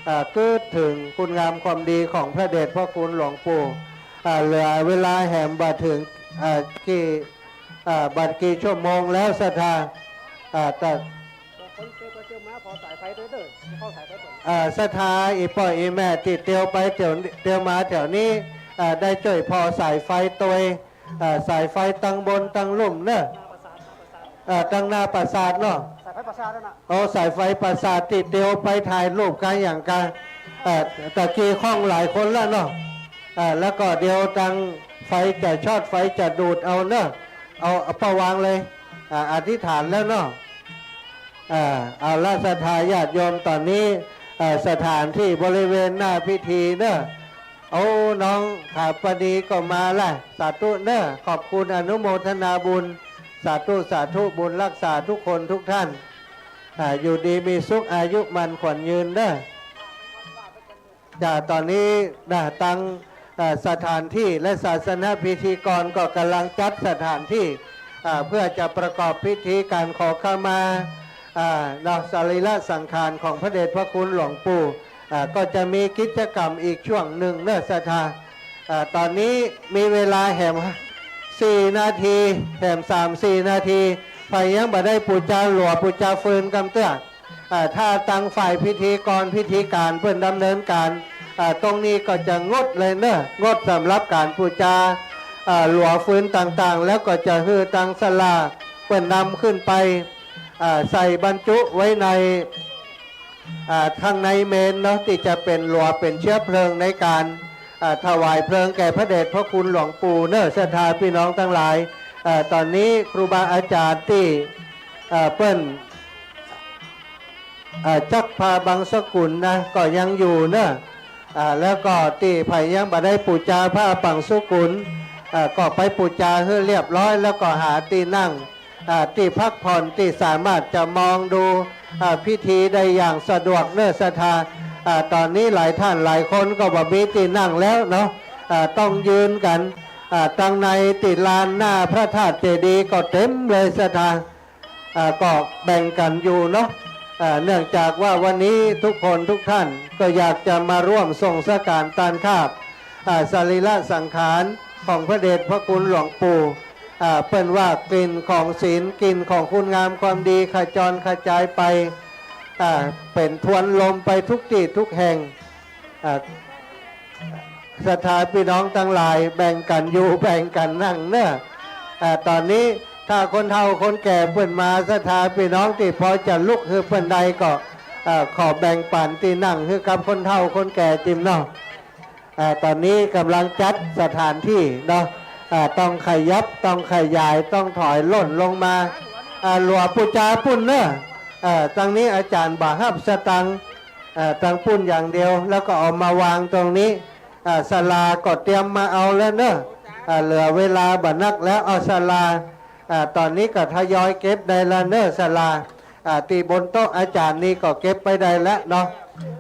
อ่า กึ๊ดเถิงคุณงามความดีของพระเดชพระคุณหลวงปู่ อ่า เหลือเวลาแหมบ่เถิง อ่า กี่ อ่า บ่กี่ชั่วโมงแล้วศรัทธา อ่า แต่ อ่า ศรัทธาอี่ป้ออี่แม่ตี้เตียวไปเตียว เตียวมาแถวนี้ อ่า ได้จ้วยผ่อสายไฟตวย อ่า สายไฟตังบนตังลุ่มเนอะ อ่า ตังหน้าปราสาทเนาะ สายไฟปราสาทนั่นน่ะ โอ้ สายไฟปราสาทตี้เตียวไปถ่ายรูปกั๋นอย่างกั๋น อ่า ตะกี้ข้องหลายคนแล้วเนาะ อ่า แล้วก็เดี๋ยวตังไฟจะช็อต ไฟจะดูดเอาเนอะ เอา เอาปะวางเลย อ่า อธิษฐานแล้วเนาะ อ่า เอาละศรัทธาญาติโยม ต๋อนนี้ อ่า สถานตี้บริเวณหน้าพิธีเนอะ โอ้ น้องถาปณีก็มาละ สาธุเนอะ ขอบคุณอนุโมทนาบุญ สาธุ สาธุ บุญรักษาทุกคนทุกท่าน อ่า อยู่ดีมีสุข อายุมั่นขวัญยืนเนอะ จ้า ต๋อนนี้นะ ตัง เอ่อ สถานตี้และศาสนพิธีกรก็ก่ำลังจัดสถานตี้ อ่า เพื่อจะประกอบพิธีก๋านขอขมา อ่า เนาะ สรีระสังขารของพระเดชพระคุณหลวงปู่ อ่า ก็จะมีกิจกรรมอีกช่วงนึ่งเนอะศรัทธา อ่า ต๋อนนี้มีเวลาแหมสี่นาที แหมสามสี่นาที ใผยังบ่ได้ปู๋จาหลัวปู๋จาฟืนกำเตื้อ อ่า ถ้าตังฝ่ายพิธีกรพิธีก๋านเปิ้นดำเนินก๋าน อ่า ตรงนี้ก็จะงดเลยเนอะ งดสำหรับก๋านปู๋จา อ่า หลัวฟืนต่างๆ แล้วก็จะหื้อตังศาลาเปิ้นนำขึ้นไป อ่า ใส่บรรจุไว้ใน อ่า ข้างในเมรุเนาะ ตี้จะเป๋นหลัวเป๋นเชื้อเพลิงในก๋าน อ่า ถวายเพลิงแก่พระเดชพระคุณหลวงปู่เนอะศรัทธาพี่น้องตังหลาย อ่า ต๋อนนี้ครูบาอาจ๋ารย์ตี้ อ่า เปิ้น อ่า จักผ้าบังสุกุลนะ ก็ยังอยู่เนอะ อ่า แล้วก็ตี้ใผยังบ่ได้ปู๋จาผ้าบังสุกุล อ่า ก็ไปปู๋จาหื้อเรียบร้อย แล้วก็หาตี้นั่ง อ่า ตี้พักผ่อน ตี้สามารถจะมองดู อ่า พิธีได้อย่างสะดวกเนอะศรัทธา อ่า ต๋อนนี้หลายท่านหลายคนก็บ่มีตี้นั่งแล้วเนาะ อ่า ต้องยืนกั๋น อ่า ตังในตี้ลานหน้าพระธาตุเจดีย์ก็เต็มเลยศรัทธา อ่า ก็แบ่งกั๋นอยู่เนาะ อ่า เนื่องจากว่าวันนี้ทุกคนทุกท่านก็อยากจะมาร่วมส่งสักก๋านตานคาบ อ่า สรีระสังขารของพระเดชพระคุณหลวงปู่ อ่า เปิ้นว่ากลิ่นของศีล กลิ่นของคุณงามความดีขจรขจายไป อ่า เป๋นทวนลมไปทุกตี้ทุกแห่ง อ่า ศรัทธาพี่น้องตังหลายแบ่งกั๋นอยู่แบ่งกั๋นนั่งเนอะ อ่า ต๋อนนี้ถ้าคนเฒ่าคนแก่เปิ้นมา ศรัทธาพี่น้องตี้พอจะลุกหื้อเปิ้นได้ก็ อ่า ขอแบ่งปั๋นตี้นั่งหื้อกับคนเฒ่าคนแก่จิมเนาะ อ่า ต๋อนนี้ก่ำลังจัดสถานตี้เนาะ อ่า ต้องขยับ ต้องขยาย ต้องถอยล่นลงมา อ่า หลัวปู๋จาปุ้นเนอะ อ่า ตังนี้อาจ๋ารย์บ่ฮับสตางค์ อ่า ตังปุ้นอย่างเดียว แล้วก็เอามาวางตรงนี้ อ่า ศาลาก็เตรียมมาเอาแล้วเนอะ อ่า เหลือเวลาบ่นักแล้ว เอาศาลา อ่า ต๋อนนี้ก็ทยอยเก็บได้แล้วเนอะศาลา อ่า ตี้บนโต๊ะอาจ๋ารย์นี่ก็เก็บไปได้แล้วเนาะ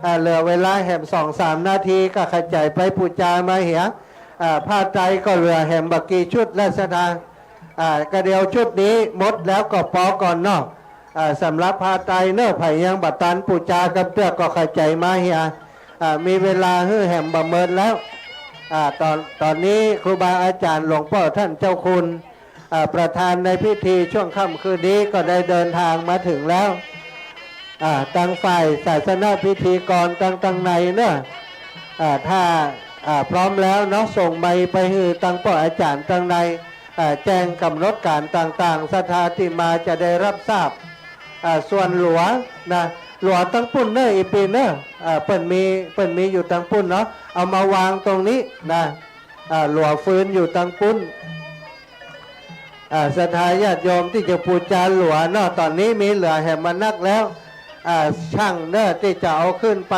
อ่า เหลือเวลาแหมสองสามนาที ก็ขะใจ๋ไปปู๋จามาเหีย อ่า ผ้าไตรก็เหลือแหมบ่กี่ชุดแล้วศรัทธา อ่า ก็เดี๋ยวชุดนี้หมดแล้วก็ปอก่อนเนาะ อ่า สำหรับผ้าไตรเนาะ ใผยังบ่ตันปู๋จากำเตื้อก็ขะใจ๋มาเหีย อ่า มีเวลาหื้อแหมบ่เมินแล้ว อ่า ต๋อน ต๋อนนี้ครูบาอาจ๋ารย์หลวงป้อต้านเจ้าคุณ อ่า ประธานในพิธีช่วงค่ำคืนนี้ก็ได้เดินทางมาถึงแล้ว อ่า ตังฝ่ายศาสนพิธีกรตัง ตังในเนาะ อ่า ถ้า อ่า พร้อมแล้วเนาะ ส่งไมค์ไปหื้อตังป้ออาจ๋ารย์ตังใน อ่า แจ้งก๋ำหนดก๋านต่างๆ ศรัทธาตี้มาจะได้ฮับทราบ อ่า ส่วนหลัวนะ หลัวตังปุ้นเนาะ อี่ปี๋เนาะ อ่า เปิ้นมี เปิ้นมีอยู่ตังปุ้นเนาะ เอามาวางตรงนี้นะ อ่า หลัวฟืนอยู่ตังปุ้น อ่า ศรัทธาญาติโยมตี้จะปู๋จาหลัวเนาะ ต๋อนนี้มีเหลือแหมบ่นักแล้ว อ่า ช่างเนาะตี้จะเอาขึ้นไป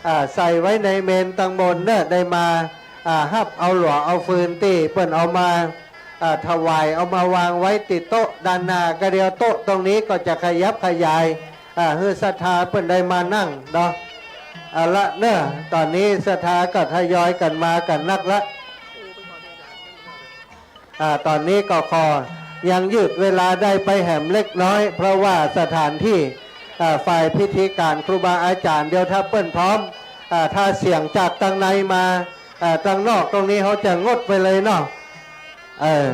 อ่า ใส่ไว้ในเมนตังบนเนาะ ได้มา อ่า ฮับเอาหลัวเอาฟืนตี้เปิ้นเอามา อ่า ถวาย เอามาวางไว้ตี้โต๊ะด้านหน้า ก็เดี๋ยวโต๊ะตรงนี้ก็จะขยับขยาย อ่า หื้อศรัทธาเปิ้นได้มานั่งเนาะ เอาละเนาะ ต๋อนนี้ศรัทธาก็ทยอยกั๋นมากั๋นนักละ อ่า ต๋อนนี้ก็ขอยังยืดเวลาได้ไปแหมเล็กน้อย เพราะว่าสถานที่ อ่า ฝ่ายพิธีก๋านครูบาอาจ๋ารย์ เดี๋ยวถ้าเปิ้นพร้อม อ่า ถ้าเสียงจากตังในมา อ่า ตังนอกตรงนี้เฮาจะงดไปเลยเนาะ เออ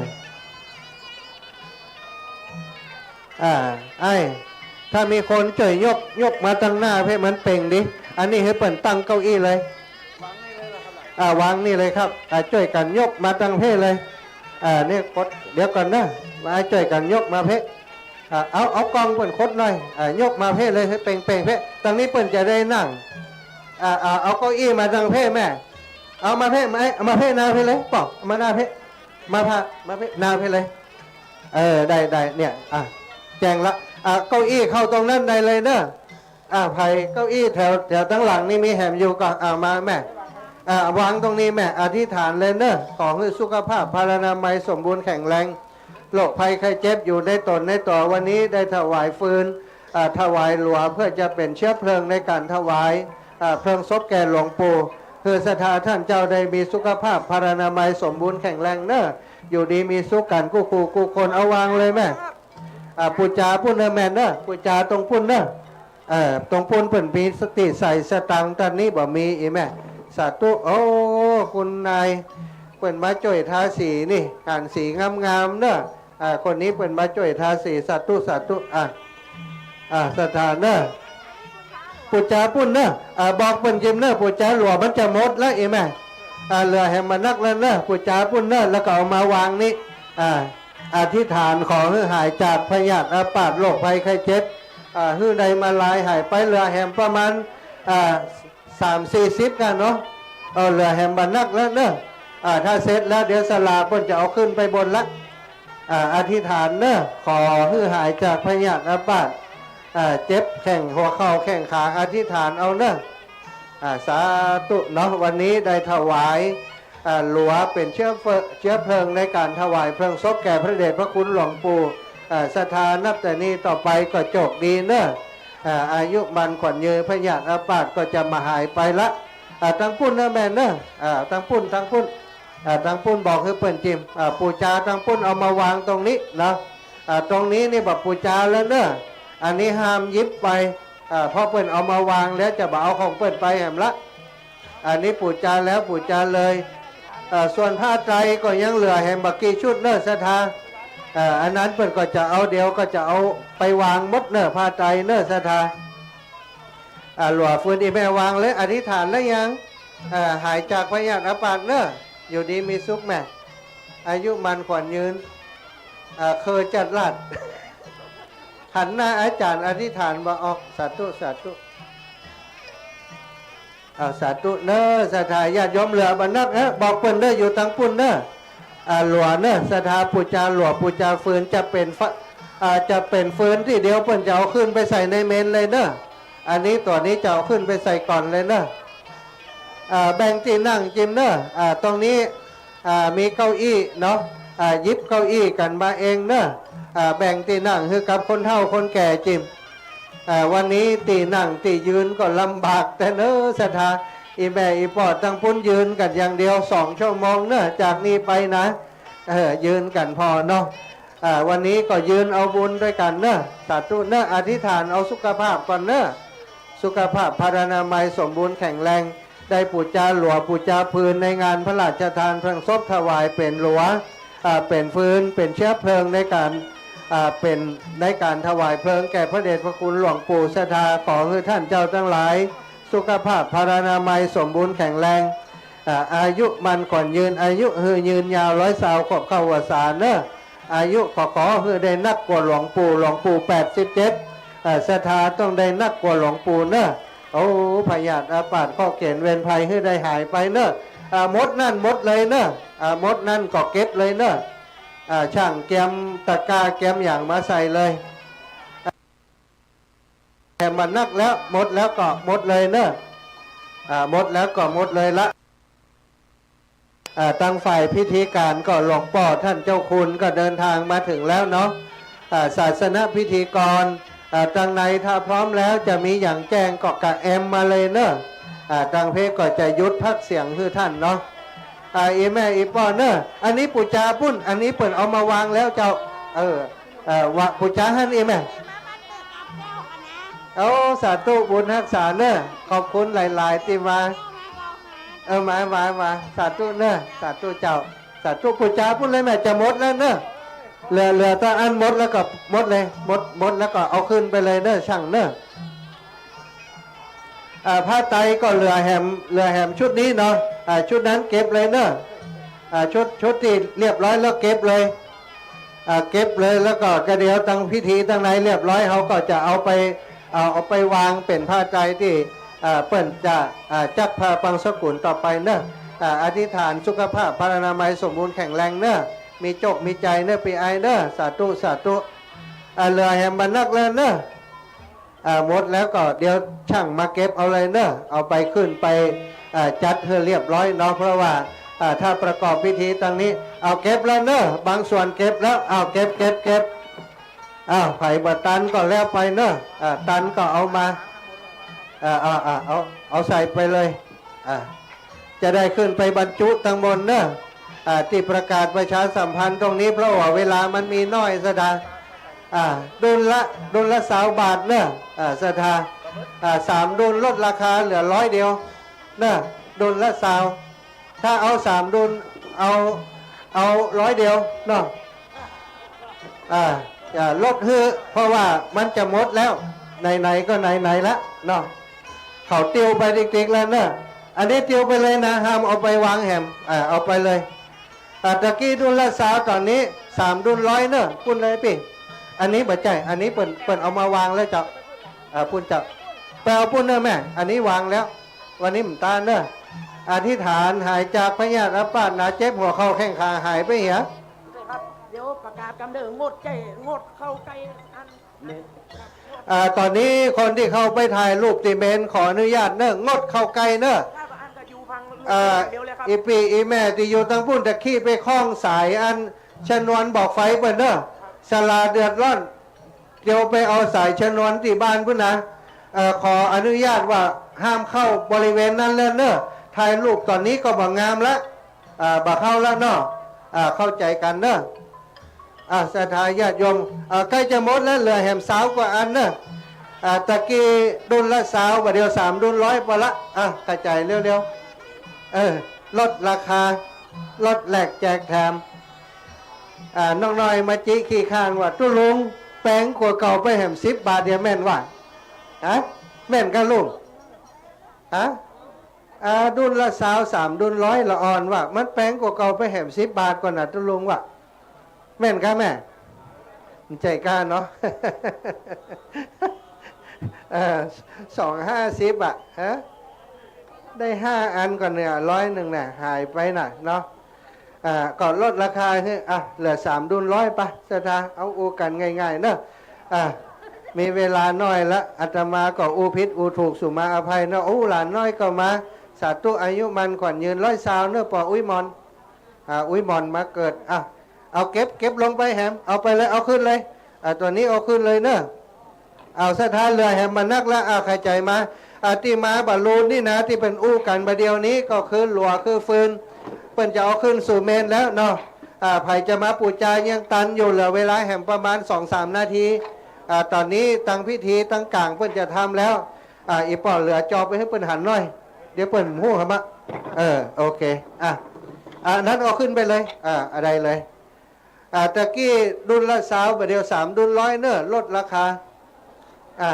อ่า ไอ้ ถ้ามีคนจ้วยยก ยกมาตังหน้าเพ่มันเป่งดิ อันนี้หื้อเปิ้นตั้งเก้าอี้เลย อ่า วางนี่เลยครับ อ่า จ้วยกั๋นยกมาตังเพ่เลย อ่า นี่กด เดี๋ยวก่อนนะ มาจ้วยกั๋นยกมาเพ่ อ่า เอา เอากองเปิ้นคดหน่อย อ่า ยกมาเพ่เลย หื้อเป่งๆ เพ่ ตังนี้เปิ้นจะได้นั่ง อ่า อ่า เอาเก้าอี้มาตังเพ่แม่ เอามาเพ่ มา เอามาเพ่หน้าเพ่เลย ป้อ เอามาหน้าเพ่ มาพา มาเพ่ หน้าเพ่เลย เออ ได้ ได้ เนี่ย อ่ะ แจ้งละ อ่ะ เก้าอี้เข้าตรงนั้นได้เลยเนาะ อ่ะ ใผเก้าอี้แถว แถวตังหลังนี่มีแหมอยู่ก่อ อ่ะ มาแม่ อ่ะ วางตรงนี้แม่ อธิษฐานเลยเนาะ ขอหื้อสุขภาพพลานามัยสมบูรณ์แข็งแรง โรคภัยไข้เจ็บอยู่ในต๋นในตั๋ว วันนี้ได้ถวายฟืน อ่า ถวายหลัวเพื่อจะเป๋นเชื้อเพลิงในก๋านถวาย อ่า เพลิงศพแก่หลวงปู่ หื้อศรัทธาต้านเจ้าได้มีสุขภาพพลานามัยสมบูรณ์แข็งแรงเนาะ อยู่ดีมีสุขกั๋นกู้คู่กู้คน เอาวางเลยแม่ อ่า ปู๋จาปุ้นเนาะแม่เนาะ ปู๋จาตรงปุ้นเนาะ เอ่อ ตรงปุ้นเปิ้นมีสติใส่สตังค์ ต้านนี้บ่มีอี่แม่ สาธุ โอ้ คุณนาย เปิ้นมาจ้วยทาสีนี่ หันสีงามๆ เนาะ อ่า คนนี้เปิ้นมาจ้วยทาสี สาธุ สาธุ อ่ะ อ่า ศรัทธาเนาะ ปู๋จาปุ้นเนาะ อ่า บอกเปิ้นจิมเนาะ ปู๋จาหลัวมันจะหมดแล้วอี่แม่ อ่า เหลือแหมบ่นักแล้วเนาะ ปู๋จาปุ้นเนาะ แล้วก็เอามาวางนี่ อ่า อธิษฐานขอหื้อหายจากพยาธิอาพาธโรคภัยไข้เจ็บ อ่า หื้อได้มาลายหายไป เหลือแหมประมาณ อ่า สามสี่สิบกั๋นเนาะ เออ เหลือแหมบ่นักแล้วเนาะ อ่า ถ้าเสร็จแล้วเดี๋ยวศาลาเปิ้นจะเอาขึ้นไปบนละ อ่า อธิษฐานเนาะ ขอหื้อหายจากพยาธิอาพาธ อ่า เจ็บแข้งหัวเข่าแข้งขา อธิษฐานเอาเนาะ อ่า สาธุเนาะ วันนี้ได้ถวาย อ่า หลัวเป๋นเชื้อเฟ- เชื้อเพลิงในก๋านถวายเพลิงศพแก่พระเดชพระคุณหลวงปู่ อ่า ศรัทธานับแต่นี้ต่อไปก็โจคดีเนาะ อ่า อายุหมั้นขวัญยืน พยาธิอาพาธก็จะบ่หายไปละ อ่า ตังปุ้นเนาะแม่เนาะ อ่า ตังปุ้น ตังปุ้น อ่า ตังปุ้นบอกหื้อเปิ้นจิม อ่า ปู๋จาตังปุ้นเอามาวางตรงนี้เนาะ อ่า ตรงนี้นี่บ่ปู๋จาแล้วเนาะ อันนี้ห้ามหยิบไป อ่า เพราะเปิ้นเอามาวางแล้วจะบ่เอาของเปิ้นไปแหมละ อันนี้ปู๋จาแล้ว ปู๋จาเลย อ่า ส่วนผ้าไตรก็ยังเหลือแหมบ่กี่ชุดเนาะศรัทธา อ่า อันนั้นเปิ้นก็จะเอา เดี๋ยวก็จะเอาไปวางหมดเนาะ ผ้าไตรเนาะศรัทธา อ่า หลัวฟืนอี่แม่วางเลย อธิษฐานแล้วยัง อ่า หายจากพยาธิอาพาธเนาะ อยู่ดีมีสุขแม่ อายุหมั้นขวัญยืน อ่า เคยจัดลาด หันหน้าอาจ๋ารย์อธิษฐานว่า ออก สาธุ สาธุ อ่า สาธุเนาะ ศรัทธาญาติโยม เหลือบ่นักเนาะ บอกเปิ้นเนาะ อยู่ตังปุ้นเนาะ อ่า หลัวเนาะ ศรัทธาปู๋จาหลัว ปู๋จาฟืน จะเป๋นฟ- อ่า จะเป๋นฟืนตี้เดี๋ยวเปิ้นจะเอาขึ้นไปใส่ในเมนเลยเนาะ อันนี้ตั๋วนี้จะเอาขึ้นไปใส่ก่อนเลยเนาะ อ่า แบ่งตี้นั่งจิมเนาะ อ่า ตรงนี้ อ่า มีเก้าอี้เนาะ อ่า หยิบเก้าอี้กั๋นมาเองเนาะ อ่า แบ่งตี้นั่งหื้อกับคนเฒ่าคนแก่จิม อ่า วันนี้ตี้นั่งตี้ยืนก็ลำบากแต๊เนอะศรัทธา อี่แม่อี่ป้อตังปุ้นยืนกั๋นอย่างเดียวสองชั่วโมงเนอะ จากนี้ไปนะ เออ ยืนกั๋นผ่อเนาะ อ่า วันนี้ก็ยืนเอาบุญตวยกั๋นเนอะ สาธุเนอะ อธิษฐานเอาสุขภาพก่อนเนอะ สุขภาพพรรณนามัยสมบูรณ์แข็งแรง ได้ปู๋จาหลัวปู๋จาฟืนในงานพระราชทานเพลิงศพถวายเป๋นหลัว อ่า เป๋นฟืน เป๋นเชื้อเพลิงในก๋าน อ่า เป๋นในก๋านถวายเพลิงแก่พระเดชพระคุณหลวงปู่ศรัทธา ขอหื้อต้านเจ้าตังหลาย สุขภาพพรรณนามัยสมบูรณ์แข็งแรง อ่า อายุมั่นขวัญยืน อายุหื้อยืนยาว ร้อยซาวขวบเข้าพรรษาเนอะ อายุก็ขอหื้อได้นักกว่าหลวงปู่ หลวงปู่แปดสิบเจ็ด อ่า ศรัทธาต้องได้นักกว่าหลวงปู่เนอะ โอ้ พยาธิอาพาธเคราะห์เข็ญเวรภัยหื้อได้หายไปเนอะ อ่า หมดนั่นหมดเลยเนอะ อ่า หมดนั่นก็เก็บเลยเนอะ อ่า ช่างเกียมตะกร้าเกียมหยังมาใส่เลย แถมมานักแล้ว หมดแล้วก็หมดเลยเนอะ อ่า หมดแล้วก็หมดเลยละ อ่า ตังฝ่ายพิธีก๋านก็หลวงป้อต้านเจ้าคุณก็เดินทางมาเถิงแล้วเนาะ อ่า ศาสนพิธีกร อ่า ตังในถ้าพร้อมแล้วจะมีหยังแจ้งก็กระแอมมาเลยเนอะ อ่า ตังเพก็จะหยุดพักเสียงหื้อต้านเนาะ อ่า อี่แม่อี่ป้อเนอะ อันนี้ปู๋จาปุ้น อันนี้เปิ้นเอามาวางแล้วเจ้า เออ เอ่อ วะ ปู๋จาหั้นอี่แม่ โอ้ สาธุบุญฮักษาเนอะ ขอบคุณหลายๆ ตี้มา เออ มา มา มา สาธุเนอะ สาธุเจ้า สาธุ ปู๋จาปุ้นเลยแม่ จะหมดแล้วเนอะ เหลือ เหลือตาอันหมดแล้วก็หมดเลย หมด หมดแล้วก็เอาขึ้นไปเลยเนอะ ช่างเนอะ อ่า ผ้าไตรก็เหลือแหม เหลือแหมชุดนี้เนาะ อ่า ชุดนั้นเก็บเลยเนอะ อ่า ชุด ชุดตี้เรียบร้อยแล้วเก็บเลย อ่า เก็บเลย แล้วก็กระเดี๋ยวตังพิธีตังในเรียบร้อย เฮาก็จะเอาไป เอา เอาไปวางเป๋นผ้าไตรตี้ อ่า เปิ้นจะ อ่า จักผ้าบังสุกุลต่อไปเนอะ อ่า อธิษฐานสุขภาพพรรณนามัยสมบูรณ์แข็งแรงเนอะ มีโจคมีชัยเนอะ ปี้ไอเนอะ สาธุ สาธุ อ่า เหลือแหมบ่นักแล้วเนอะ อ่า หมดแล้วก็เดี๋ยวช่างมาเก็บเอาเลยเนอะ เอาไปขึ้นไป อ่า จัดหื้อเรียบร้อยเนาะ เพราะว่า อ่า ถ้าประกอบพิธีตังนี้ เอาเก็บแล้วเนอะ บางส่วนเก็บแล้ว เอาเก็บ เก็บ เก็บ อ้าว ใผบ่ตันก็แล้วไปเนอะ อ่า ตันก็เอามา อ่า อ่า อ่า เอา เอาใส่ไปเลย อ่า จะได้ขึ้นไปบรรจุตังบนเนอะ อ่า ตี้ประกาศประชาสัมพันธ์ตรงนี้เพราะว่าเวลามันมีน้อยศรัทธา อ่า ดุลละ ดุลละซาวบาทเนอะ อ่า ศรัทธา อ่า สามดุลลดราคาเหลือร้อยเดียวเนอะ ดุลละซาว ถ้าเอาสามดุล เอา เอาร้อยเดียวเนาะ อ่า อย่าลดหื้อ เพราะว่ามันจะหมดแล้ว ไหนๆ ก็ไหนๆ ละเนาะ เขาติวไปติ๊กๆ แล้วเนอะ อันนี้ติวไปเลยนะ ห้ามเอาไปวางแหม อ่า เอาไปเลย อ่า ตะกี้ดุลละซาว ตอนนี้สามดุลร้อยเนอะ ปุ้นเลยปี้ อันนี้บ่ใจ้ อันนี้เปิ้น เปิ้นเอามาวางแล้วเจ้า อ่า ปุ้นเจ้า ไปเอาปุ้นเนอะแม่ อันนี้วางแล้ว วันนี้บ่ตันเนอะ อธิษฐานหายจากพยาธิอาพาธหนาเจ็บหัวเข่าแข้งขาหายไปเหีย เดี๋ยวประกาศกำเนิดงดใจ้ งดเข้าใก้อัน อ่า ตอนนี้คนตี้เข้าไปถ่ายรูปตี้เมนขออนุญาตเนอะ งดเข้าใก้เนอะ อ่า อี่ปี้อี่แม่ตี้อยู่ตังปุ้นตะกี้ไปคล้องสายอันชนวนบอกไฟเปิ้นเนอะ ศาลาเดือดร้อน เดี๋ยวไปเอาสายชนวนตี้บ้านปุ้นนะ เอ่อ ขออนุญาตว่าห้ามเข้าบริเวณนั้นแล้วเนอะ ถ่ายรูปตอนนี้ก็บ่งามละ อ่า บ่เข้าละเนาะ อ่า เข้าใจ๋กั๋นเนอะ อ่า ศรัทธาญาติโยม อ่า ใก้จะหมดแล้ว เหลือแหมซาวกว่าอันเนอะ อ่า ตะกี้ดุลละซาว บ่าเดี่ยวสามดุลร้อยปอละ อ่า กระจ๋ายเร็วๆ เออ ลดราคา ลดแลกแจกแถม อ่า น้องน้อยมาจิขี้ข้างว่า ตุ๊ลุง แปงกว่าเก่าไปแหมสิบบาทเดียวแม่นว่า ฮะ แม่นก่าลุง ฮะ อ่า ดุลละซาว สามดุลร้อยละอ่อนว่า มันแปงกว่าเก่าไปแหมสิบบาทก่านะตุ๊ลุงว่า แม่นก่าแม่ บ่ใจ้ก่าเนาะ เออ สองห้าสิบอะ ฮะ ได้ห้าอันก่าเนี่ย ร้อยนึ่งน่ะ หายไปน่ะเนาะ อ่า ก็ลดราคาหื้อ อ่ะ เหลือสามดุลร้อยปะ ศรัทธา เอาอู้กั๋นง่ายๆ เนอะ อ่า มีเวลาน้อยละ อาตมาก็อู้ผิดอู้ถูก สุมาอภัยเนอะ อู้ หลานน้อยก็มา สาธุ อายุมั่นขวัญยืน ร้อยซาวเนอะ ป้ออุ๊ยหม่อน อ่า อุ๊ยหม่อนมาเกิด อ่ะ เอาเก็บ เก็บลงไปแหม เอาไปเลย เอาขึ้นเลย อ่า ตั๋วนี้เอาขึ้นเลยเนอะ เอาศรัทธาเหลือแหมบ่นักละ เอาใครใจ๋มา อา ตี้มาบ่ลูนนี่นะ ตี้เปิ้นอู้กั๋นบ่าเดี่ยวนี้ก็คือหลัวคือฟืน เปิ้นจะเอาขึ้นสู่เมรุแล้วเนาะ อ่า ใผจะมาปู๋จายังตันอยู่ เหลือเวลาแหมประมาณสองสามนาที อ่า ต๋อนนี้ตังพิธีตังก๋างเปิ้นจะทำแล้ว อ่า อี่ป้อเหลือจอไปหื้อเปิ้นหันหน่อย เดี๋ยวเปิ้นฮู้ครับอะ เออ โอเค อ่ะ อ่ะ อันนั้นเอาขึ้นไปเลย อ่า อะไรเลย อ่า ตะกี้ดุลละซาว บ่าเดี่ยวสามดุลร้อยเน่อ ลดราคา อ่า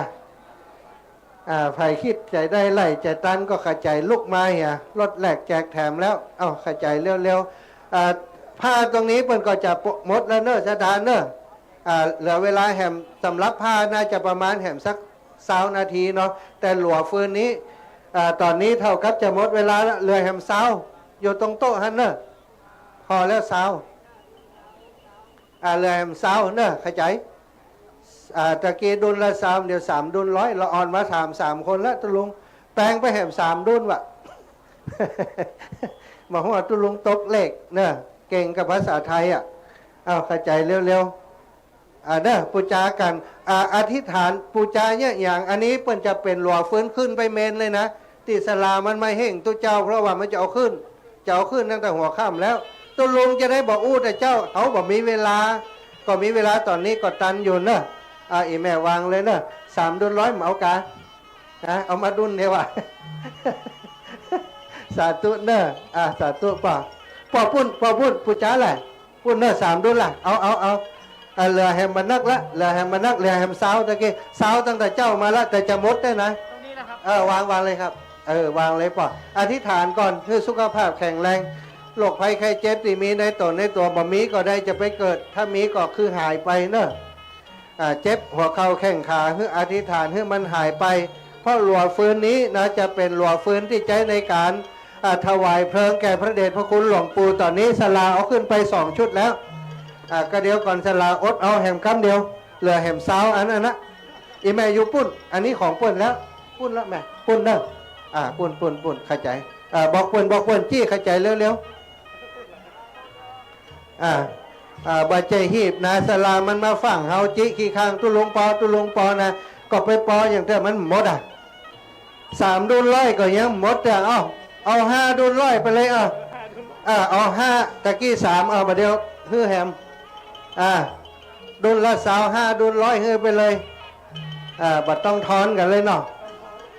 อ่า ใผกึ๊ดใจ๋ได้ไล่ใจ๋ตันก็ขะใจ๋ลุกมาเหีย ลดแลกแจกแถมแล้ว เอ้า ขะใจ๋เร็วๆ อ่า ผ้าตรงนี้เปิ้นก็จะหมดแล้วเน่อ ศรัทธาเน่อ อ่า เหลือเวลาแหมสำหรับผ้าน่าจะประมาณแหมสักซาวนาทีเนาะ แต่หลัวฟืนนี้ อ่า ต๋อนนี้เต้ากับจะหมดเวลาละ เหลือแหมซาว อยู่ตรงโต๊ะหั้นเน่อ พอแล้วซาว อ่า เหลือแหมซาวเน่อ ขะใจ๋ อ่า ตะกี้ดุลละซาว เดี่ยวสามดุลร้อย ละอ่อนมาถามสามคนละ ตุ๊ลุง แปลงไปแหมสามดุลวะ บ่ฮู้ว่าตุ๊ลุงตกเลขเน่อ เก่งกับภาษาไทยอะ เอาขะใจ๋เร็วๆ อ่า เน่อ ปู๋จากั๋น อ่า อธิษฐานปู๋จาเนี่ยอย่าง อันนี้เปิ้นจะเป๋นหลัวฟืนขึ้นไปเมรุเลยนะ ตี้ศาลามันไม่เฮ่งตุ๊เจ้า เพราะว่ามันจะเอาขึ้น จะเอาขึ้นตั้งแต่หัวค่ำแล้ว ตุ๊ลุงจะได้บ่อู้แต่เจ๊า เขาบ่มีเวลา ก็มีเวลาต๋อนนี้ก็ตันอยู่เน่อ อ่า อี่แม่วางเลยเน่อ สามดุลร้อย บ่เอากา นะ เอามาดุลเดียวอะ สาธุเน่อ อ่า สาธุป้อ ป้อปุ้น ป้อปุ้น ปู๋จาแหละ ปุ้นเน่อ สามดุลละ เอา เอา เอา อ่ะ เหลือแหมบ่นักละ เหลือแหมบ่นัก เหลือแหมซาว ตะกี้ซาวตั้งแต่เจ๊ามาละ แต่จะหมดแล้วนะ ตรงนี้นะครับ เออ วาง วางเลยครับ เออ วางเลยป้อ อธิษฐานก่อน หื้อสุขภาพแข็งแรง โรคภัยไข้เจ็บตี้มีในตั๋วในตั๋ว บ่มีก็ได้จะไปเกิด ถ้ามีก็คือหายไปเน่อ อ่า เจ็บหัวเข่าแข้งขา หื้ออธิษฐานหื้อมันหายไป เพราะหลัวฟืนนี้นะ จะเป๋นหลัวฟืนตี้ใจ๊ในก๋าน อ่า ถวายเพลิงแก่พระเดชพระคุณหลวงปู่ ต๋อนนี้ศาลาเอาขึ้นไปสองชุดแล้ว อ่า ก็เดี๋ยวก่อนศาลาอดเอาแหมกำเดียว เหลือแหมซาวอันนั้นนะ อี่แม่อยู่ปุ้น อันนี้ของเปิ้นแล้ว ปุ้นละแม่ ปุ้นเน่อ อ่า ปุ้น ปุ้น ปุ้น ขะใจ๋ อ่า บอกเปิ้น บอกเปิ้น จี้ขะใจ๋เร็วๆ อ่า อ่า บ่ใจ้หีบนะ ศาลามันมาฟั่งเฮา จิขี้ข้างตุ๊ลุงปอ ตุ๊ลุงปอนะ ก็ไปปออย่างเตื้อมันหมดอะ สามดุลร้อยก็ยังหมดเตื้อ เอา เอาห้าดุลร้อยไปเลย เอา อ่า เอาห้า ตะกี้สาม เอา บ่าเดี่ยวหื้อแหม อ่า ดุลละซาว ห้าดุลร้อย หื้อไปเลย อ่า บ่ต้องทอนกั๋นเลยเนาะ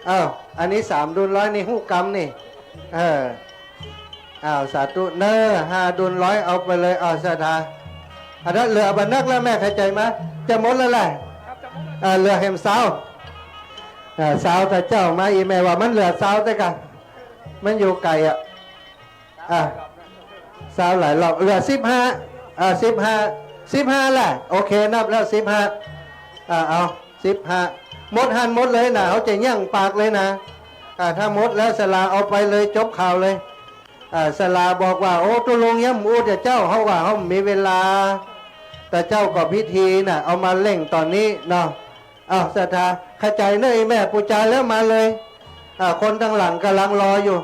เอ้า อันนี้สามดุลร้อยนี่ ฮู้กำนี่ เออ อ้าว สาธุเน่อ ห้าดุลร้อย เอาไปเลย อ้าว ศรัทธา อันนั้นเหลือบ่นักแล้ว แม่ขะใจ๋มา จะหมดแล้วแหละ อ่า เหลือแหมซาว อ่า ซาว ถ้าเจ้ามา อี่แม่ว่ามันเหลือซาว แต่กะ มันอยู่ไก๋อะ อ่ะ ซาวหลายรอบ เหลือสิบห้า อ่ะ สิบห้า สิบห้าแหละ โอเค นับแล้ว สิบห้า อ่ะ เอา สิบห้า หมดหั้นหมดเลยนะ เขาจะยั้งปากเลยนะ อ่ะ ถ้าหมดแล้วศาลาเอาไปเลย จบข่าวเลย อ่ะ ศาลาบอกว่า โอ้ ตุ๊ลุงยังอู้แต่เจ้า เขาว่าเขามีเวลา แต่เจ้าก็พิธีน่ะ เอามาเร่งต๋อนนี้เนาะ อ้าว ศรัทธา ขะใจ๋เน่อ อี่แม่ปู๋จาแล้วมาเลย อ่า คนตังหลังก่ำลังรออยู่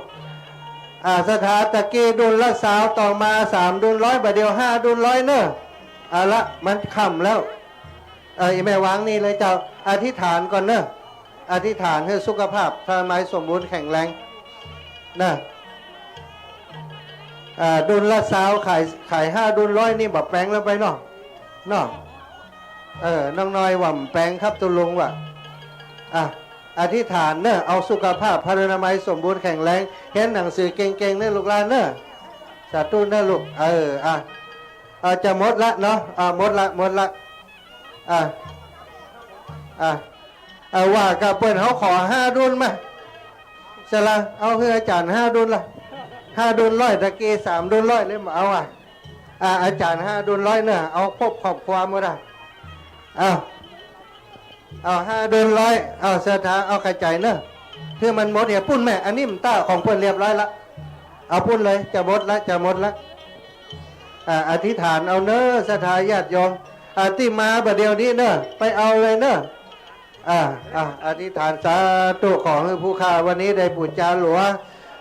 อ่า ศรัทธา ตะกี้ดุลละซาว ต่อมาสามดุลร้อย บ่าเดี่ยวห้าดุลร้อยเน่อ เอาละ มันค่ำแล้ว เออ อี่แม่วางนี่เลยเจ้า อธิษฐานก่อนเน่อ อธิษฐานหื้อสุขภาพอนามัยสมบูรณ์แข็งแรงเน่อ อ่า ดุลละซาว ขาย ขายห้าดุลร้อยนี่บ่แปงแล้วไปเนาะ เนาะ เออ น้องน้อยว่าบ่แปงครับตุ๊ลุงว่า อ่ะ อธิษฐานเน่อ เอาสุขภาพพรรณนามัยสมบูรณ์แข็งแรง เฮียนหนังสือเก่งๆ เน่อลูกหลานเน่อ สาธุเน่อลูก เออ อ่ะ เอา จะหมดละเนาะ อ่ะ หมดละ หมดละ อ่ะ อ่ะ อ่ะ ว่ากับเปิ้น เขาขอห้าดุลมา ศาลา เอาหื้ออาจ๋ารย์ห้าดุลละ ห้าดุลร้อย ตะกี้สามดุลร้อยเลย บ่เอาอ่ะ อ่า อาจ๋ารย์ห้าดุลร้อยเน่อ เอาครบครอบครัวหมดอ่ะ เอา เอาห้าดุลร้อย เอาศรัทธา เอาขะใจ๋เน่อ หื้อมันหมดเหีย ปุ้นแม่ อันนี้มันต้าของเปิ้นเรียบร้อยละ เอาปุ้นเลย จะหมดละ จะหมดละ อ่า อธิษฐานเอาเน่อ ศรัทธาญาติโยม อ่า ตี้มาบ่าเดี่ยวนี้เน่อ ไปเอาเลยเน่อ อ่า อ่า อธิษฐานสาธุ ขอหื้อผู้ข้าวันนี้ได้ปู๋จาหลัว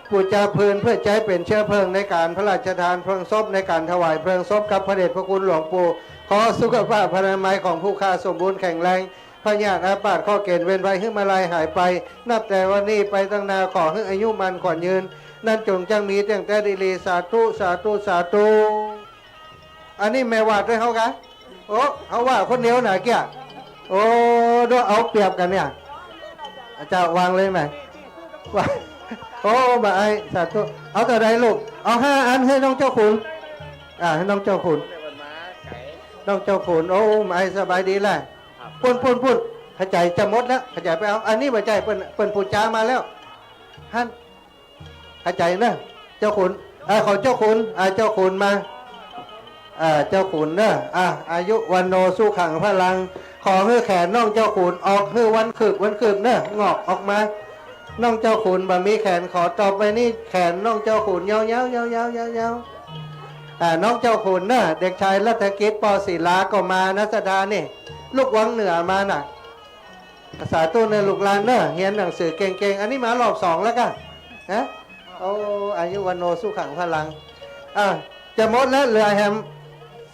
ปู๋จาฟืน เพื่อใจ๊เป๋นเชื้อเพลิงในก๋านพระราชทานเพลิงศพ ในก๋านถวายเพลิงศพกับพระเดชพระคุณหลวงปู่ ขอสุขภาพพรรณนามัยของผู้ข้าสมบูรณ์แข็งแรง พยาธิอาพาธเคราะห์เกณฑ์เวรภัยหื้อมาลายหายไป นับแต่วันนี้ไปตังหน้าขอหื้ออายุมั่นขวัญยืน นั้นจงจักมีแต่สิ่งดีๆ สาธุ สาธุ สาธุ อันนี้แม่หวาดด้วยเฮากะ โอ้ เฮาว่าคนเดียวน่ะเกี้ย โอ้ ดูเอาเปรียบกั๋นเนี่ย เจ้าวางเลยแม่ ว่า โอ้ บ่าไอ้ สาธุ เอาเต้าใดลูก เอาห้าอันหื้อน้องเจ้าขุน อ่า หื้อน้องเจ้าขุน น้องเจ้าขุน โอ้ บ่าไอ้ สบายดีแหละ ปุ้น ปุ้น ปุ้น ขะใจ๋จะหมดแล้ว ขะใจ๋ไปเอา อันนี้บ่ใจ้ เปิ้น เปิ้นปู๋จามาแล้ว หั้น ขะใจ๋เน่อ เจ้าขุน เอ่อ ของเจ้าขุน อ่า เจ้าขุนมา อ่า เจ้าขุนเน่อ อ่า อายุ วัณโณ สุขัง พลัง ขอหื้อแขนน้องเจ้าขุนออกหื้อวันคืบ วันคืบเน่อ งอกออกมา น้องเจ้าขุนบ่มีแขน ขอต่อไปนี้แขนน้องเจ้าขุนยาวๆ ยาวๆ ยาวๆ อ่า น้องเจ้าขุนเน่อ เด็กชายรัตกิจ ปอ ศิลา ก็มานะ ศรัทธานี่ ลูกวังเหนือมาน่ะ สาธุเน่อลูกหลานเน่อ เฮียนหนังสือเก่งๆ อันนี้มารอบสองแล้วกะ ฮะ โอ้ อายุ วัณโณ สุขัง พลัง อ่ะ จะหมดแล้ว เหลือแหม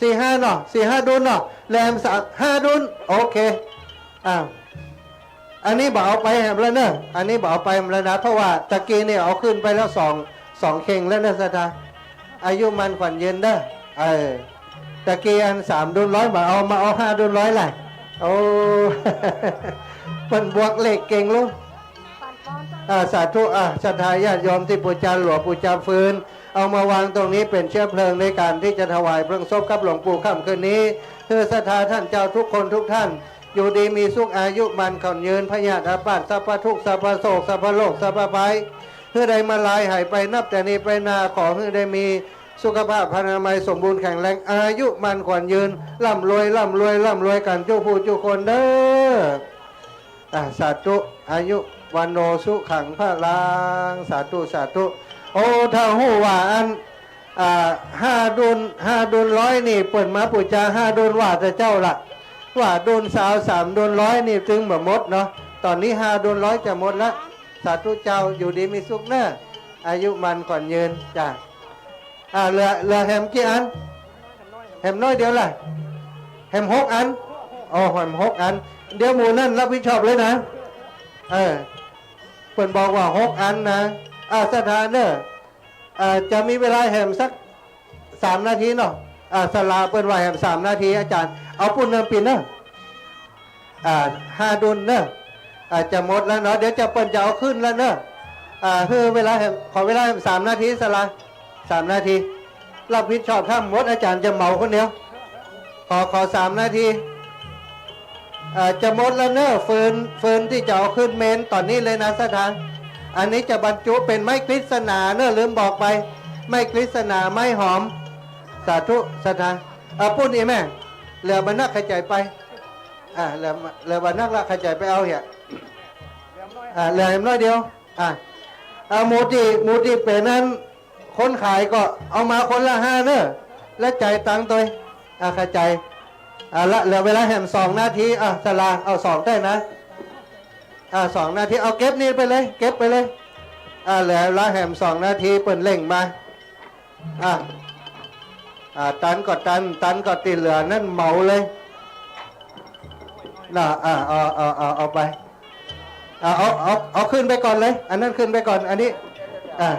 สี่ห้าเนาะ สี่ห้าดุลเนาะ เหลือแหมสาม ห้าดุล โอเค อ่ะ อันนี้บ่เอาไปแหมแล้วเน่อ อันนี้บ่เอาไปแหมแล้วนะ เพราะว่าตะกี้นี่เอาขึ้นไปแล้วสอง สองเข่งแล้วเน่อ ศรัทธา อายุมั่นขวัญยืนเน่อ เออ ตะกี้อันสามดุลร้อยบ่เอา มาเอาห้าดุลร้อยแหละ โอ้ เปิ้นบวกเลขเก่งลูก อ่า สาธุ อ่า ศรัทธาญาติโยมตี้ปู๋จาหลัวปู๋จาฟืน เอามาวางตรงนี้เป๋นเชื้อเพลิงในการตี้จะถวายเพลิงศพกับหลวงปู่ค่ำคืนนี้ หื้อศรัทธาต้านเจ้ากู้คนกู้ต้าน อยู่ดีมีสุข อายุมั่นขวัญยืน พยาธิอาพาธ สัพพะทุกข์ สัพพะโศก สัพพะโรค สัพพะภัย หื้อได้มาลายหายไป นับแต่นี้ไปหน้า ขอหื้อได้มีสุขภาพพรรณนามัยสมบูรณ์แข็งแรง อายุมั่นขวัญยืน ร่ำรวย ร่ำรวย ร่ำรวยกั๋นกู้ผู้กู้คนเน่อ อ่ะ สาธุ อายุ วัณโณ สุขัง พลัง สาธุ สาธุ โอ้ ถ้าฮู้ว่าอัน อ่า ห้าดุล ห้าดุลร้อยนี่ เปิ้นมาปู๋จาห้าดุลว่าแต่เจ้าละ ว่าดุลซาว สามดุลร้อยนี่ตึงบ่หมดเนาะ ต๋อนนี้ห้าดุลร้อยจะหมดละ สาธุเจ้า อยู่ดีมีสุขเน่อ อายุมั่นขวัญยืน จ้ะ อ่า เหลือ เหลือแหมกี่อัน แหมน้อยเดียวละ แหมหกอัน อ๋อ แหมหกอัน เดี๋ยวหมู่นั้นรับผิดชอบเลยนะ เออ เปิ้นบอกว่าหกอันนะ อ่า ศรัทธาเน่อ อ่า จะมีเวลาแหมสักสามนาทีเนาะ อ่า ศาลาเปิ้นว่าแหมสามนาที อาจ๋ารย์ เอาปุ้นเน่อ ปิ่นเน่อ อ่า ห้าดุลเน่อ อ่า จะหมดแล้วเนาะ เดี๋ยวจะ เปิ้นจะเอาขึ้นแล้วเน่อ อ่า หื้อเวลาแหม ขอเวลาแหมสามนาที ศาลา สามนาที รับผิดชอบทั้งหมด อาจ๋ารย์จะเหมาคนเดียว ขอ ขอสามนาที อ่า จะหมดแล้วเน่อ ฟืน ฟืนตี้จะเอาขึ้นเมนต๋อนนี้เลยนะ ศรัทธา อันนี้จะบรรจุเป๋นไม้กฤษณาเน่อ ลืมบอกไป ไม้กฤษณา ไม้หอม สาธุ ศรัทธา อ่า ปุ้นอีแม่ เหลือบ่นัก ขะใจ๋ไป อ่า เหลือ เหลือบ่นักละ ขะใจ๋ไปเอาเหีย อ่า เหลือแหมน้อยเดียว อ่า อ่า หมู่ตี้ หมู่ตี้เป๋นนั้น คนขายก็เอามาคนละห้าเน่อ แล้วจ่ายตังค์ตวย อ่า ขะใจ๋ อ่า ละ เหลือเวลาแหมสองนาที อ่า ศาลา เอาสองได้นะ อ่า สองนาที เอาเก็บนี่ไปเลย เก็บไปเลย อ่า เหลือเวลาแหมสองนาที เปิ้นเร่งมา อ่ะ อ่ะ ตันก็ตัน ตันก็ตี้เหลือนั้นเหมาเลย น่ะ อ่ะ เอา เอา เอา เอาไป อ่ะ เอา เอา เอาขึ้นไปก่อนเลย อันนั้นขึ้นไปก่อน อันนี้ อ่ะ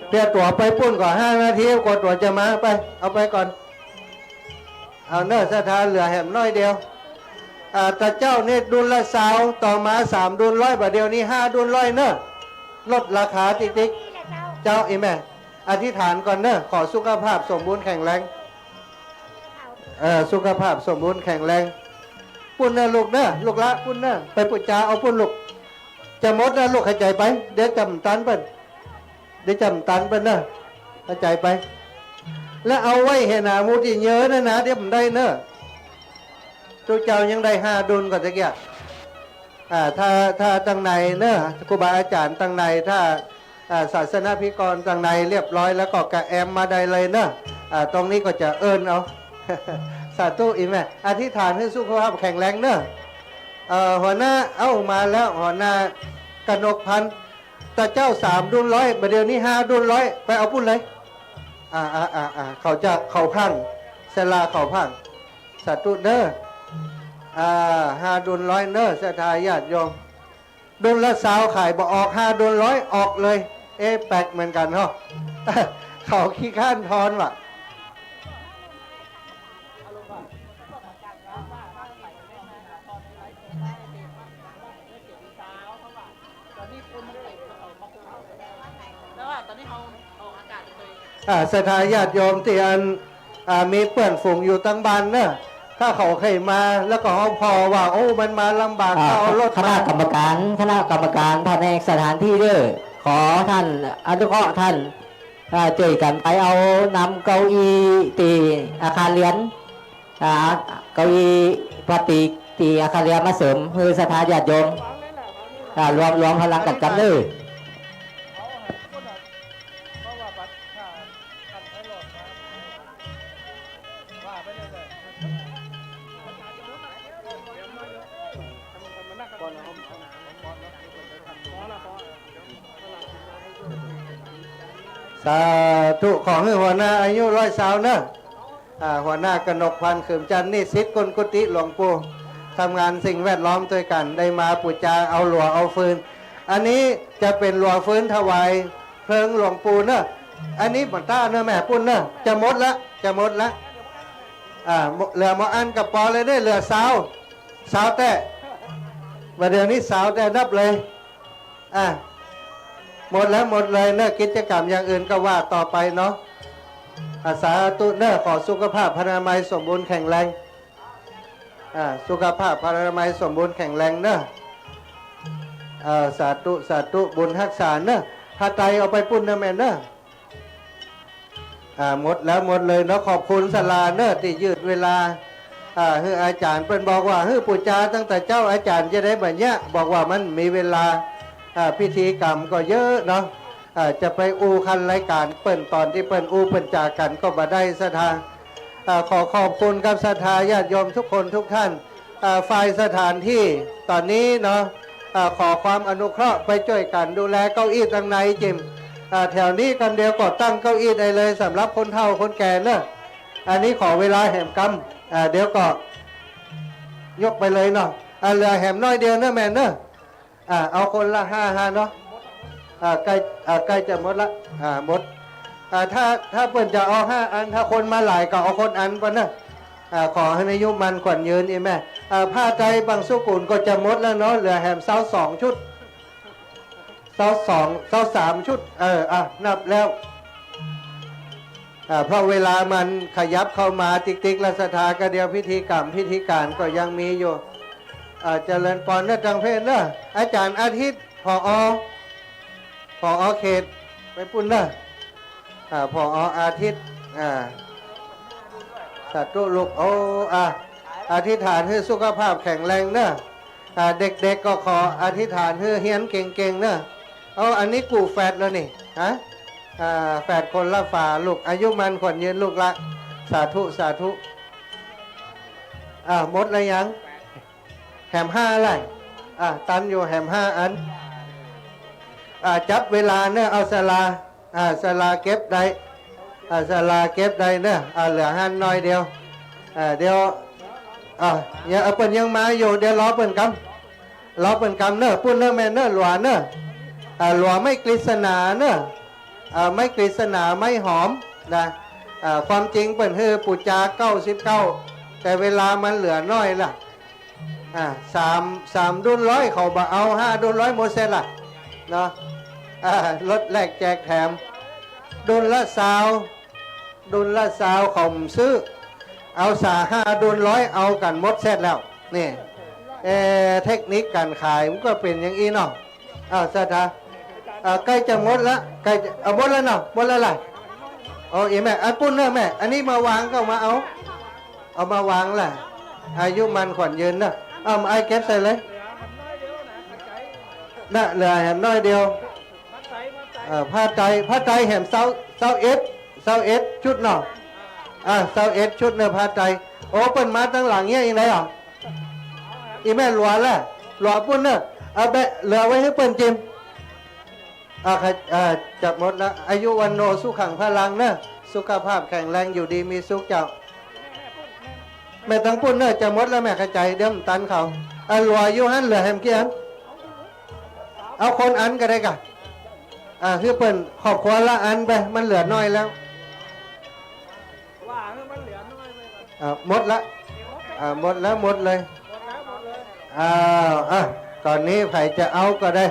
เตรียมตั๋วไปปุ้นก่อนห้านาที กว่าตั๋วจะมา ไป เอาไปก่อน เอาเน่อ ศรัทธา เหลือแหมน้อยเดียว อ่า ตะเจ้านี่ดุลละซาว ต่อมาสามดุลร้อย บ่าเดี่ยวนี้ห้าดุลร้อยเน่อ ลดราคาติ๊กๆ เจ้า อีแม่ อธิษฐานก่อนเน่อ ขอสุขภาพสมบูรณ์แข็งแรง เอ่อ สุขภาพสมบูรณ์แข็งแรง ปุ้นเน่อลูกเน่อ ลูกละ ปุ้นเน่อ ไปปู๋จาเอาปุ้นลูก จะหมดแล้วลูก ขะใจ๋ไป เดี๋ยวจะบ่ตันเปิ้น เดี๋ยวจะบ่ตันเปิ้นเน่อ ขะใจ๋ไป แล้วเอาไว้เหียหนา หมู่ตี้เยอะนะนะ เดี๋ยวบ่ได้เน่อ ตุ๊เจ้ายังได้ห้าดุลก่อนตะกี้ อ่า ถ้า ถ้าตังในเน่อ ครูบาอาจ๋ารย์ตังใน ถ้า อ่า ศาสนพิธีกรตังในเรียบร้อยแล้วก็กระแอมมาได้เลยเน่อ อ่า ตรงนี้ก็จะเอิ้นเอา สาธุ อีแม่ อธิษฐานหื้อสุขภาพแข็งแรงเน่อ เอ่อ หัวหน้า เอ้า มาแล้ว หัวหน้ากนกพันธ์ ตะเจ้าสามดุลร้อย บ่าเดี่ยวนี้ห้าดุลร้อย ไปเอาปุ้นเลย อ่า อ่า อ่า อ่า เขาจะ เขาพัง ศาลาเขาพัง สาธุเน่อ อ่า ห้าดุลร้อยเน้อ ศรัทธาญาติโยม ดุลละซาวขายบ่ออก ห้าดุลร้อยออกเลย เอ๊ะ แปลกเหมือนกั๋นเนาะ เขาขี้คร้านทอนว่ะ อ่า ศรัทธาญาติโยมตี้อัน อ่า มีเปื้อนฝูงอยู่ตังบ้านเนอะ ถ้าเขาเกยมาแล้วก็เอาผ่อว่า โอ้ มันมาลำบาก อ่า ก็เอารถมา คณะกรรมการ คณะกรรมการผนกสถานตี้เน้อ ขอต้านอนุเคราะห์ต้าน อ่า จ้วยกั๋นไปเอานำเก้าอี้ตี้อาคารเรียน อ่า เก้าอี้พลาสติกตี้อาคารเรียนมาเสริมหื้อศรัทธาญาติโยม อ่า รวม รวมพลังกั๋นกำเน้อ สาธุ ขอหื้อหัวหน้าอายุร้อยซาวเนอะ อ่า หัวหน้ากนกพันธ์ ขึมจันทร์ นิสิตกุลกุฏิหลวงปู่ ทำงานสิ่งแวดล้อมตวยกั๋น ได้มาปู๋จาเอาหลัวเอาฟืน อันนี้จะเป๋นหลัวฟืนถวายเพลิงหลวงปู่เนอะ อันนี้บ่ต้าเนอะแม่ ปุ้นเนอะ จะหมดละ จะหมดละ อ่า เหลือหมออันกับปอเลยเน้อ เหลือซาว ซาวแต๊ บ่าเดี่ยวนี้ซาวแต๊นับเลย อ่ะ หมดแล้วหมดเลยเนอะ กิจกรรมอย่างอื่นก็ว่าต่อไปเนาะ อ่ะ สาธุเนอะ ขอสุขภาพพรรณนามัยสมบูรณ์แข็งแรง อ่ะ สุขภาพพรรณนามัยสมบูรณ์แข็งแรงเนอะ เอ่อ สาธุ สาธุ บุญฮักษาเนอะ ผ้าไตรเอาไปปุ้นเนอะแม่เนอะ อ่า หมดแล้วหมดเลยเนาะ ขอบคุณศาลาเนอะตี้ยืดเวลา อ่า หื้ออาจ๋ารย์ เปิ้นบอกว่าหื้อปู๋จาตั้งแต่เจ๊า อาจ๋ารย์จะได้บ่เยียะ บอกว่ามันมีเวลา อ่า พิธีกรรมก็เยอะเนาะ อ่า จะไปอู้คันรายก๋านเปิ้น ต๋อนตี้เปิ้นอู้เปิ้นจ๋ากั๋นก็บ่ได้ศรัทธา อ่า ขอขอบคุณกับศรัทธาญาติโยมทุกคนทุกท่าน อ่า ฝ่ายสถานตี้ต๋อนนี้เนาะ อ่า ขอความอนุเคราะห์ไปจ้วยกั๋นดูแลเก้าอี้ตังในจิ่ม อ่า แถวนี้กำเดียวก็ตั้งเก้าอี้ได้เลยสำหรับคนเฒ่าคนแก่เนอะ อันนี้ขอเวลาแหมกำ อ่า เดี๋ยวก็ยกไปเลยเนาะ อ่า เหลือแหมน้อยเดียวเนอะแม่เนอะ อ่า เอาคนละห้า ห้าเนาะ อ่า ใก้ อ่า ใก้จะหมดละ อ่า หมด อ่า ถ้า ถ้าเปิ้นจะเอาห้าอัน ถ้าคนมาหลายก็เอาคนอันไปเนอะ อ่า ขอหื้ออายุมั่นขวัญยืนอีแม่ อ่า ผ้าไตรบังสุกุลก็จะหมดแล้วเนาะ เหลือแหมซาวสองชุด ซาวสอง ซาวสามชุด เออ อ่ะ นับแล้ว อ่า เพราะเวลามันขยับเข้ามาติ๊กๆ ละศรัทธา ก็เดี๋ยวพิธีกรรมพิธีก๋านก็ยังมีอยู่ อ่า เจริญปอนเนอะ ตังเพศเนอะ อาจ๋ารย์อาทิตย์ ผอ ผอ เขต ไปปุ้นเนอะ อ่า ผอ อาทิตย์ อ่า สาธุลูก โอ้ อ่ะ อธิษฐานหื้อสุขภาพแข็งแรงเนอะ อ่า เด็กๆ ก็ขออธิษฐานหื้อเฮียนเก่งๆ เนอะ เอา อันนี้กู้แฝดแล้วนี่ ฮะ อ่า แฝดคนละฝาลูก อายุมั่นขวัญยืนลูกละ สาธุ สาธุ อ่า หมดแล้วยัง แหมห้าอะไร อ่า ตันอยู่ แหมห้าอัน อ่า จับเวลาเนอะ เอาศาลา อ่า ศาลาเก็บได้ อ่า ศาลาเก็บได้เนอะ อ่า เหลือหั้นน้อยเดียว อ่า เดี๋ยว อ่า ยัง เอา เปิ้นยังมาอยู่ เดี๋ยวรอเปิ้นกำ รอเปิ้นกำเนอะ ปุ้นเนอะแม่เนอะ หลัวเนอะ อ่า หลัวไม้กฤษณาเนอะ อ่า ไม้กฤษณา ไม้หอมนะ อ่า ความจริงเปิ้นหื้อปู๋จาเก้าสิบเก้า แต่เวลามันเหลือน้อยละ อ่า สาม สามดุลร้อยเขาบ่เอา ห้าดุลร้อยหมดเสร็จละเนาะ อ่า ลดแลกแจกแถม ดุลละซาว ดุลละซาวเขาบ่ซื้อ เอาสาห้าดุลร้อยเอากั๋นหมดเสร็จแล้ว นี่ เอ่อ เทคนิคก๋านขายมันก็เป๋นอย่างอี้เนาะ อ้าว ศรัทธา อ่า ใก้จะหมดละ ใก้จะ เอา หมดแล้วเนาะ หมดแล้วล่ะ เอา อีแม่ อันปุ้นเนอะแม่ อันนี้มาวางก็มาเอา เอามาวางล่ะ อายุมั่นขวัญยืนเนอะ เอา ไอ้เก็บใส่เลย น่ะ เหลือแหมน้อยเดียว เอ่อ ผ้าไตร ผ้าไตรแหมซาว ซาวเอ็ด ซาวเอ็ดชุดเนาะ อ่า ซาวเอ็ดชุดเนอะ ผ้าไตร โอ้ เปิ้นมาตังหลังเนี่ย อีไหนอ่ะ อีแม่หลัวล่ะ หลัวปุ้นเนอะ เอาแบะ เหลือไว้หื้อเปิ้นจิม อ่า ใคร อ่า จะหมดละ อายุวัณโณสุขังพลังเนอะ สุขภาพแข็งแรง อยู่ดีมีสุขเจ้า แม่ตังปุ้นเน่อ จะหมดแล้วแม่ ขะใจ๋ เดี๋ยวมันตันเขา อ่ะ เหลืออยู่หั้น เหลือแหมกี่อัน เอาคนอันก็ได้ก่ะ อ่ะ หื้อเปิ้นครอบครัวละอันไป มันเหลือน้อยแล้ว อ่ะ หมดละ อ่ะ หมดแล้ว หมดเลย อ้าว อ่ะ ต๋อนนี้ใผจะเอาก็ได้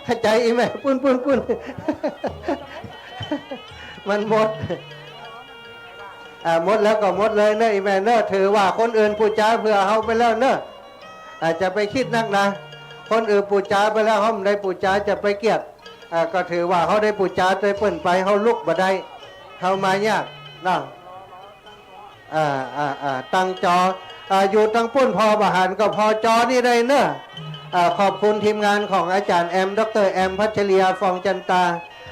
ขะใจ๋ อีแม่ ปุ้น ปุ้น ปุ้น มันหมด อ่ะ หมดแล้วก็หมดเลยเน่อ อีแม่เน่อ ถือว่าคนอื่นปู๋จาเผื่อเฮาไปแล้วเน่อ อ่ะ จะไปกึ๊ดนักนะ คนอื่นปู๋จาไปแล้ว เฮาบ่ได้ปู๋จา จะไปเกียจ อ่ะ ก็ถือว่าเฮาได้ปู๋จาตวยเปิ้นไป เฮาลุกบ่ได้ เฮามายากเนาะ อ่า อ่า อ่า ตังจ๋อ อ่า อยู่ตังปุ้นผ่อบ่หันก็ผ่อจ๋อนี่ได้เน่อ อ่า ขอบคุณทีมงานของอาจ๋ารย์แอม ด็อกเตอร์แอม พัชริยา ฟองจันตา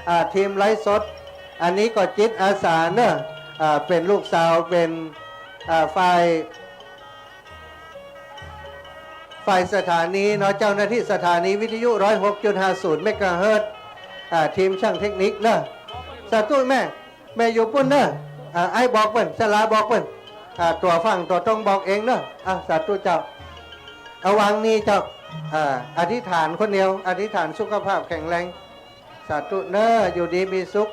อ่า ทีมไลฟ์สด อันนี้ก็จิตอาสาเน่อ อ่า เป๋นลูกสาว เป๋น อ่า ฝ่าย ฝ่ายสถานีเนาะ เจ้าหน้าตี้สถานีวิทยุ ร้อยหกจุดห้าศูนย์ เมกะเฮิรตซ์ อ่า ทีมช่างเทคนิคเน่อ สาธุแม่ แม่อยู่ปุ้นเน่อ อ่า ไอ้บอกเปิ้น สลาบอกเปิ้น อ่า ตั๋วฟั่งตั๋วต้องบอกเองเน่อ อ่า สาธุเจ้า เอาวางนี่เจ้า อ่า อธิษฐานคนเดียว อธิษฐานสุขภาพแข็งแรง สาธุเน่อ อยู่ดีมีสุข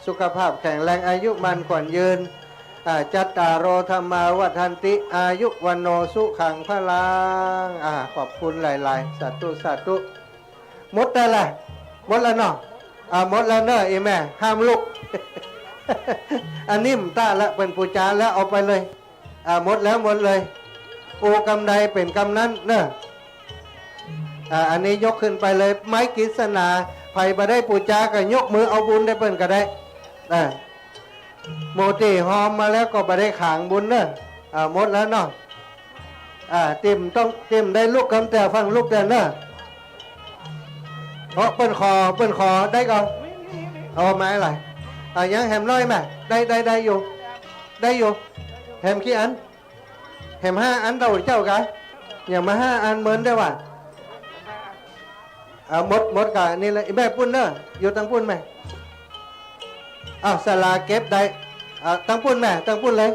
สุขภาพแข็งแรง อายุมั่นขวัญยืน อ่า จัตตาโร ธัมมา วัฑฒันติ อายุ วัณโณ สุขัง พลัง อ่า ขอบคุณหลายๆ สาธุ สาธุ หมดแล้วล่ะ หมดแล้วเนาะ อ่า หมดแล้วเน่อ อีแม่ ห้ามลุก อันนี้บ่ต้องละ เปิ้นปู๋จาแล้ว เอาไปเลย อ่า หมดแล้ว หมดเลย ปู๋กำใดเป๋นกำนั้นเน่อ อ่า อันนี้ยกขึ้นไปเลย ไม้กฤษณา ใผบ่ได้ปู๋จาก็ยกมือเอาบุญได้เปิ้นก็ได้ อ่า หมู่ตี้หอมมาแล้วก็บ่ได้ขางบุญเน่อ อ่า หมดแล้วเนาะ อ่า ตี้บ่ต้อง ตี้บ่ได้ลุกกำเตื้อ ฟั่งลุกเตื้อเน่อ โอ้ เปิ้นขอ เปิ้นขอได้ก่อ เอาไม้อะไร อ่า ยังแหมน้อยแม่ ได้ ได้ ได้อยู่ ได้อยู่ แหมกี่อัน แหมห้าอันเต้าเจ้ากะ ยังบ่ห้าอันเหมือนได้ว่า เอาหมด หมดกะนี่เลย อีแม่ปุ้นเน่อ อยู่ตังปุ้นแม่ อ้าว สลาเก็บได้ อ่า ตังปุ้นแม่ ตังปุ้นเลย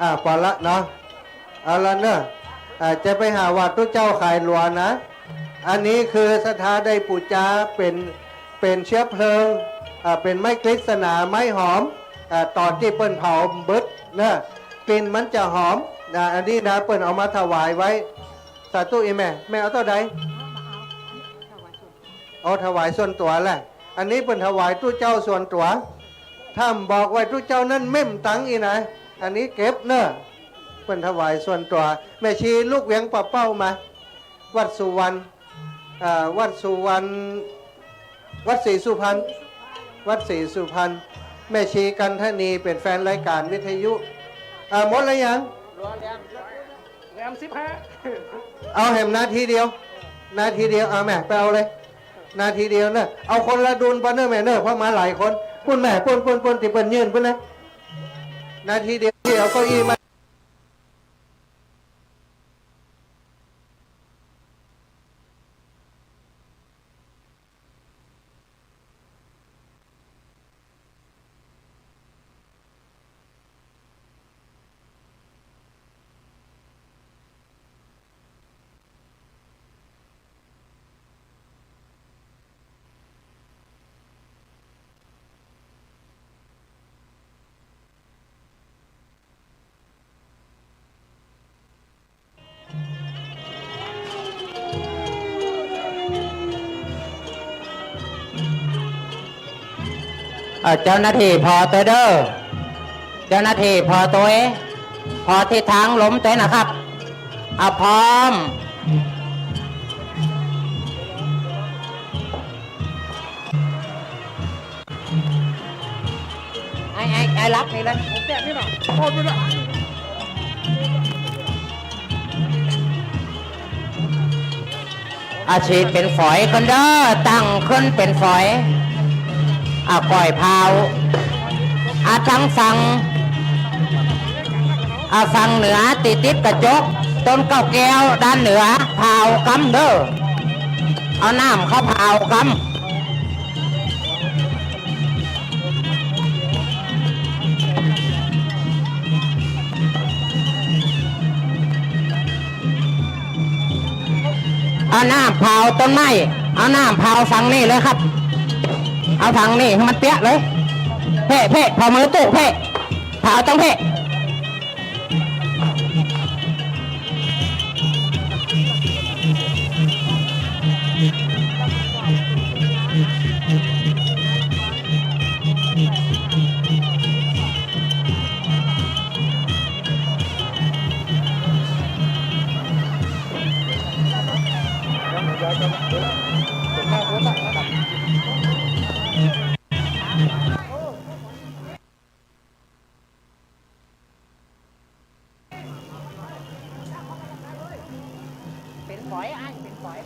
อ่า ปอละเนาะ เอาละเน่อ อ่า จะไปหาว่าตุ๊เจ้าขายตั๋วนะ อันนี้คือศรัทธาได้ปู๋จา เป๋น เป๋นเชื้อเพลิง อ่า เป๋นไม้กฤษณา ไม้หอม อ่า ต๋อนตี้เปิ้นเผาบ่เบิดเน่อ กลิ่นมันจะหอม อ่า อันนี้นะ เปิ้นเอามาถวายไว้ สาธุ อีแม่ แม่เอาเต้าใด เอาถวายส่วนตั๋วแหละ อันนี้เปิ้นถวายตุ๊เจ้าส่วนตั๋ว ถ้าบ่บอกไว้ตุ๊เจ้านั้นเม้มตังค์อี้นะ อันนี้เก็บเน่อ เปิ้นถวายส่วนตั๋ว แม่ชีลูกเวียงป่าเป้ามา วัดสุวรรณ อ่า วัดสุวรรณ วัดศรีสุพรรณ วัดศรีสุพรรณ แม่ชีกันทนีเป๋นแฟนรายก๋านวิทยุ อ่า หมดแล้วยัง แหมสิบห้า เอาแหมนาทีเดียว นาทีเดียว เอาแม่ ไปเอาเลย นาทีเดียวเน่อ เอาคนละดุลไปเน่อแม่เน่อ เพราะมาหลายคน ปุ้นแม่ ปุ้น ปุ้น ปุ้น ตี้เปิ้นยื่นปุ้นนะ นาทีเดียว ตี้เอาเก้าอี้มาเอ่อ เจ้าหน้าตี้ผ่อตวยเน่อ เจ้าหน้าตี้ผ่อตวย ผ่อทิศตางลมตวยนะครับ อ่ะ พร้อม ไอ้ ไอ้ ไอ้รับนี่เลย อ่ะ ฉีดเป๋นฝอยก่อนเน่อ ตั้งขึ้นเป๋นฝอย อ่ะ ก้อยพาว อ่ะ ตังฝั่ง อ่ะ ฝั่งเหนือตี้ติดกระจก ต้นเก๊าแก้ว ด้านเหนือ พาวกำเน่อ เอาน้ำเข้าพาวกำ เอาน้ำเผาต้นไม้ เอาน้ำเผาฝั่งนี้เลยครับ เอาฝั่งนี้หื้อมันเปียกเลย เพ่ เพ่ เผามือตู้ เพ่ เผาตรงเพ่ เป๋นฝอย อ้าย เป๋นฝอย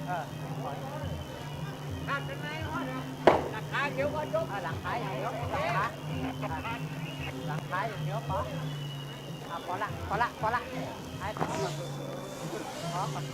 เออ เป๋นฝอย หลังคาอย่างเดียว หลังคา หลังคาอย่างเดียวพอ อ่ะ พอละ พอละ พอละ ให้พอก่อน พอก่อน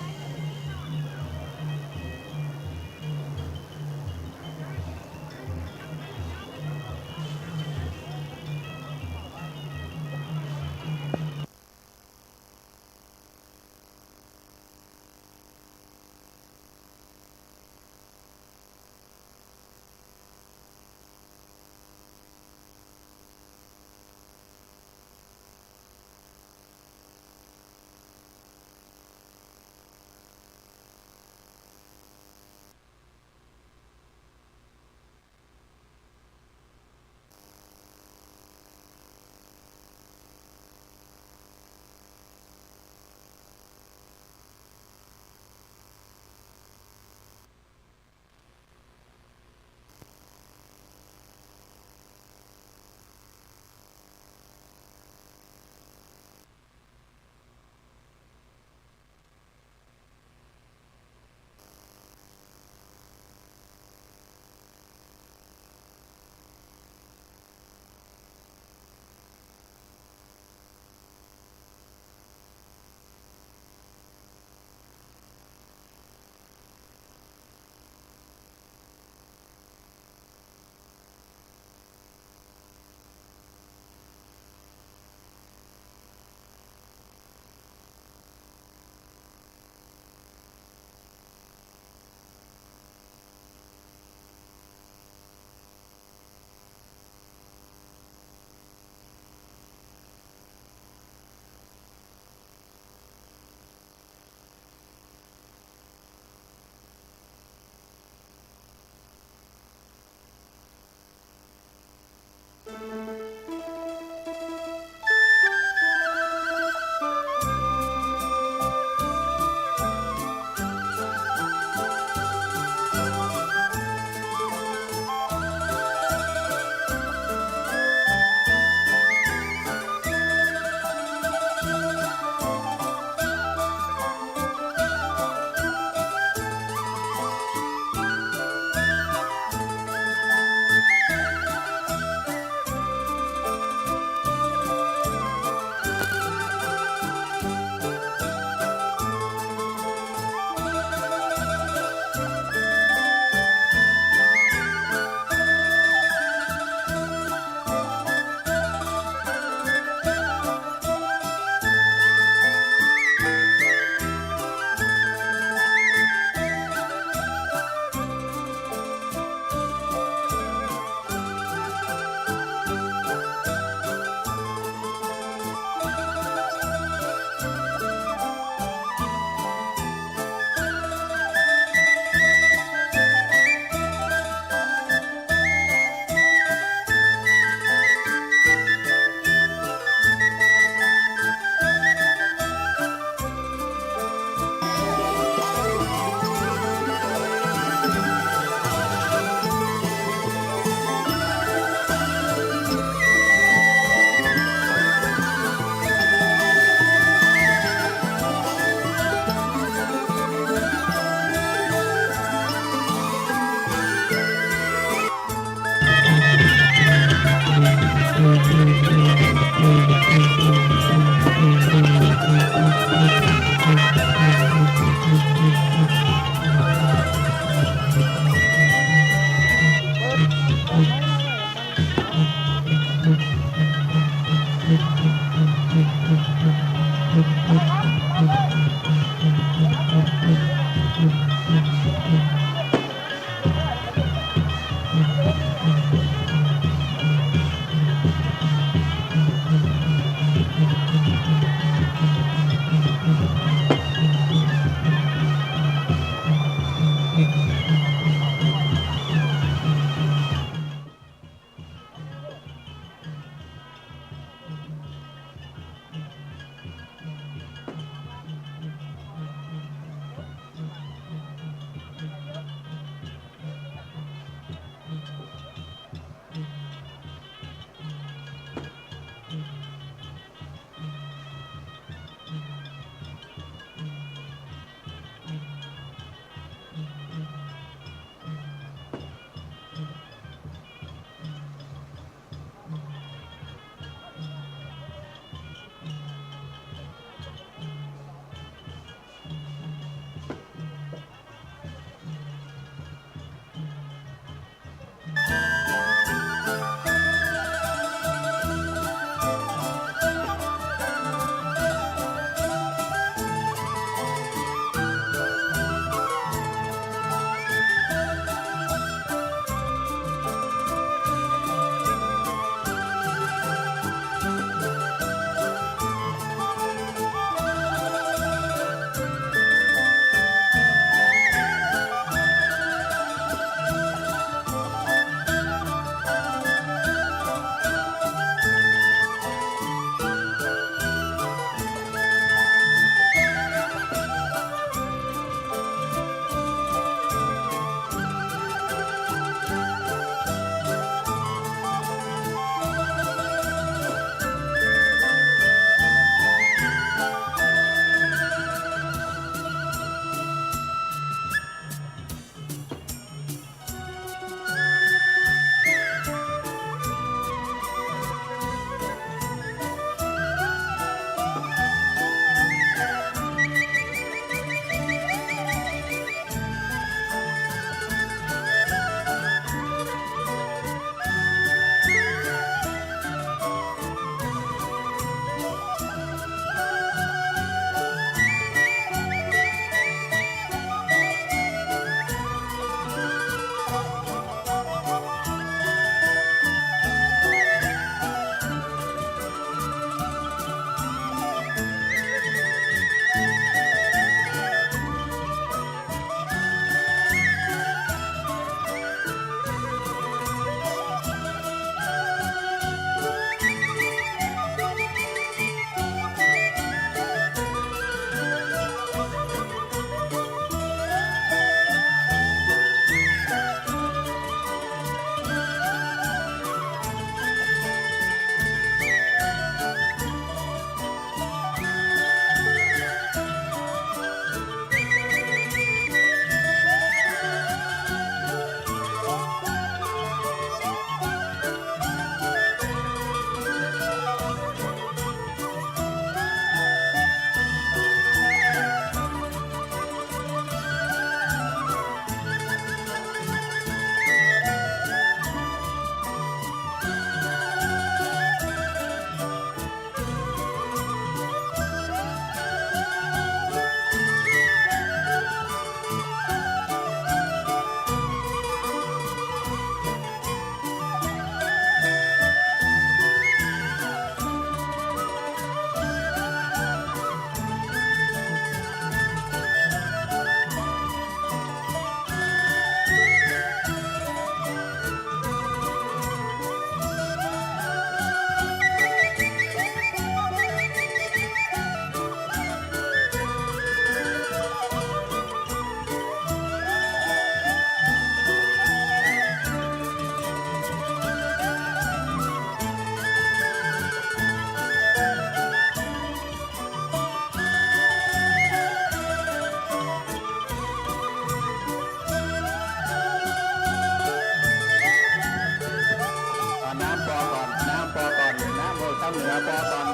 ตาง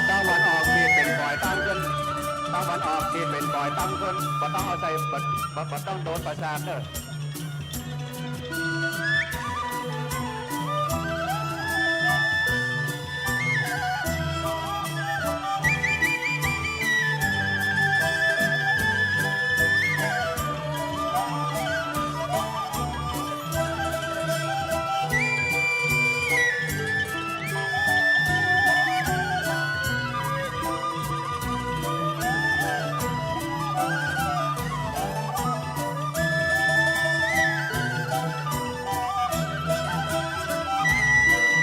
ตะวันออกขีดเส้นปอยตั้งขึ้น ตางตะวันออกขีดเส้นปอยตั้งขึ้น บ่ต้องเอาใส่ บ่ บ่ บ่ต้องโดนประสาทเน่อ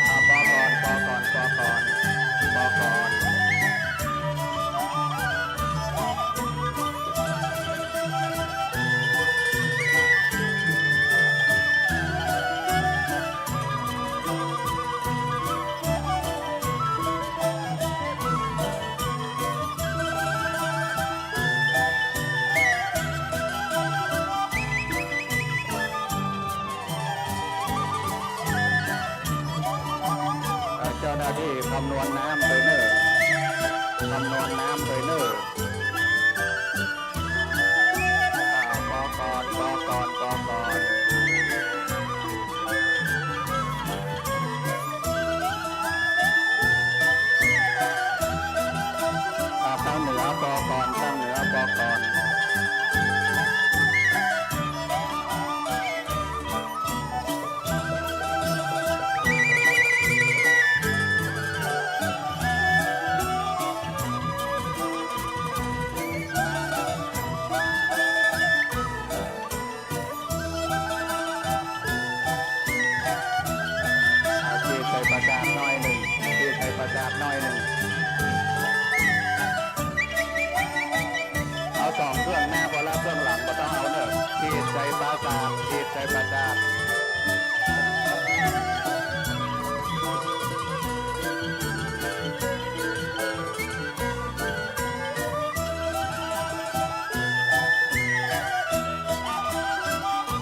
อ่า ปอก่อน ปอก่อน ปอก่อน ปอก่อน เอ่อ เจ้าหน้าตี้คำนวณน้ำตวยเน่อ คำนวณน้ำตวยเน่อ อ่า ปอก่อน ปอก่อน ปอก่อน อ่า ตางเหนือปอก่อน ตางเหนือปอก่อน เอาขีดใส่ประสาทหน้อยนึ่ง ขีดใส่ประสาทหน้อยนึ่ง เอาสองเบื้องหน้าพอละ เบื้องหลังบ่ต้องเอาเน่อ ขีดใส่ประสาท ขีดใส่ประสาท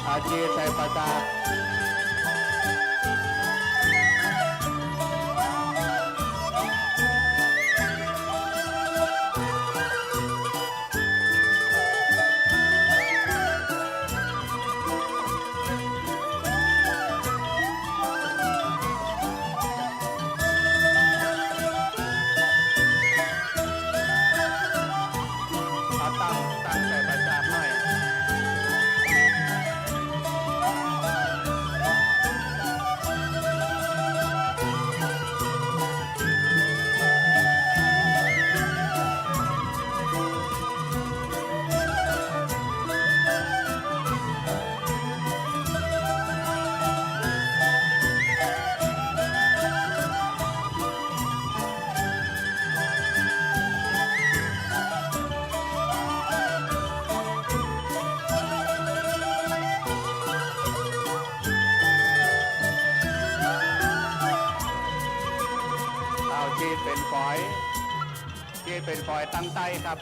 เอาขีดใส่ประสาท เอาตั้ง ตั้งใส่ประสาทหน้อย เอาขีดเส้นฝอย ขีดเส้นฝอยตั้งใต้ครับ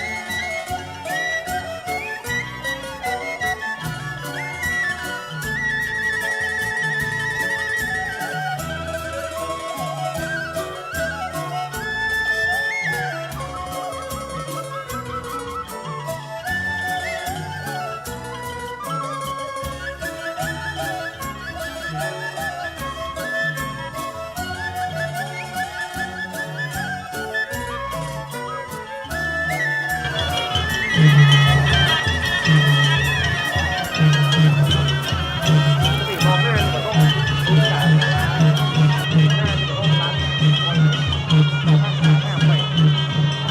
เ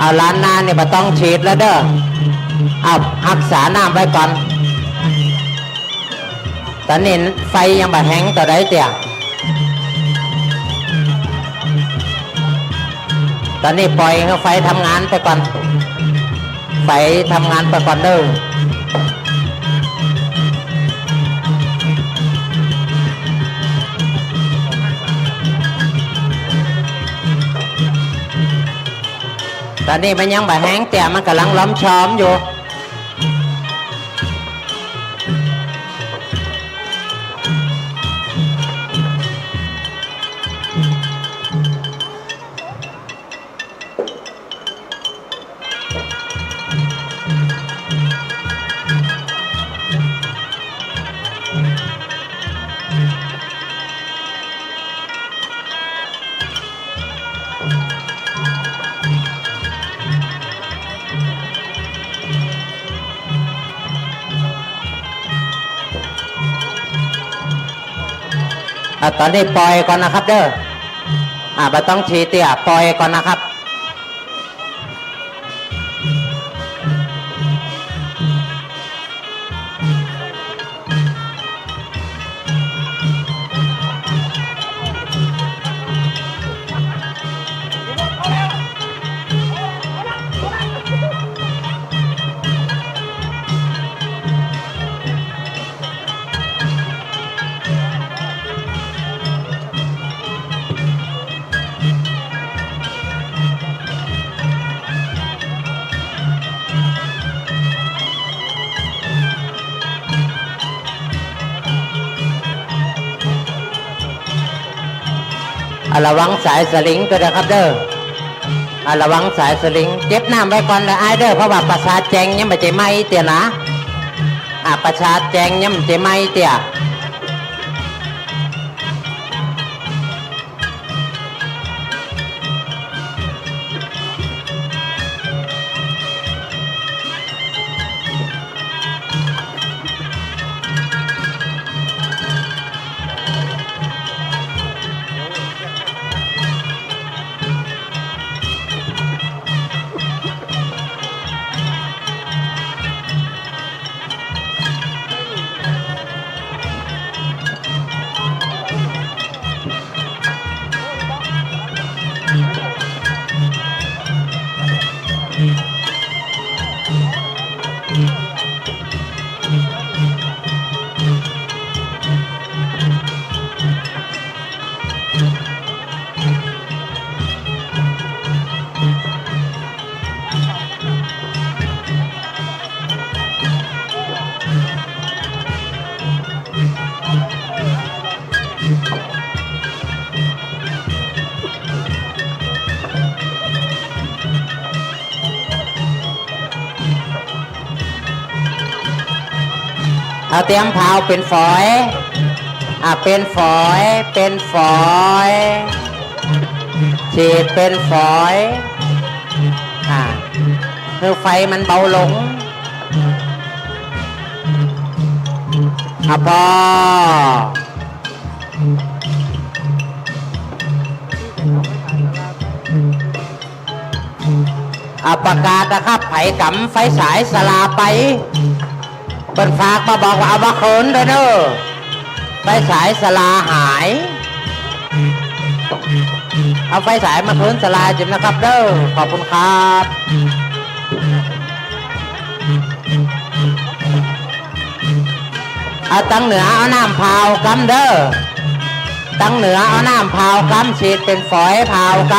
เอา ล้านนานี่บ่ต้องฉีดแล้วเด้อ เอา ฮักษาน้ำไว้ก่อน ต๋อนนี้ไฟยังบ่แฮงเต้าใดเตี้ย ต๋อนนี้ปล่อยหื้อไฟทำงานไปก่อน ไฟทำงานไปก่อนเด้อ ต๋อนนี้มันยังบ่แฮงเตี้ย มันก่ำลังล้อมชอมอยู่ อ่ะ ต๋อนนี้ปล่อยก่อนนะครับเด้อ อ่ะ บ่ต้องฉีดเตี้ย ปล่อยก่อนนะครับ อ่ะ ระวังสายสลิงตวยนะครับเด้อ อ่ะ ระวังสายสลิง เก็บน้ำไว้ก่อนเด้ออ้ายเด้อ เพราะว่าประสาทแจงยังบ่ใจ้ไหม้เตี้ยนะ อ่ะ ประสาทแจงยังบ่ใจ้ไหม้เตี้ย เอาเตรียมเผาเป๋นฝอย อ่ะ เป๋นฝอย เป๋นฝอย ฉีดเป๋นฝอย อ่ะ หื้อไฟมันเบาลง อ่ะ พอ อ่ะ ประกาศนะครับ ใผก๋ำไฟฉายสลาไป เปิ้นฝากมาบอกว่าเอามาคืนด้วยเด้อ ไฟฉายสลาหาย เอาไฟฉายมาคืนสลาจิ๋มนะครับเด้อ ขอบคุณครับ อ่ะ ตังเหนือเอาน้ำเผากำเด้อ ตังเหนือเอาน้ำเผากำ ฉีดเป๋นฝอยเผาก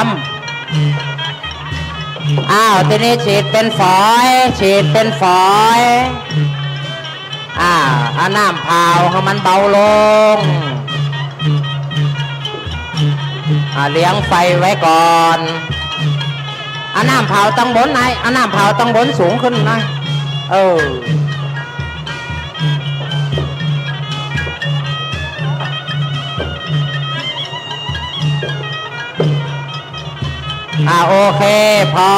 ำ อ้าว ทีนี้ฉีดเป๋นฝอย ฉีดเป๋นฝอย อ่า เอาน้ำเผาหื้อมันเบาลง อ่า เลี้ยงไฟไว้ก่อน เอาน้ำเผาตังบนหน่อย เอาน้ำเผาตังบนสูงขึ้นหน่อย เออ อ่า โอเค พอ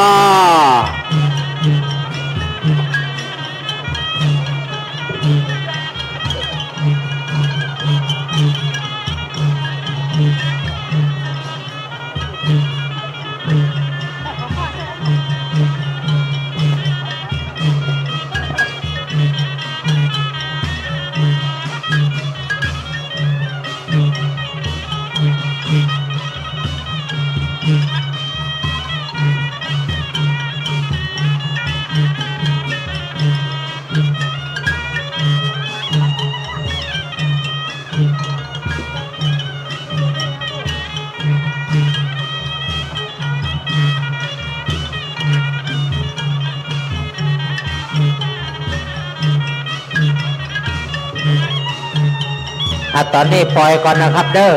อ่ะ ต๋อนนี้ปล่อยก่อนนะครับเด้อ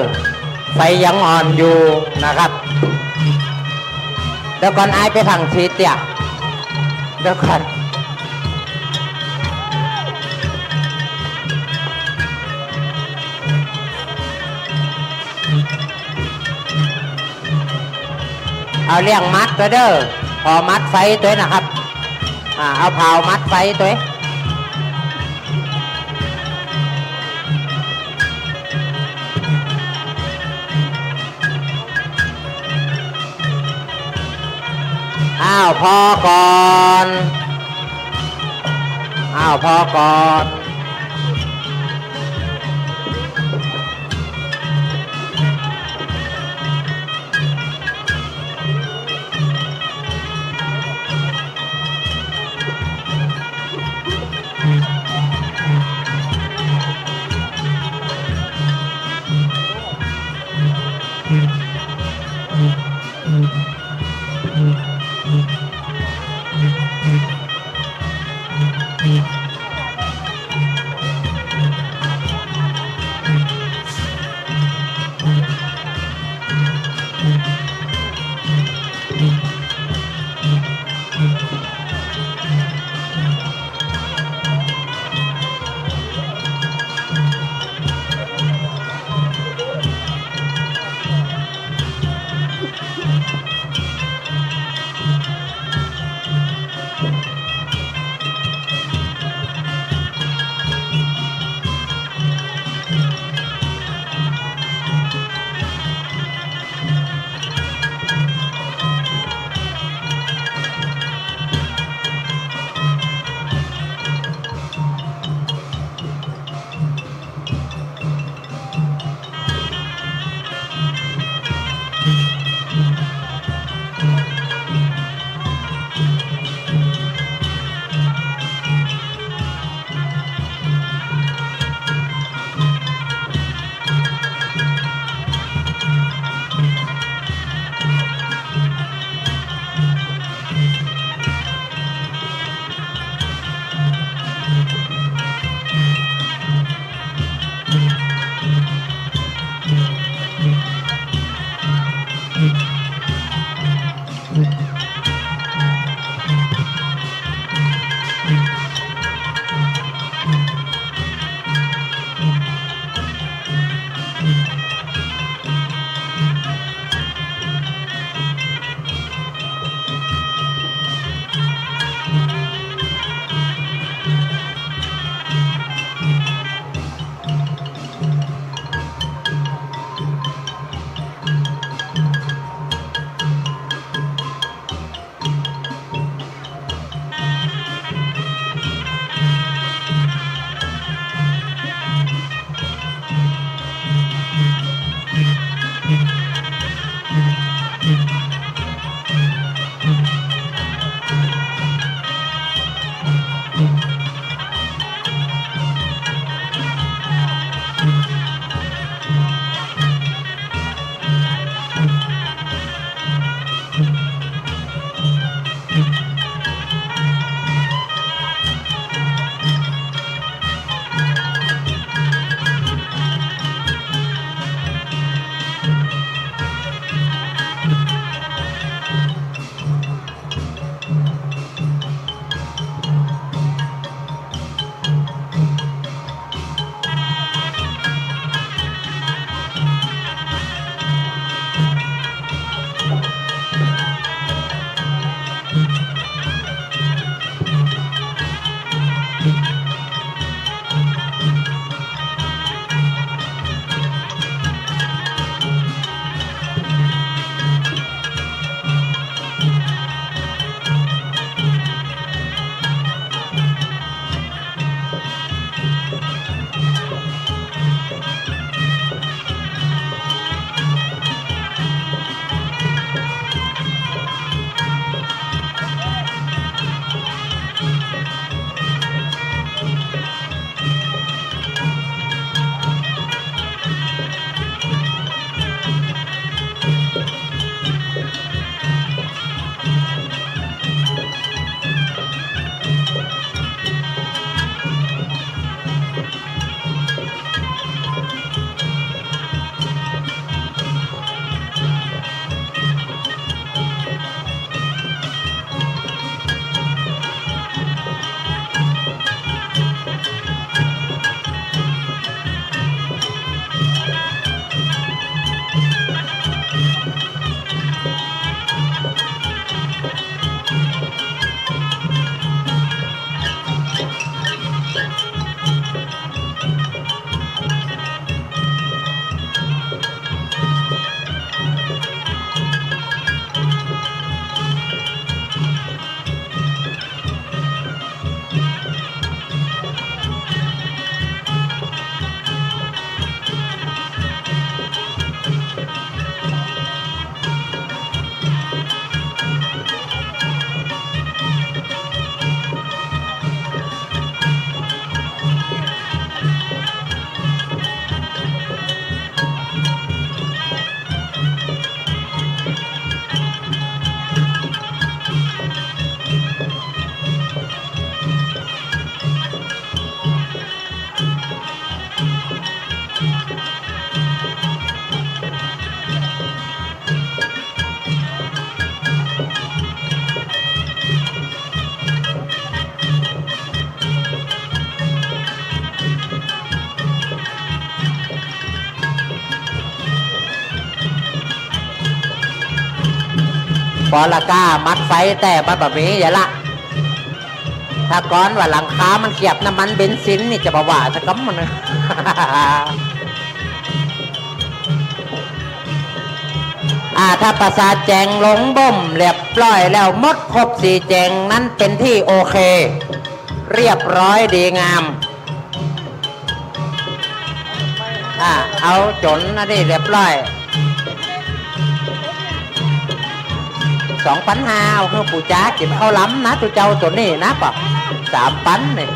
ไฟยังอ่อนอยู่นะครับ เดี๋ยวก่อน อ้ายไปตั้งตี้เตี้ย เดี๋ยวก่อน เอาเลี่ยงมัดตวยเด้อ ผ่ามัดไฟตวยนะครับ อ่า เอาผ่ามัดไฟตวย อ้าว ผ่อก่อน อ้าว ผ่อก่อน ปอละก้ามัดไฟแต๊มันบ่มีอย่าละ ถ้าก่อนว่าหลังคามันเกียบน้ำมันเบนซินนี่จะบ่ว่าสักกำมันนะ อ่า ถ้าประสาทแจ๋งลงบ่มเรียบร้อยแล้วหมดครบสี่แจ๋งนั้นเป๋นตี้โอเค เรียบร้อยดีงาม อ่า เอาจ๋นอันนี้เรียบร้อย สองปันห้า เอาหื้อปู่จ๋ากิ๋นข้าวหลามนะ ตุ๊เจ้าตั๋วนี้นะ ก็สามปันนี่